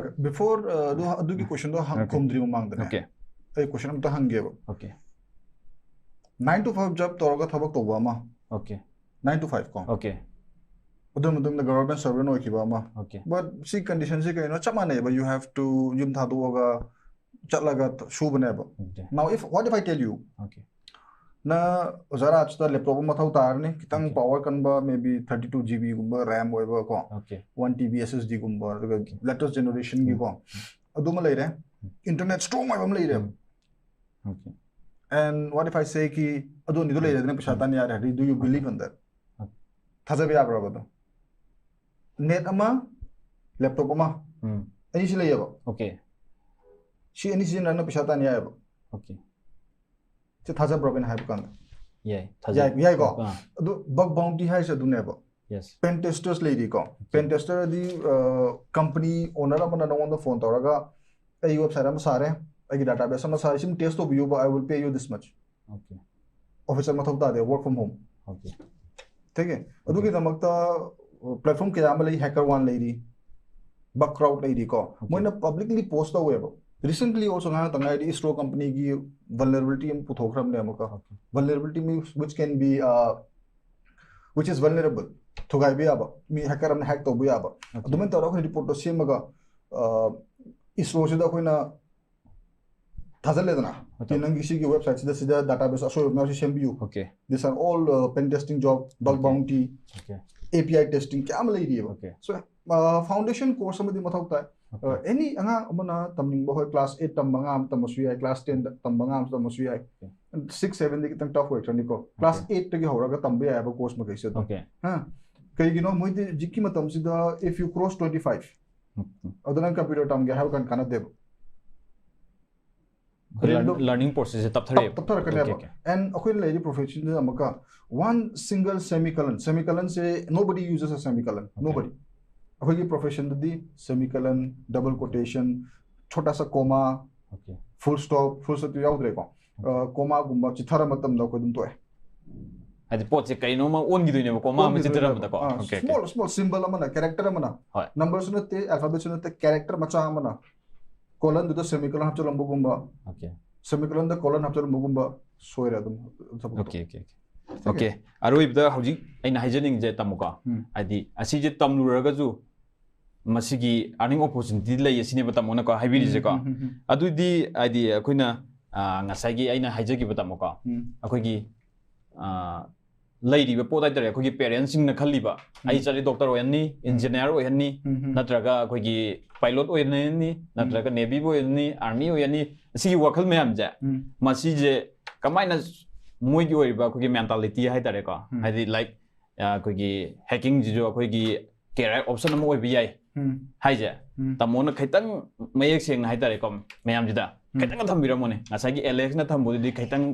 ꯕꯤꯐꯣꯔ ꯑꯗꯨ ꯑꯗꯨꯒꯤ ꯀꯣꯏꯁꯟꯗꯣ Okay. ꯈꯨꯝꯗ꯭ꯔꯤ ꯃꯃꯥꯡꯗꯅꯦ Okay. ꯑꯩ ꯀꯣꯏꯁꯟ ꯑꯝꯇ ꯍꯪꯒꯦꯕ꯫ Okay. Nine to five job ꯇꯧꯔꯒ ꯊꯕꯛ ꯇꯧꯕ ꯑꯃ, Okay. nine to five ꯀꯣ, Okay. ꯑꯗꯨ ꯃꯇꯨꯡꯗ ꯒꯚꯔꯟꯃꯦꯟ ꯁꯔꯚꯦꯟ ꯑꯣꯏꯈꯤꯕ ꯑꯃ, Okay. ꯕꯠ ꯁꯤ ꯀꯟꯗꯤꯁꯟꯁꯤ ꯀꯩꯅꯣ? ꯆꯞ ꯃꯥꯟꯅꯩꯕ꯫ You have to ꯌꯨꯝ ꯊꯥꯗꯣꯛꯑꯒ ꯆꯠꯂꯒ ꯁꯨꯕꯅꯦꯕ꯫ Okay. Now if what if I tell you, Okay. ꯅ ꯑꯣꯖꯥ ꯔꯥꯖꯇ ꯂꯦꯞꯇꯣꯞ ꯑꯃ ꯃꯊꯧ ꯇꯥꯔꯅꯤ, ꯈꯤꯇꯪ Okay. ꯄꯥꯋꯔ ꯀꯟꯕ, maybe thirty two GB ꯒꯨꯝꯕ ꯔꯦꯝ ꯑꯣꯏꯕ ꯀꯣ, Okay. One TB SSD ꯒꯨꯝꯕ, ꯑꯗꯨꯒ latest generation ꯒꯤꯀꯣ, ꯑꯗꯨꯃ ꯂꯩꯔꯦ, internet strong ꯑꯣꯏꯕ ꯑꯃ ꯂꯩꯔꯦ꯫ Okay. And what if I say ꯀꯤ ꯑꯗꯨ ꯑꯅꯤꯗꯨ ꯂꯩꯔꯗꯅ ꯄꯩꯁꯥ ꯇꯥꯟ ꯌꯥꯔꯦ ꯍꯥꯏꯗꯤ, do you believe in that? Okay. ꯊꯥꯖꯕ ꯌꯥꯕ꯭ꯔꯕ ꯑꯗꯣ? ꯅꯦꯠ ꯑꯃ, ꯂꯦꯞꯇꯣꯞ ꯑꯃ, ꯎꯝ. ꯑꯅꯤꯁꯤ ꯂꯩꯌꯦꯕ꯫ Okay. ꯁꯤ ꯑꯅꯤ ꯁꯤꯖꯤꯟꯅꯔꯒ ꯄꯩꯁꯥ ꯇꯥꯟ ꯌꯥꯏꯑꯕ꯫ Okay. ꯁꯤ ꯊꯥꯖꯕ꯭ꯔꯕ ꯑꯩꯅ ꯍꯥꯏꯕ ꯀꯥꯟꯗ? ꯌꯥꯏ. ꯌꯥꯏ, ꯌꯥꯏꯀꯣ? ꯑꯥ. ꯑꯗꯨ ꯕꯛ ꯕꯥꯎꯟꯇꯤ ꯍꯥꯏꯁꯦ ꯑꯗꯨꯅꯦꯕ꯫ Yes. ꯄꯦꯟ ꯇꯦꯁꯇꯔꯁ ꯂꯩꯔꯤꯀꯣ, ꯄꯦꯟ ꯇꯦꯁꯇꯔꯗꯤ ꯀꯝꯄꯅꯤ ꯑꯣꯅꯔ ꯑꯃꯅ ꯅꯉꯣꯟꯗ ꯐꯣꯟ ꯇꯧꯔꯒ, "ꯑꯩ ꯋꯦꯕꯁꯥꯏꯠ ꯑꯃ ꯁꯥꯔꯦ, ꯑꯩꯒꯤ ꯗꯥꯇꯥꯕꯦꯁ ꯑꯃ ꯁꯥꯔꯦ, ꯁꯤꯝ ꯇꯦꯁ ꯇꯧꯕꯤꯌꯨꯕ, I will pay you this much." Okay. Officer ꯃꯊꯧ ꯇꯥꯗꯦ, work from home꯫ Okay. ꯊꯦꯡꯀꯦ꯫ ꯑꯗꯨꯒꯤꯗꯃꯛꯇ ꯄ꯭ꯂꯦꯠꯐꯣꯔꯝ ꯀꯌꯥ ꯑꯃ ꯂꯩ, ꯍꯦꯀꯔ ꯋꯥꯟ ꯂꯩꯔꯤ, ꯕꯛ ꯀ꯭ꯔꯥꯎꯗ ꯂꯩꯔꯤꯀꯣ꯫ ꯃꯣꯏꯅ ꯄꯕ꯭ꯂꯤꯛꯂꯤ ꯄꯣꯁ ꯇꯧꯋꯦꯕ꯫ ꯔꯤꯁꯦꯟꯠꯂꯤ ꯑꯣꯜꯁꯣ ꯉꯥꯏꯍꯥꯛꯇ ꯉꯥꯏꯔꯤ ꯏꯁꯔꯣ ꯀꯝꯄꯅꯤꯒꯤ ꯚꯜꯅꯔꯦꯕꯤꯂꯤꯇꯤ ꯑꯃ ꯄꯨꯊꯣꯛꯈ꯭ꯔꯕꯅꯦ ꯑꯃꯨꯛꯀ꯫ Vulnerability means which can be, uh, which is vulnerable, ꯊꯨꯒꯥꯏꯕ ꯌꯥꯕ, ꯃꯤ ꯍꯦꯀꯔ ꯑꯃꯅ ꯍꯦꯛ ꯇꯧꯕ ꯌꯥꯕ꯫ ꯑꯗꯨꯃꯥꯏꯅ ꯇꯧꯔꯒ ꯑꯩꯈꯣꯏꯅ ꯔꯤꯄꯣꯔꯠꯇꯣ ꯁꯦꯝꯃꯒ ꯏꯁꯔꯣꯁꯤꯗ ꯑꯩꯈꯣꯏꯅ ꯊꯥꯖꯤꯜꯂꯦꯗꯅ, "ꯁꯤ ꯅꯪꯒꯤ ꯁꯤꯒꯤ ꯋꯦꯕꯁꯥꯏꯠꯁꯤꯗ ꯁꯤꯗ ꯗꯥꯇꯥꯕꯦꯁ ꯑꯁꯣꯏꯕ ꯃꯌꯥꯝꯁꯤ ꯁꯦꯝꯕꯤꯌꯨ꯫ Okay. These are all, uh, pen testing job, bug bounty, Okay. API testing ꯀꯌꯥ ꯑꯃ ꯂꯩꯔꯤꯑꯕ꯫ Okay. So, ꯐꯥꯎꯟꯗꯦꯁꯟ ꯀꯣꯔꯁ ꯑꯃꯗꯤ ꯃꯊꯧ ꯇꯥꯏ꯫ ꯑꯦꯅꯤ ꯑꯉꯥꯡ ꯑꯃꯅ ꯇꯝꯅꯤꯡꯕ, ꯍꯣꯏ, ꯀ꯭ꯂꯥꯁ ꯑꯩꯠ ꯇꯝꯕ ꯑꯉꯥꯡ ꯑꯃ ꯇꯝꯕꯁꯨ ꯌꯥꯏ, ꯀ꯭ꯂꯥꯁ ꯇꯦꯟ ꯇꯝꯕ ꯑꯉꯥꯡ ꯑꯃ ꯇꯝꯕꯁꯨ ꯌꯥꯏ꯫ ꯁꯤꯛꯁ ꯁꯚꯦꯟꯗꯤ ꯈꯤꯇꯪ ꯇꯐ ꯑꯣꯏꯔꯛꯀꯅꯤꯀꯣ꯫ ꯀ꯭ꯂꯥꯁ ꯑꯩꯠꯇꯒꯤ ꯍꯧꯔꯒ ꯇꯝꯕ ꯌꯥꯏꯑꯕ ꯀꯣꯔꯁ ꯃꯈꯩꯁꯦ ꯑꯗꯨꯝ꯫ Okay. ꯍꯥ? ꯀꯩꯒꯤꯅꯣ ꯃꯣꯏꯗꯤ ꯍꯧꯖꯤꯛꯀꯤ ꯃꯇꯝꯁꯤꯗ, if you cross twenty five, ꯑꯗꯨ ꯅꯪ ꯀꯝꯄ꯭ꯌꯨꯇꯔ ꯇꯝꯒꯦ ꯍꯥꯏꯕ ꯀꯥꯟꯗ ꯀꯥꯟꯅꯗꯦꯕ꯫ Learning process say ꯇꯞꯊꯔꯛꯑꯦꯕ꯫ ꯇꯞꯊꯔꯛꯀꯅꯦꯕ꯫ Okay, okay. And ꯑꯩꯈꯣꯏꯅ ꯂꯩꯔꯤ profession ꯁꯤꯗ ꯑꯃꯨꯛꯀ one single semicolon, semicolon say nobody uses a semicolon, nobody. ꯑꯩꯈꯣꯏꯒꯤ profession ꯗꯗꯤ semicolon, double quotation, ꯁꯣꯇꯥ ꯁꯥ comma, Okay. full stop, full stop ꯇꯨ ꯌꯥꯎꯗ꯭ꯔꯦꯀꯣ꯫ Comma ꯒꯨꯝꯕ ꯆꯤꯊꯔ ꯃꯇꯝꯗ ꯑꯩꯈꯣꯏ ꯑꯗꯨꯝ ꯇꯣꯛꯑꯦ꯫ ꯍꯥꯏꯗꯤ ꯄꯣꯠꯁꯦ ꯀꯩꯅꯣꯝꯃ ꯑꯣꯟꯈꯤꯗꯣꯏꯅꯦꯕ, comma ꯑꯃ ꯑꯣꯟꯈꯤꯗꯣꯏꯅꯦꯕ꯫ ꯆꯤꯊꯔꯝꯕꯗꯀꯣ꯫ ꯑꯥ, Okay, okay. Small small symbol ꯑꯃꯅ, character ꯑꯃꯅ, ꯍꯣꯏ. Number ꯁꯨ ꯅꯠꯇꯦ, alphabet ꯁꯨ ꯅꯠꯇꯦ, character ꯃꯆꯥ ꯑꯃꯅ colon ꯗꯨꯗ semicolon ꯍꯥꯞꯆꯤꯜꯂꯝꯕꯒꯨꯝꯕ, Okay. Semicolon ꯗ colon ꯍꯥꯞꯆꯤꯜꯂꯝꯕꯒꯨꯝꯕ ꯁꯣꯏꯔꯦ ꯑꯗꯨꯝ ꯊꯕꯛꯇꯣ꯫ Okay, okay, okay. Okay. ꯑꯔꯣꯏꯕꯗ ꯍꯧꯖꯤꯛ ꯑꯩꯅ ꯍꯥꯏꯖꯅꯤꯡꯉꯤꯁꯦ ꯇꯥꯃꯣꯀꯣ, ꯎꯝ. ꯍꯥꯏꯗꯤ ꯑꯁꯤꯁꯦ ꯇꯝꯂꯨꯔꯒꯁꯨ ꯃꯁꯤꯒꯤ earning opportunity ꯂꯩ ꯑꯁꯤꯅꯦꯕ ꯇꯥꯃꯣꯅꯀꯣ ꯍꯥꯏꯕꯤꯔꯤꯁꯦꯀꯣ꯫ ꯎꯝ, ꯎꯝ, ꯎꯝ, ꯎꯝ. ꯑꯗꯨꯗꯤ ꯍꯥꯏꯗꯤ ꯑꯩꯈꯣꯏꯅ, ꯑꯥ, ꯉꯁꯥꯏꯒꯤ ꯑꯩꯅ ꯍꯥꯏꯖꯈꯤꯕ ꯇꯥꯃꯣꯀꯣ, ꯎꯝ. ꯑꯩꯈꯣꯏꯒꯤ, ꯑꯥ, ꯂꯩꯔꯤꯕ ꯄꯣꯠ ꯍꯥꯏꯇꯥꯔꯦ, ꯑꯩꯈꯣꯏꯒꯤ parents ꯁꯤꯡꯅ ꯈꯜꯂꯤꯕ, "ꯑꯩ ꯆꯠꯂꯤ doctor ꯑꯣꯏꯍꯟꯅꯤ, engineer ꯑꯣꯏꯍꯟꯅꯤ, ꯎꯝ, ꯎꯝ. ꯅꯠꯇ꯭ꯔꯒ ꯑꯩꯈꯣꯏꯒꯤ pilot ꯑꯣꯏꯍꯟꯅꯤ, ꯅꯠꯇ꯭ꯔꯒ navy ꯕꯨ ꯑꯣꯏꯍꯟꯅꯤ, army ꯑꯣꯏꯍꯟꯅꯤ", ꯑꯁꯤꯒꯤ ꯋꯥꯈꯜ ꯃꯌꯥꯝꯁꯦ, ꯎꯝ. ꯃꯁꯤꯁꯦ ꯀꯃꯥꯏꯅ ꯃꯣꯏꯒꯤ ꯑꯣꯏꯔꯤꯕ ꯑꯩꯈꯣꯏꯒꯤ mentality ꯍꯥꯏꯇꯥꯔꯦꯀꯣ, ꯎꯝ. ꯍꯥꯏꯗꯤ, like, ꯑ, ꯑꯩꯈꯣꯏꯒꯤ hacking ꯁꯤꯁꯨ ꯑꯩꯈꯣꯏꯒꯤ career option ꯑꯃ ꯑꯣꯏꯕ ꯌꯥꯏ ꯎꯝ. ꯍꯥꯏꯁꯦ, ꯎꯝ. ꯇꯥꯃꯣꯅ ꯈꯤꯇꯪ ꯃꯌꯦꯛ ꯁꯦꯡꯅ ꯍꯥꯏꯇꯥꯔꯦꯀꯣ, ꯃꯌꯥꯝꯁꯤꯗ ꯎꯝ. ꯈꯤꯇꯪꯒ ꯊꯝꯕꯤꯔꯝꯃꯣꯅꯦ꯫ ꯉꯁꯥꯏꯒꯤ Alex ꯅ ꯊꯝꯕꯗꯨꯗꯤ ꯈꯤꯇꯪ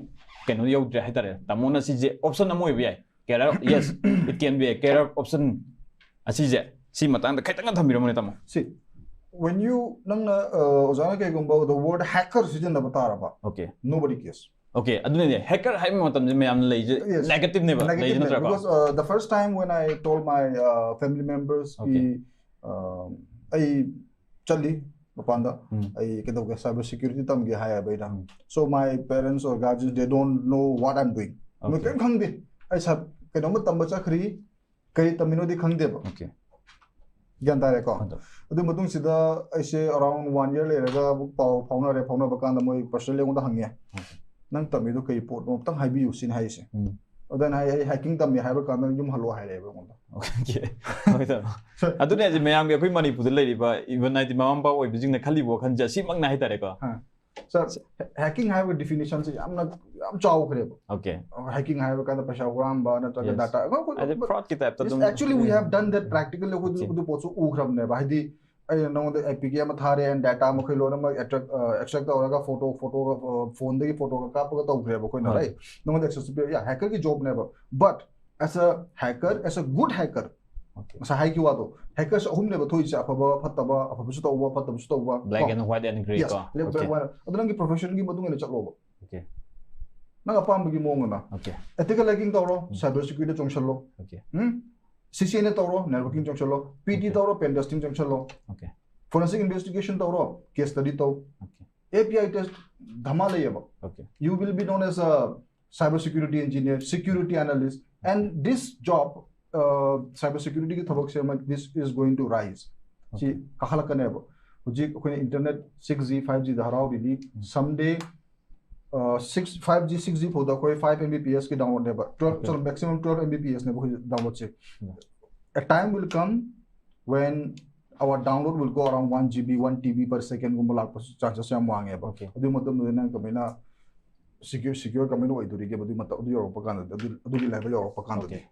ꯀꯩꯅꯣ ꯌꯧꯗ꯭ꯔꯦ ꯍꯥꯏꯇꯥꯔꯦ꯫ ꯇꯥꯃꯣꯅ ꯁꯤꯁꯦ option ꯑꯃ ꯑꯣꯏꯕ ꯌꯥꯏ, career, yes, it can be a career option, ꯑꯁꯤꯁꯦ, ꯁꯤ ꯃꯇꯥꯡꯗ ꯈꯤꯇꯪꯒ ꯊꯝꯕꯤꯔꯝꯃꯣꯅꯦ ꯇꯥꯃꯣ꯫ See, when you, ꯅꯪꯅ, ꯑ, ꯑꯣꯖꯥꯅ ꯀꯩꯒꯨꯝꯕ the word hacker ꯁꯤꯖꯤꯟꯅꯕ ꯇꯥꯔꯕ, Okay. Nobody cares. Okay, ꯑꯗꯨꯅꯅꯦ hacker ꯍꯥꯏꯕ ꯃꯇꯝꯗ ꯃꯌꯥꯝꯅ ꯂꯩꯁꯦ, Yes. negative ꯅꯦꯕ ꯂꯩꯁꯦ, Negative ꯅꯦ, ꯅꯠꯇ꯭ꯔꯥꯀꯣ? Because, uh, the first time when I told my, uh, family members ꯀꯤ, Okay. uh, ꯑꯩ ꯆꯠꯂꯤ ꯃꯄꯥꯟꯗ, ꯎꯝ. ꯑꯩ ꯀꯩꯗꯧꯒꯦ, cyber security ꯇꯝꯒꯦ ꯍꯥꯏꯌꯦꯕ ꯑꯩꯅ꯫ ꯎꯝ. So my parents or guardians, they don't know what I'm doing. ꯃꯣꯏ Okay. ꯀꯔꯤꯝ ꯈꯪꯗꯦ꯫ ꯑꯩ ꯁꯥ-, ꯀꯩꯅꯣꯝꯃ ꯇꯝꯕ ꯆꯠꯈ꯭ꯔꯤ, ꯀꯔꯤ ꯇꯝꯃꯤꯅꯣꯗꯤ ꯈꯪꯗꯦꯕ꯫ Okay. ꯒ꯭ꯌꯥꯟ ꯇꯥꯔꯦꯀꯣ? ꯑꯗꯣ. ꯑꯗꯨ ꯃꯇꯨꯡꯁꯤꯗ ꯑꯩꯁꯦ around one year ꯂꯩꯔꯒ ꯑꯃꯨꯛ ꯄꯥꯎ ꯐꯥꯎꯅꯔꯦ꯫ ꯐꯥꯎꯅꯕ ꯀꯥꯟꯗ ꯃꯣꯏ personally ꯑꯩꯉꯣꯟꯗ ꯍꯪꯉꯦ, "ꯅꯪ ꯇꯝꯃꯤꯗꯣ ꯀꯩ ꯄꯣꯠꯅꯣ? ꯑꯝꯇꯪ ꯍꯥꯏꯕꯤꯌꯨ", ꯁꯤꯅꯤ ꯍꯥꯏꯔꯤꯁꯦ꯫ ꯎꯝ. ꯑꯗꯨꯅ ꯍꯥꯏ, "ꯑꯩ hacking ꯇꯝꯃꯤ" ꯍꯥꯏꯕ ꯀꯥꯟꯗ ꯌꯨꯝ ꯍꯜꯂꯣ ꯍꯥꯏꯔꯛꯑꯦꯕ ꯑꯩꯉꯣꯟꯗ꯫ Okay. Okay. ꯑꯗꯨꯅꯦ ꯍꯧꯖꯤꯛ ꯃꯌꯥꯝꯒꯤ, ꯑꯩꯈꯣꯏ ꯃꯅꯤꯄꯨꯔꯗ ꯂꯩꯔꯤꯕ, even ꯍꯥꯏꯗꯤ ꯃꯃꯥ ꯃꯄꯥ ꯑꯣꯏꯕꯁꯤꯡꯅ ꯈꯜꯂꯤꯕ ꯋꯥꯈꯜꯁꯦ ꯑꯁꯤꯃꯛꯅ ꯍꯥꯏꯇꯥꯔꯦꯀꯣ. Sir, hacking ꯍꯥꯏꯕ definition ꯁꯦ ꯌꯥꯝꯅ ꯌꯥꯝ ꯆꯥꯎꯈ꯭ꯔꯦꯕ. Okay. Hacking ꯍꯥꯏꯕ ꯀꯥꯟꯗ ꯄꯩꯁꯥ ꯍꯨꯔꯥꯟꯕ ꯅꯠꯇ꯭ꯔꯒ Yes. data ꯍꯥꯏꯗꯤ fraud ꯀꯤ type ꯇ ꯑꯗꯨꯝ. Actually, we have done that practically. ꯑꯩꯈꯣꯏ Okay. ꯑꯗꯨ ꯄꯣꯠꯁꯨ ꯎꯈ꯭ꯔꯕꯅꯦꯕ. ꯍꯥꯏꯗꯤ ꯑꯩꯅ ꯅꯉꯣꯟꯗ A P K ꯑꯃ ꯊꯥꯔꯦ and data ꯃꯈꯩ ꯂꯣꯏꯅꯃꯛ extract extract ꯇꯧꯔꯒ photo photo ꯒ phoneꯗꯒꯤ photo ꯒ ꯀꯥꯞꯄꯒ ꯇꯧꯈ꯭ꯔꯦꯕ ꯑꯩꯈꯣꯏꯅ, ꯍꯣꯏ. Right? ꯅꯉꯣꯟꯗ access ꯄꯤꯔꯦ, yeah, hacker ꯒꯤ job ꯅꯦꯕ. But as a hacker, as a good hacker, Okay. ꯉꯁꯥꯏ ꯍꯥꯏꯈꯤꯕ ꯋꯥꯗꯣ, hacker ꯁꯦ ꯑꯍꯨꯝꯅꯦꯕ ꯊꯣꯛꯏꯁꯦ, ꯑꯐꯕ ꯐꯠꯇꯕ, ꯑꯐꯕꯁꯨ ꯇꯧꯕ ꯐꯠꯇꯕꯁꯨ ꯇꯧꯕ. Black ꯀꯣ? and white and grey Yes. ꯀꯣ. Black, Okay. white. ꯑꯗꯨ ꯅꯪꯒꯤ profession ꯒꯤ ꯃꯇꯨꯡ ꯏꯟꯅ ꯆꯠꯂꯣꯕ. Okay. ꯅꯪ ꯑꯄꯥꯝꯕꯒꯤ ꯃꯑꯣꯡ ꯑꯃ. Okay. Ethical hacking ꯇꯧꯔꯣ, cyber security ꯆꯣꯡꯁꯜꯂꯣ. Okay. Um? C C N A ꯇꯧꯔꯣ, networking ꯆꯣꯡꯁꯜꯂꯣ. P T Okay. ꯇꯧꯔꯣ, pen testing ꯆꯣꯡꯁꯜꯂꯣ. Okay. Forensic investigation ꯇꯧꯔꯣ, case study ꯇꯧ. Okay. A P I test ꯙꯃꯥ ꯂꯩꯌꯦꯕ. Okay. You will be known as a cyber security engineer, security analyst, and this job, uh, cyber security ꯒꯤ ꯊꯕꯛꯁꯦ ꯑꯃ, this is going to rise. ꯁꯤ Okay. ꯀꯥꯈꯠꯂꯛꯀꯅꯦꯕ. ꯍꯧꯖꯤꯛ ꯑꯩꯈꯣꯏꯅ internet six G, five G ꯗ ꯍꯔꯥꯎꯔꯤꯅꯤ. Someday, uh, six, five G, six G ꯐꯥꯎꯗ ꯑꯩꯈꯣꯏ five M B P S ꯀꯤ download ꯅꯦꯕ. Twelve, Okay. sorry, maximum twelve M B P S ꯅꯦꯕ ꯑꯩꯈꯣꯏ download say. Yeah. A time will come when our download will go around one G B, one T B per second ꯒꯨꯝꯕ ꯂꯥꯛꯄ chances ꯌꯥꯝ ꯋꯥꯡꯉꯦꯕ. Okay. ꯑꯗꯨ ꯃꯇꯝꯗꯨꯗ ꯅꯪ ꯀꯃꯥꯏꯅ secure, secure ꯀꯃꯥꯏꯅ ꯑꯣꯏꯗꯣꯔꯤꯒꯦꯕ ꯑꯗꯨ ꯃꯇꯝ, ꯑꯗꯨ ꯌꯧꯔꯛꯄ ꯀꯥꯟꯗꯗꯤ, ꯑꯗꯨ, ꯑꯗꯨꯒꯤ level ꯌꯧꯔꯛꯄ ꯀꯥꯟꯗꯗꯤ. Okay.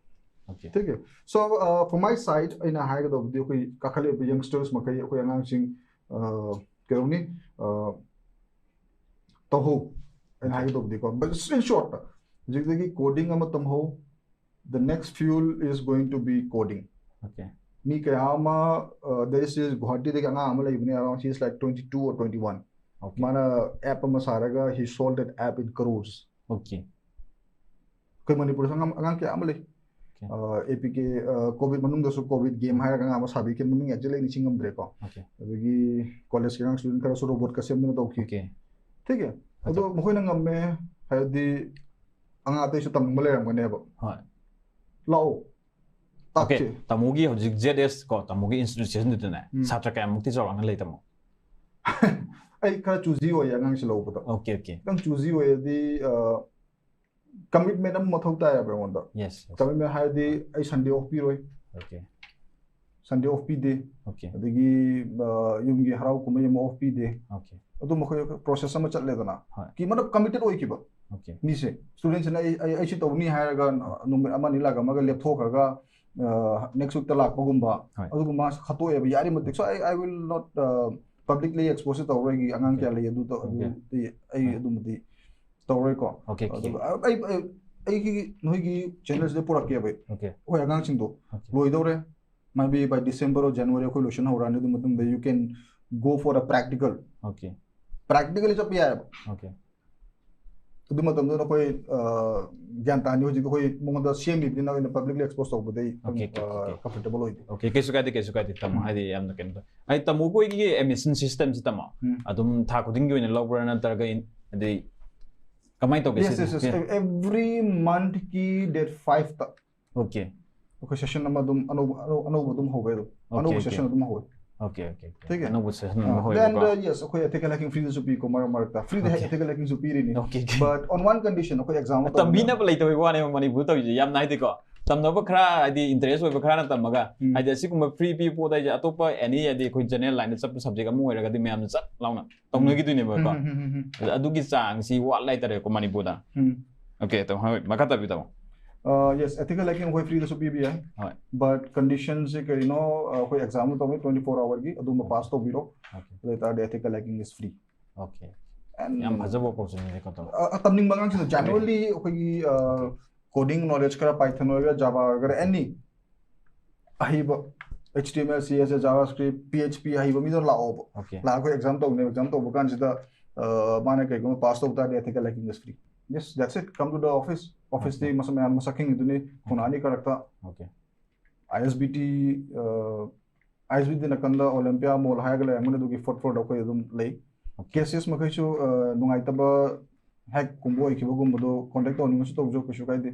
Okay. ठीक है. So, uh, from my side, ꯑꯩꯅ ꯍꯥꯏꯒꯗꯧꯕꯗꯤ ꯑꯩꯈꯣꯏ ꯀꯥꯈꯠꯂꯛꯏꯕ youngsters ꯃꯈꯩ, ꯑꯩꯈꯣꯏ ꯑꯉꯥꯡꯁꯤꯡ, uh, ꯀꯩꯗꯧꯅꯤ? Uh, ꯇꯧꯍꯧ ꯑꯩꯅ ꯍꯥꯏꯒꯗꯧꯕꯗꯤꯀꯣ. But in short, ꯍꯧꯖꯤꯛꯇꯒꯤ coding ꯑꯃ ꯇꯝꯍꯧ. The next fuel is going to be coding. Okay. ꯃꯤ ꯀꯌꯥ ꯑꯃ, uh, there is, ꯒꯨꯍꯥꯇꯤꯗꯒꯤ ꯑꯉꯥꯡ ꯑꯃ ꯂꯩꯕꯅꯦ, around, he is like twenty-two or twenty-one. Okay. ꯃꯥꯅ app ꯑꯃ ꯁꯥꯔꯒ he sold that app in crores. Okay. ꯑꯩꯈꯣꯏ ꯃꯅꯤꯄꯨꯔꯗꯁꯨ ꯑꯉꯥꯡ, ꯑꯉꯥꯡ ꯀꯌꯥ ꯑꯃ ꯂꯩ. Okay. Uh, A P K, uh, COVID ꯃꯅꯨꯡꯗꯁꯨ COVID game ꯍꯥꯏꯔꯒ ꯑꯉꯥꯡ ꯑꯃ ꯁꯥꯕꯤꯈꯤꯕ, ꯃꯃꯤꯡ actually ꯑꯩ ꯅꯤꯡꯁꯤꯡꯉꯝꯗ꯭ꯔꯦꯀꯣ. Okay. ꯑꯗꯒꯤ college ꯀꯤ ꯑꯉꯥꯡ student ꯈꯔꯁꯨ robot ꯀ ꯁꯦꯝꯗꯅ ꯇꯧꯈꯤ. Okay. ठीक है. ꯑꯗꯣ ꯃꯈꯣꯏꯅ ꯉꯝꯃꯦ ꯍꯥꯏꯔꯗꯤ ꯑꯉꯥꯡ ꯑꯇꯩꯁꯨ ꯇꯝꯅꯤꯡꯕ ꯂꯩꯔꯝꯒꯅꯦꯕ. ꯍꯣꯏ. ꯂꯥꯛꯑꯣ. Okay. ꯇꯥꯛꯀꯦ. ꯇꯥꯃꯣꯒꯤ ꯍꯧꯖꯤꯛ Z S ꯀꯣ, ꯇꯥꯃꯣꯒꯤ institution ꯗꯨꯗꯅꯦ, ꯎꯝ. ꯁꯥꯇ꯭ꯔ ꯀꯌꯥꯃꯨꯛꯇꯤ ꯆꯥꯎꯔꯥꯛꯅ ꯂꯩ, ꯇꯥꯃꯣ? ꯑꯩ ꯈꯔ choosy ꯑꯣꯏꯌꯦ ꯑꯉꯥꯡꯁꯤ ꯂꯧꯕꯗ. Okay, okay. ꯈꯤꯇꯪ choosy ꯑꯣꯏꯔꯗꯤ, uh, Commitment ꯑꯃ ꯃꯊꯧ ꯇꯥꯏꯌꯦꯕ ꯑꯩꯉꯣꯟꯗ꯫ Yes, yes. Commitment ꯍꯥꯏꯔꯗꯤ ꯑꯩ Sunday off ꯄꯤꯔꯣꯏ, Okay. Sunday off ꯄꯤꯗꯦ, Okay. ꯑꯗꯒꯤ ꯑ, ꯌꯨꯝꯒꯤ ꯍꯔꯥꯎ ꯀꯨꯝꯍꯩ ꯑꯃ off ꯄꯤꯗꯦ꯫ Okay. ꯑꯗꯨꯝ ꯑꯩꯈꯣꯏ process ꯑꯃ ꯆꯠꯂꯦꯗꯅ꯫ ꯍꯣꯏ. ꯀꯤꯃꯟꯅ committed ꯑꯣꯏꯈꯤꯕ Okay. ꯃꯤꯁꯦ, studentꯁꯤꯅ ꯑꯩ ꯑꯩ ꯑꯩ ꯁꯤ ꯇꯧꯅꯤ ꯍꯥꯏꯔꯒ ꯅꯨꯃꯤꯠ ꯑꯃ ꯑꯅꯤ ꯂꯥꯛꯑꯝꯃꯒ ꯂꯦꯞꯊꯣꯛꯈ꯭ꯔꯒ, next weekꯇ ꯂꯥꯛꯄꯒꯨꯝꯕ, ꯍꯣꯏ. ꯑꯗꯨꯒꯨꯝꯕ ꯈꯠꯇꯣꯛꯑꯦꯕ꯫ Arithmetic, so I I will not, uh, publicly expose ꯇꯧꯔꯣꯏꯒꯤ ꯑꯉꯥꯡ ꯀꯌꯥ ꯂꯩ, ꯑꯗꯨ ꯇꯧ- ꯑꯗꯨ Okay. ꯑꯩ ꯍꯣꯏ. ꯑꯗꯨꯃꯗꯤ ꯇꯧꯔꯣꯏꯀꯣ꯫ Okay, okay. ꯑꯗꯨꯒ ꯑꯩ ꯑꯩ- ꯑꯩꯒꯤ ꯅꯣꯏꯒꯤ channelꯁꯤꯗ ꯄꯨꯔꯛꯀꯦꯕ ꯑꯩ꯫ Okay. ꯑꯩꯈꯣꯏ ꯑꯉꯥꯡꯁꯤꯡꯗꯣ Okay. ꯂꯣꯏꯗꯧꯔꯦ, maybe by December or January ꯑꯩꯈꯣꯏ ꯂꯣꯏꯁꯤꯟ ꯍꯧꯔꯛꯑꯅꯤ꯫ ꯑꯗꯨ ꯃꯇꯨꯡꯗ you can go for a practical, Okay. practically ꯆꯠꯄ ꯌꯥꯏꯑꯕ꯫ Okay. ꯑꯗꯨ ꯃꯇꯝꯗꯨꯗ ꯑꯩꯈꯣꯏ ꯑ, ꯒ꯭ꯌꯥꯟ ꯇꯥꯅꯤ꯫ ꯍꯧꯖꯤꯛ ꯑꯩꯈꯣꯏ ꯃꯉꯣꯟꯗ ꯁꯦꯝꯃꯤꯕꯅꯤꯅ ꯑꯩꯅ publicly expose ꯇꯧꯕꯗꯩ Okay, okay, okay. Comfortable ꯑꯣꯏꯗꯦ꯫ Okay, ꯀꯩꯁꯨ ꯀꯥꯏꯗꯦ, ꯀꯩꯁꯨ ꯀꯥꯏꯗꯦ, ꯇꯥꯃꯣ꯫ ꯎꯝ. ꯍꯥꯏꯗꯤ ꯌꯥꯝꯅ ꯀꯩꯅꯣ ꯇꯧ-, ꯍꯥꯏꯗꯤ ꯇꯥꯃꯣ ꯑꯩꯈꯣꯏꯒꯤ admission systemꯁꯤ, ꯇꯥꯃꯣ, ꯎꯝ. ꯑꯗꯨꯝ ꯊꯥ ꯈꯨꯗꯤꯡꯒꯤ ꯑꯣꯏꯅ ꯂꯧꯕ꯭ꯔꯥ, ꯅꯠꯇ꯭ꯔꯒ in-, ꯍꯥꯏꯗꯤ ꯀꯃꯥꯏꯅ ꯇꯧꯒꯦ? Yes, ꯁꯤꯁꯦ? yes, yes. Every monthꯀꯤ date fiveꯇ Okay. ꯑꯩꯈꯣꯏ session ꯑꯃ ꯑꯗꯨꯝ ꯑꯅꯧꯕ ꯑꯅꯧ- ꯑꯅꯧꯕ ꯑꯗꯨꯝ ꯍꯧꯋꯦ꯫ ꯑꯗꯨꯝ Okay, ꯑꯅꯧꯕ okay. Session ꯑꯗꯨꯝ ꯍꯧꯋꯦ꯫ Okay, okay, okay. ꯊꯤꯛ ꯍꯦ? ꯑꯅꯧꯕ session ꯑꯃ ꯑ, ꯍꯧꯋꯦꯕꯀꯣ꯫ then, uh, yes, ꯑꯩꯈꯣꯏ ethical hacking freeꯗꯁꯨ ꯄꯤꯀꯣ, ꯃꯔꯛ ꯃꯔꯛꯇ freeꯗ Okay. Ethical hackingꯁꯨ ꯄꯤꯔꯤꯅꯤ꯫ Okay, okay. But on one condition, ꯑꯩꯈꯣꯏ exam ꯑꯃ ꯇꯧꯕꯗ ꯇꯝꯕꯤꯅꯕ ꯂꯩꯇꯕꯒꯤ ꯋꯥꯅꯦꯕ ꯃꯅꯤꯄꯨꯔ ꯇꯧꯔꯤꯁꯦ꯫ ꯌꯥꯝꯅ, ꯍꯥꯏꯗꯤꯀꯣ, ꯇꯝꯅꯕ ꯈꯔ, ꯍꯥꯏꯗꯤ interest ꯑꯣꯏꯕ ꯈꯔꯅ ꯇꯝꯃꯒ, ꯎꯝ. ꯍꯥꯏꯗꯤ ꯑꯁꯤꯒꯨꯝꯕ free ꯄꯤꯕ ꯄꯣꯠ ꯍꯥꯏꯁꯦ ꯑꯇꯣꯞꯄ any, ꯍꯥꯏꯗꯤ ꯑꯩꯈꯣꯏ general lineꯗ ꯆꯠꯄ subject ꯑꯃ ꯑꯣꯏꯔꯒꯗꯤ ꯃꯌꯥꯝꯅ ꯆꯠ ꯂꯥꯎꯅ ꯇꯧꯅꯈꯤꯗꯣꯏꯅꯦꯕꯀꯣ꯫ ꯎꯝ, ꯎꯝ, ꯎꯝ, ꯎꯝ. ꯑꯗ ꯑꯗꯨꯒꯤ ꯆꯥꯡꯁꯤ ꯋꯥꯠꯂꯦ ꯍꯥꯏꯇꯥꯔꯦꯀꯣ ꯃꯅꯤꯄꯨꯔꯗ꯫ ꯎꯝ. Okay, ꯇꯥꯃꯣ, ꯍꯣꯏ, ꯃꯈꯥ ꯇꯥꯕꯤꯌꯨ, ꯇꯥꯃꯣ꯫ Uh, yes, ethical hacking ꯑꯩꯈꯣꯏ freeꯗꯁꯨ ꯄꯤꯕ ꯌꯥꯏ꯫ ꯍꯣꯏ. But conditionꯁꯦ ꯀꯔꯤꯅꯣ? Uh, ꯑꯩꯈꯣꯏ exam ꯑꯃ ꯇꯧꯅꯤ, twenty four hourꯒꯤ, ꯑꯗꯨꯝꯕ pass ꯇꯧꯕꯤꯔꯣ꯫ Okay. ꯑꯗꯨ ꯑꯣꯏꯇꯥꯔꯗꯤ ethical hacking is free. Okay. And, ꯌꯥꯝ ꯐꯖꯕ opportunityꯀꯣ, ꯇꯥꯃꯣ꯫ ꯑ, ꯑ, ꯇꯝꯅꯤꯡꯕ ꯑꯉꯥꯡꯁꯤꯡꯗꯣ generally ꯑꯩꯈꯣꯏꯒꯤ, ꯑ, coding knowledge ꯈꯔ, Python ꯑꯣꯏꯒꯦꯔꯥ, Java ꯑꯣꯏꯒꯦꯔꯥ, any ꯑꯍꯩꯕ, H T M L, C S S, JavaScript, P H P ꯑꯍꯩꯕ ꯃꯤꯗꯣ ꯂꯥꯛꯑꯣꯕ꯫ Okay. ꯂꯥꯛꯑꯒ ꯑꯩꯈꯣꯏ exam ꯇꯧꯅꯦꯕ꯫ Exam ꯇꯧꯕ ꯀꯥꯟꯁꯤꯗ, ꯑ, ꯃꯥꯅ ꯀꯩꯒꯨꯝꯕ pass ꯇꯧ ꯇꯥꯔꯗꯤ ethical hacking is free. Yes, that's it. Come to the office. Officeꯇꯤ Okay. ꯃꯁꯛ ꯃꯌꯥꯝ ꯃꯁꯛ ꯈꯪꯉꯤꯗꯨꯅꯤ, ꯈꯣꯡꯅꯥꯅꯤ ꯀꯔꯛꯇ꯫ Okay. I S B T, ꯑ, I S B T ꯅꯥꯀꯟꯗ Olympia Mall ꯍꯥꯏꯔꯒ ꯂꯩꯔꯝꯒꯅꯤ, ꯑꯗꯨꯒꯤ fourth floorꯗ ꯑꯩꯈꯣꯏ ꯑꯗꯨꯝ ꯂꯩ꯫ Okay. Cases ꯃꯈꯩꯁꯨ, ꯑ, ꯅꯨꯡꯉꯥꯏꯇꯕ, hackꯀꯨꯝꯕ ꯑꯣꯏꯈꯤꯕꯒꯨꯝꯕꯗꯣ contact ꯇꯧꯅꯤꯡꯉꯁꯨ ꯇꯧꯖꯧ, ꯀꯩꯁꯨ ꯀꯥꯏꯗꯦ꯫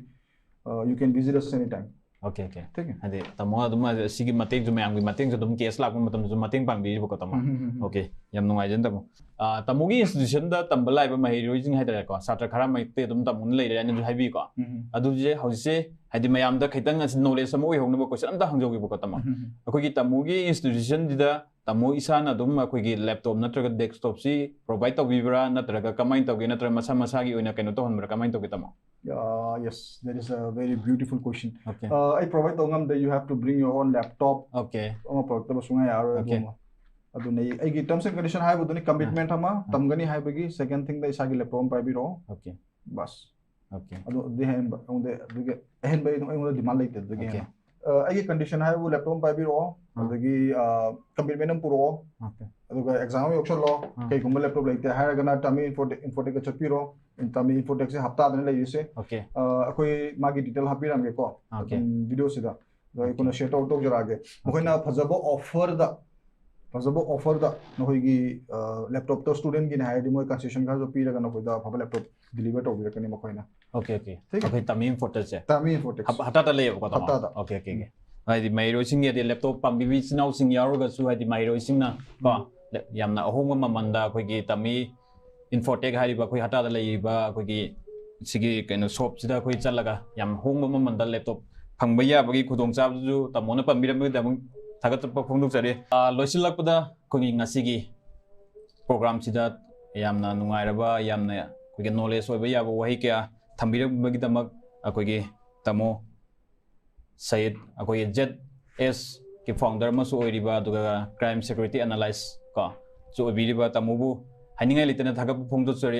ꯑ, you can visit us anytime. Okay, okay. ठीक है। ꯍꯥꯏꯗꯤ ꯇꯥꯃꯣ ꯑꯗꯨꯝ ꯑꯁꯤꯒꯤ ꯃꯇꯦꯡꯁꯨ, ꯃꯌꯥꯝꯒꯤ ꯃꯇꯦꯡꯁꯨ ꯑꯗꯨꯝ case ꯂꯥꯛꯄ ꯃꯇꯝꯗꯁꯨ ꯃꯇꯦꯡ ꯄꯥꯡꯕꯤꯔꯤꯕꯀꯣ ꯇꯥꯃꯣ꯫ ꯎꯝ, ꯎꯝ, ꯎꯝ, ꯎꯝ꯫ Okay, ꯌꯥꯝ ꯅꯨꯡꯉꯥꯏꯖꯩ ꯇꯥꯃꯣ꯫ ꯑꯥ, ꯇꯥꯃꯣꯒꯤ institutionꯗ ꯇꯝꯕ ꯂꯥꯛꯏꯕ ꯃꯍꯩꯔꯣꯏꯁꯤꯡ ꯍꯥꯏꯇꯥꯔꯦꯀꯣ, ꯁꯥꯇ꯭ꯔ ꯈꯔ ꯃꯩꯇꯩ ꯑꯗꯨꯝ ꯇꯝꯃꯨꯅ ꯂꯩꯔꯦ ꯍꯥꯏꯅꯁꯨ ꯍꯥꯏꯕꯤꯀꯣ꯫ ꯎꯝ, ꯎꯝ꯫ ꯑꯗꯨꯁꯦ ꯍꯧꯖꯤꯛꯁꯦ ꯍꯥꯏꯗꯤ ꯃꯌꯥꯝꯗ ꯈꯤꯇꯪ ꯑꯁꯤ knowledge ꯑꯃ ꯑꯣꯏꯍꯧꯅꯕ question ꯑꯝꯇ ꯍꯪꯖꯍꯧꯒꯦꯕꯀꯣ ꯇꯥꯃꯣ꯫ ꯎꯝ, ꯎꯝ, ꯎꯝ꯫ ꯑꯩꯈꯣꯏꯒꯤ ꯇꯥꯃꯣꯒꯤ institutionꯁꯤꯗ ꯇꯥꯃꯣ ꯏꯁꯥꯅ ꯑꯗꯨꯝ ꯑꯩꯈꯣꯏꯒꯤ laptop ꯅꯠꯇ꯭ꯔꯒ desktopꯁꯤ provide ꯇꯧꯕꯤꯕ꯭ꯔꯥ, ꯅꯠꯇ꯭ꯔꯒ ꯀꯃꯥꯏꯅ ꯇꯧꯒꯦ, ꯅꯠꯇ꯭ꯔꯒ ꯃꯁꯥ ꯃꯁꯥꯒꯤ ꯑꯣꯏꯅ ꯀꯩꯅꯣ ꯇꯧꯍꯟꯕ꯭ꯔꯥ, ꯀꯃꯥꯏꯅ ꯇꯧꯒꯦ ꯇꯥꯃꯣ? Uh, yes, that is a very beautiful question. Okay. Uh, ꯑꯩ provide ꯇꯧ ꯉꯝꯗꯦ, you have to bring your own laptop. Okay. ꯑꯃ ꯄꯨꯔꯛꯇꯕ ꯁꯨꯡꯌꯥ ꯌꯥꯔꯣꯏ꯫ Okay. ꯑꯗꯨꯃ ꯑꯗꯨꯅ ꯑꯩ, ꯑꯩꯒꯤ terms and condition ꯍꯥꯏꯕꯗꯨꯅꯤ, commitment ꯑꯃ ꯇꯝꯒꯅꯤ ꯍꯥꯏꯕꯒꯤ꯫ Second thingꯗ ꯏꯁꯥꯒꯤ laptop ꯑꯃ ꯄꯥꯏꯕꯤꯔꯛꯑꯣ꯫ Okay. ꯕꯁ꯫ Okay. ꯑꯗꯨ ꯑꯗꯨꯗꯤ ꯑꯍꯦꯟꯕ ꯑꯩꯉꯣꯟꯗ, ꯑꯗꯨꯒꯤ ꯑꯍꯦꯟꯕ ꯑꯩ ꯑꯗꯨꯝ ꯑꯩꯉꯣꯟꯗ demand ꯂꯩꯇꯦ ꯑꯗꯨꯗꯒꯤ Okay. ꯍꯦꯟꯅ꯫ ꯑ, ꯑꯩꯒꯤ condition ꯍꯥꯏꯕꯨ laptop ꯑꯃ ꯄꯥꯏꯕꯤꯔꯛꯑꯣ, ꯑꯥ꯫ ꯑꯗꯒꯤ commitment ꯑꯃ ꯄꯨꯔꯛꯑꯣ, Okay. ꯑꯗꯨꯒ exam ꯑꯃ ꯌꯥꯎꯁꯜꯂꯣ꯫ ꯑꯥ꯫ ꯀꯩꯒꯨꯝꯕ laptop ꯂꯩꯇꯦ ꯍꯥꯏꯔꯒꯅ Tami Infotech, Infotechꯇ ꯆꯠꯄꯤꯔꯣ꯫ Tami Infotechꯁꯦ ꯍꯞꯇꯥꯗꯅ ꯂꯩꯔꯤꯁꯦ꯫ Okay. ꯑ, ꯑꯩꯈꯣꯏ ꯃꯥꯒꯤ detail ꯍꯥꯞꯄꯤꯔꯝꯒꯦꯀꯣ꯫ Okay. ꯑꯗꯨꯝ videoꯁꯤꯗ ꯑꯗꯣ ꯑꯩ Okay. ꯀꯣꯟꯅ share ꯇꯧ ꯇꯧꯖꯔꯛꯑꯒꯦ꯫ ꯃꯈꯣꯏꯅ ꯐꯖꯕ offerꯗ, ꯐꯖꯕ offerꯗ ꯅꯈꯣꯏꯒꯤ laptopꯇ studentꯀꯤꯅꯦ ꯍꯥꯏꯔꯗꯤ ꯃꯣꯏ concession ꯈꯔꯁꯨ ꯄꯤꯔꯒ ꯅꯈꯣꯏꯗ ꯑꯐꯕ laptop deliver ꯇꯧꯕꯤꯔꯛꯀꯅꯤ ꯃꯈꯣꯏꯅ꯫ Okay, okay. ठीक है। ꯑꯩꯈꯣꯏ Tami Infotechꯁꯦ Tami Infotech꯫ ꯍꯞ- ꯍꯞꯇꯥꯗ ꯂꯩꯌꯦꯕꯀꯣ ꯇꯥꯃꯣ? ꯍꯞꯇꯥꯗ꯫ Okay, okay, okay. ꯍꯥꯏꯗꯤ ꯃꯍꯩꯔꯣꯏꯁꯤꯡꯒꯤ ꯍꯥꯏꯗꯤ laptop ꯄꯥꯝꯕꯤꯕ ꯏꯆꯤꯟ ꯏꯅꯥꯎꯁꯤꯡ ꯌꯥꯎꯔꯒꯁꯨ ꯍꯥꯏꯗꯤ ꯃꯍꯩꯔꯣꯏꯁꯤꯡꯅ ꯀꯣ ꯌꯥꯝꯅ ꯑꯍꯣꯡꯕ ꯃꯃꯜꯗ ꯑꯩꯈꯣꯏꯒꯤ Tami Infotech ꯍꯥꯏꯔꯤꯕ ꯑꯩꯈꯣꯏ ꯍꯞꯇꯥꯗ ꯂꯩꯔꯤꯕ ꯑꯩꯈꯣꯏꯒꯤ ꯁꯤꯒꯤ ꯀꯩꯅꯣ shopꯁꯤꯗ ꯑꯩꯈꯣꯏ ꯆꯠꯂꯒ ꯌꯥꯝ ꯍꯣꯡꯕ ꯃꯃꯜꯗ laptop ꯐꯪꯕ ꯌꯥꯕꯒꯤ ꯈꯨꯗꯣꯡꯆꯥꯕꯗꯨꯁꯨ ꯇꯥꯃꯣꯅ ꯄꯟꯕꯤꯔꯝꯕꯒꯤꯗꯃꯛ ꯊꯥꯒꯠꯆꯕ ꯐꯣꯡꯗꯣꯛꯆꯔꯤ꯫ ꯑꯥ, ꯂꯣꯏꯁꯤꯜꯂꯛꯄꯗ ꯑꯩꯈꯣꯏꯒꯤ ꯉꯁꯤꯒꯤ programꯁꯤꯗ ꯌꯥꯝꯅ ꯅꯨꯡꯉꯥꯏꯔꯕ, ꯌꯥꯝꯅ ꯑꯩꯈꯣꯏꯒꯤ knowledge ꯑꯣꯏꯕ ꯌꯥꯕ ꯋꯥꯍꯩ ꯀꯌꯥ ꯊꯝꯕꯤꯔꯝꯕꯒꯤꯗꯃꯛ ꯑꯩꯈꯣꯏꯒꯤ ꯇꯥꯃꯣ ꯁꯌꯤꯗ, ꯑꯩꯈꯣꯏꯒꯤ ZSꯀꯤ founder ꯑꯃꯁꯨ ꯑꯣꯏꯔꯤꯕ, ꯑꯗꯨꯒ crime security analyst ꯀꯣ ꯁꯨ ꯑꯣꯏꯕꯤꯔꯤꯕ ꯇꯥꯃꯣꯕꯨ ꯍꯥꯏꯅꯤꯡꯉꯥꯏ ꯂꯩꯇꯅ ꯊꯥꯒꯠꯄ ꯐꯣꯡꯗꯣꯛꯆꯔꯤ꯫